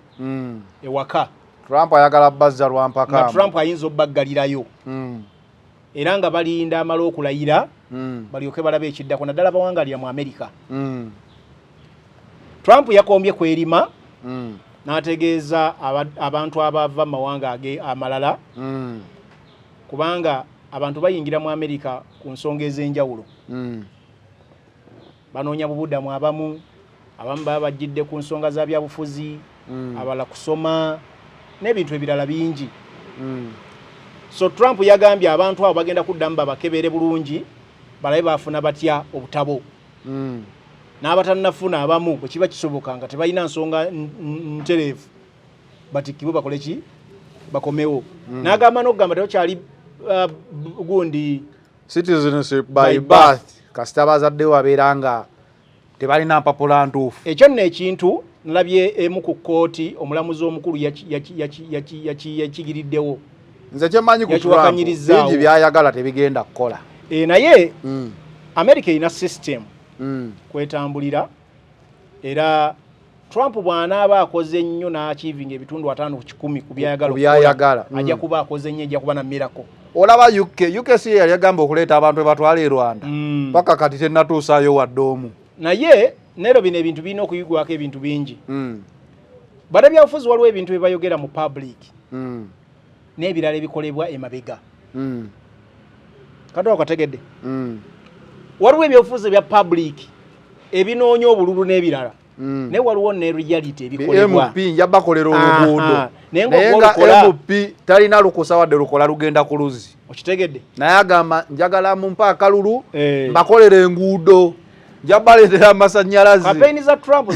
ewaka. Trump ayagala bazza nga lwampaka. Trump ayinza obbaggalirayo, era nga balinda amala okulayira balyoke balabe ekiddako, naddala bawangalira mu Amerika. Trump yakombye kwerima n'ategeeza abantu abava mu mawanga amalala, kubanga abantu bayingira mu Amerika ku nsonga ez'enjawulo. Banoonya bubudamu abamu, abamu baba bajjidde ku nsonga za byabufuzi, abalala kusoma n'ebintu ebirala bingi. So Trump yagambye abantu abo bagenda kuddamu babakebere bulungi, balabe bafuna batya obutabo, n'abatannafuna abamu bwe kiba kisoboka nga tebalina nsonga ntereevu batikkibwe bakole ki, bakomewo. N'agamba n'okugamba tebakyali gundi Citizenship by by birth. Birth. Kasita bazadde babeera nga tebalina mpapula ntuufu. Ekyo nno ekintu nalabye emu ku kkooti, omulamuzi omukulu yakigiriddewo. Nze kyemmanyi ku Trump, Yakiwakanyirizzaawo. bingi byayagala tebigenda kukola. Naye America erina system kwetambulira, era Trump bw'anaaba akoze nnyo n'achievinga ebitundu 50% ku byayagala Ku byayagala, okukola, ajja kuba akoze nnyo, ejja kuba na miracle. Olaba UK, UK si yali agamba okuleeta abantu ebatwala e Rwanda, paka kati tennatuusaayo wadde omu. Naye nero bino ebintu birina okuyigwako ebintu bingi. Bannabyabufuzi waliwo ebintu bye bayogera mu public n'ebirala ebikolebwa emabega. Kati okategedde? Waliwo ebyobufuzi ebya public ebinoonya obululu n'ebirala, naye waliwo ne reality ebikolebwa. MP nja bakolera oluguudo, Naye naye nga ng'olukola- MP talina lukusa wadde lukola lugenda ku luzzi. Okitegedde? Naye agamba, njagala mumpe akalulu, Eh. mbakolera enguudo, nja baleetera amasannyalaze. Kampeyini za Trump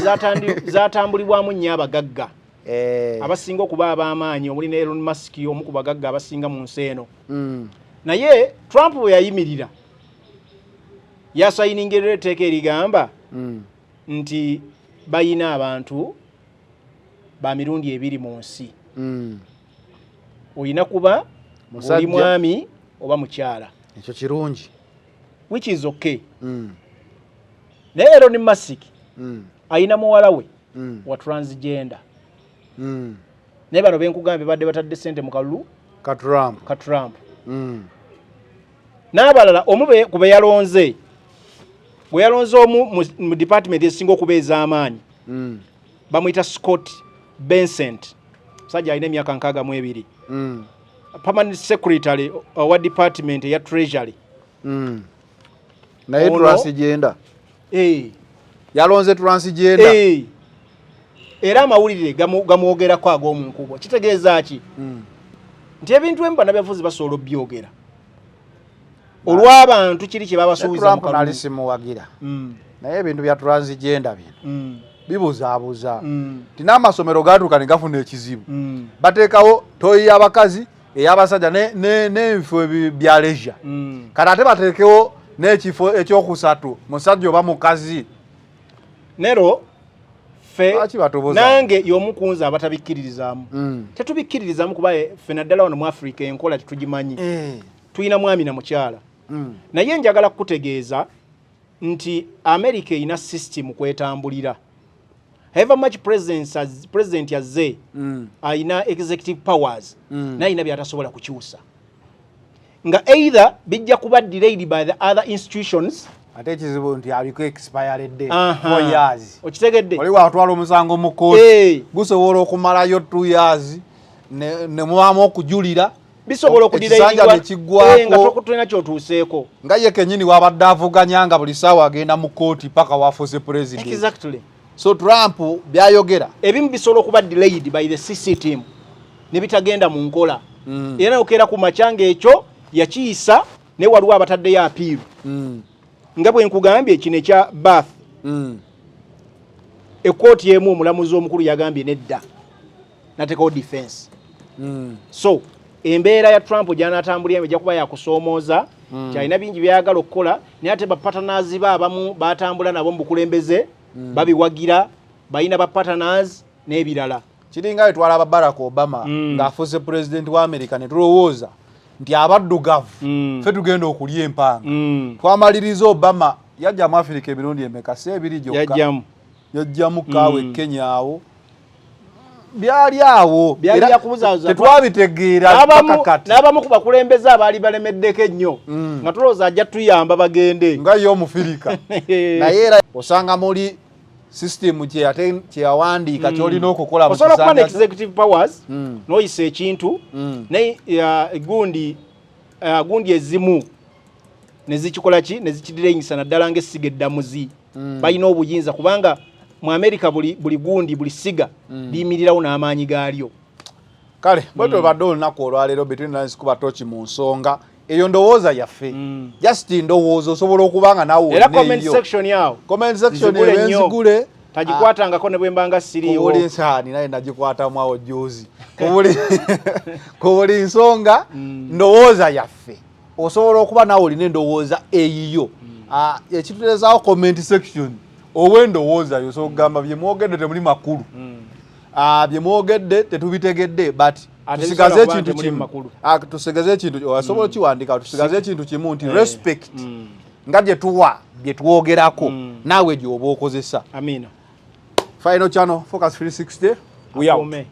zatambulibwamu nnyo abagagga abasinga okuba ab'amaanyi, omuli ne Elon Musk, omu ku bagagga abasinga mu nsi eno. Naye Trump bwe yayimirira, yasayiningira etteeka erigamba nti bayina abantu ba mirundi ebiri mu nsi. Olina kuba Musajja. oli mwami oba mukyala. Ekyo kirungi. Which is okay. Naye Elon Musk ayina muwala we wa transgender. Naye bano benkugambye badde batadde sente mu kalulu ka Trump. Ka Trump. N'abalala, omu ku be yalonze, bwe yalonze omu mu department ezisinga okuba ez'amaanyi, bamuyita Scott Bessent, musajja alina emyaka 62, permanent secretary owa department eya Treasury. Naye Ono- transgender. Eh, Yalonze transgender. Eh. Era amawulire gamwogerako ag'omu nkubo. Kitegeeza ki? Nti ebintu ebimu bannabyabufuzi basobola obyogera olw'abantu kiri kye babasuubiza mu Trump kalulu. nali simuwagira, naye ebintu bya transgender bino bibuzaabuza. Nti n'amasomero gatuuka ne gafuna ekizibu, bateekawo toilet y'abakazi, ey'abasajja, n'ebifo bya leisure. Kati ate bateekewo n'ekifo ekyokusatu, musajja oba mukazi. Nero ffe Lwaki batubuza? Nange y'omu ku nze abatabikkiririzaamu. Tetubikkiririzaamu kuba ffe naddala wano mu Africa enkola tetugimanyi. Tulina mwami na mukyala. Naye njagala kukutegeeza nti America erina system kwetambulira. However much president azze alina executive powers, naye alina byatasobola kukyusa, nga either bijja kuba delayed by the other institutions. Ate ekizibu nti aliko expired date, 4 years. Okitegedde? Oli watwala omusango mu kooti, gusobola okumalayo 2 years ne mubaamu okujulira. Bisobola Ekisanja okudelayingwa ne kiggwako. Nga tolina kyotuuseeko. Nga ye kennyini wabadde avuganya nga buli ssaawa agenda mu kooti paka wafuuse president. So Trump byayogera Ebimu bisobola okuba delayed by the cc team ne bitagenda mu nkola. Era nokeera ku makya ng'ekyo yakiyisa, naye waliwo abataddeyo appeal. Nga bwe nkugambye kino ekya birth, ekkooti emu omulamuzi omukulu yagambye nedda, nateekawo defense. So embeera ya Trump gy'anaatambuliramu ejja kuba yakusoomooza. Kyalina bingi byayagala okukola, naye ate bapartners be abamu batambula nabo mu bukulembeze babiwagira, balina bapartners n'ebirala. Kiringa bwe twalaba Barack Obama ng'afuuse president wa America, ne tulowooza nti abaddugavu ffe tugenda okulya empanga. Twamaliriza Obama yajja mu Afirika emirundi emeka? Si ebiri gyokka? Yajjamu. Yajjamu kaawe. Kenya awo byali awo. Byali Era byakubuzaabuza. tetwabitegeera paka kati. N'abamu ku bakulembeze abaali balemeddeko ennyo, nga tulowooza ajja tuyamba, bagende. Nga ye omufirika, naye era osanga muli system kyeyate kyeyawandiika kyolina okukola mu Osobola okuba ne kisanja. executive powers n'oyisa ekintu, naye gundi ezimu nezikikola ki, nezikidireyingisa, naddala ng'essiga eddamuzi. Balina obuyinza kubanga mu Amerika buli gundi, buli ssiga liyimirirawo n'amaanyi gaalyo. Kale bwe tubadde olunaku olwaleero Between Lines, kuba toki mu nsonga eyo, ndowooza yaffe, just ndowooza, osobola okuba nga naawe Era olina comment eyiyo. section awo Comment section nzigule nnyo. ebenzigule. Tagikwatangako ne bwe mbanga siriiwo. Kubuli nsaani naye nagikwatamu awo juzi. Ku buli nsonga, ndowooza yaffe, osobola okuba naawe olina endowooza eyiyo. Ah, ekituteezaawo comment section, owa endowooza yo, osobola okugamba bye mwogedde temuli makulu. Ah, bye mwogedde tetubitegedde, but Ate tusigaze bisobola kuba ekintu nti temuli kimu. makulu. Ah, tusigaze ekintu, osobola okiwandika, tusigaze ekintu kimu nti respect nga gye tuwa bye twogerako, naawe gy'oba okozesa. Amiina. Final channel, Focus 360. We out. Akuume.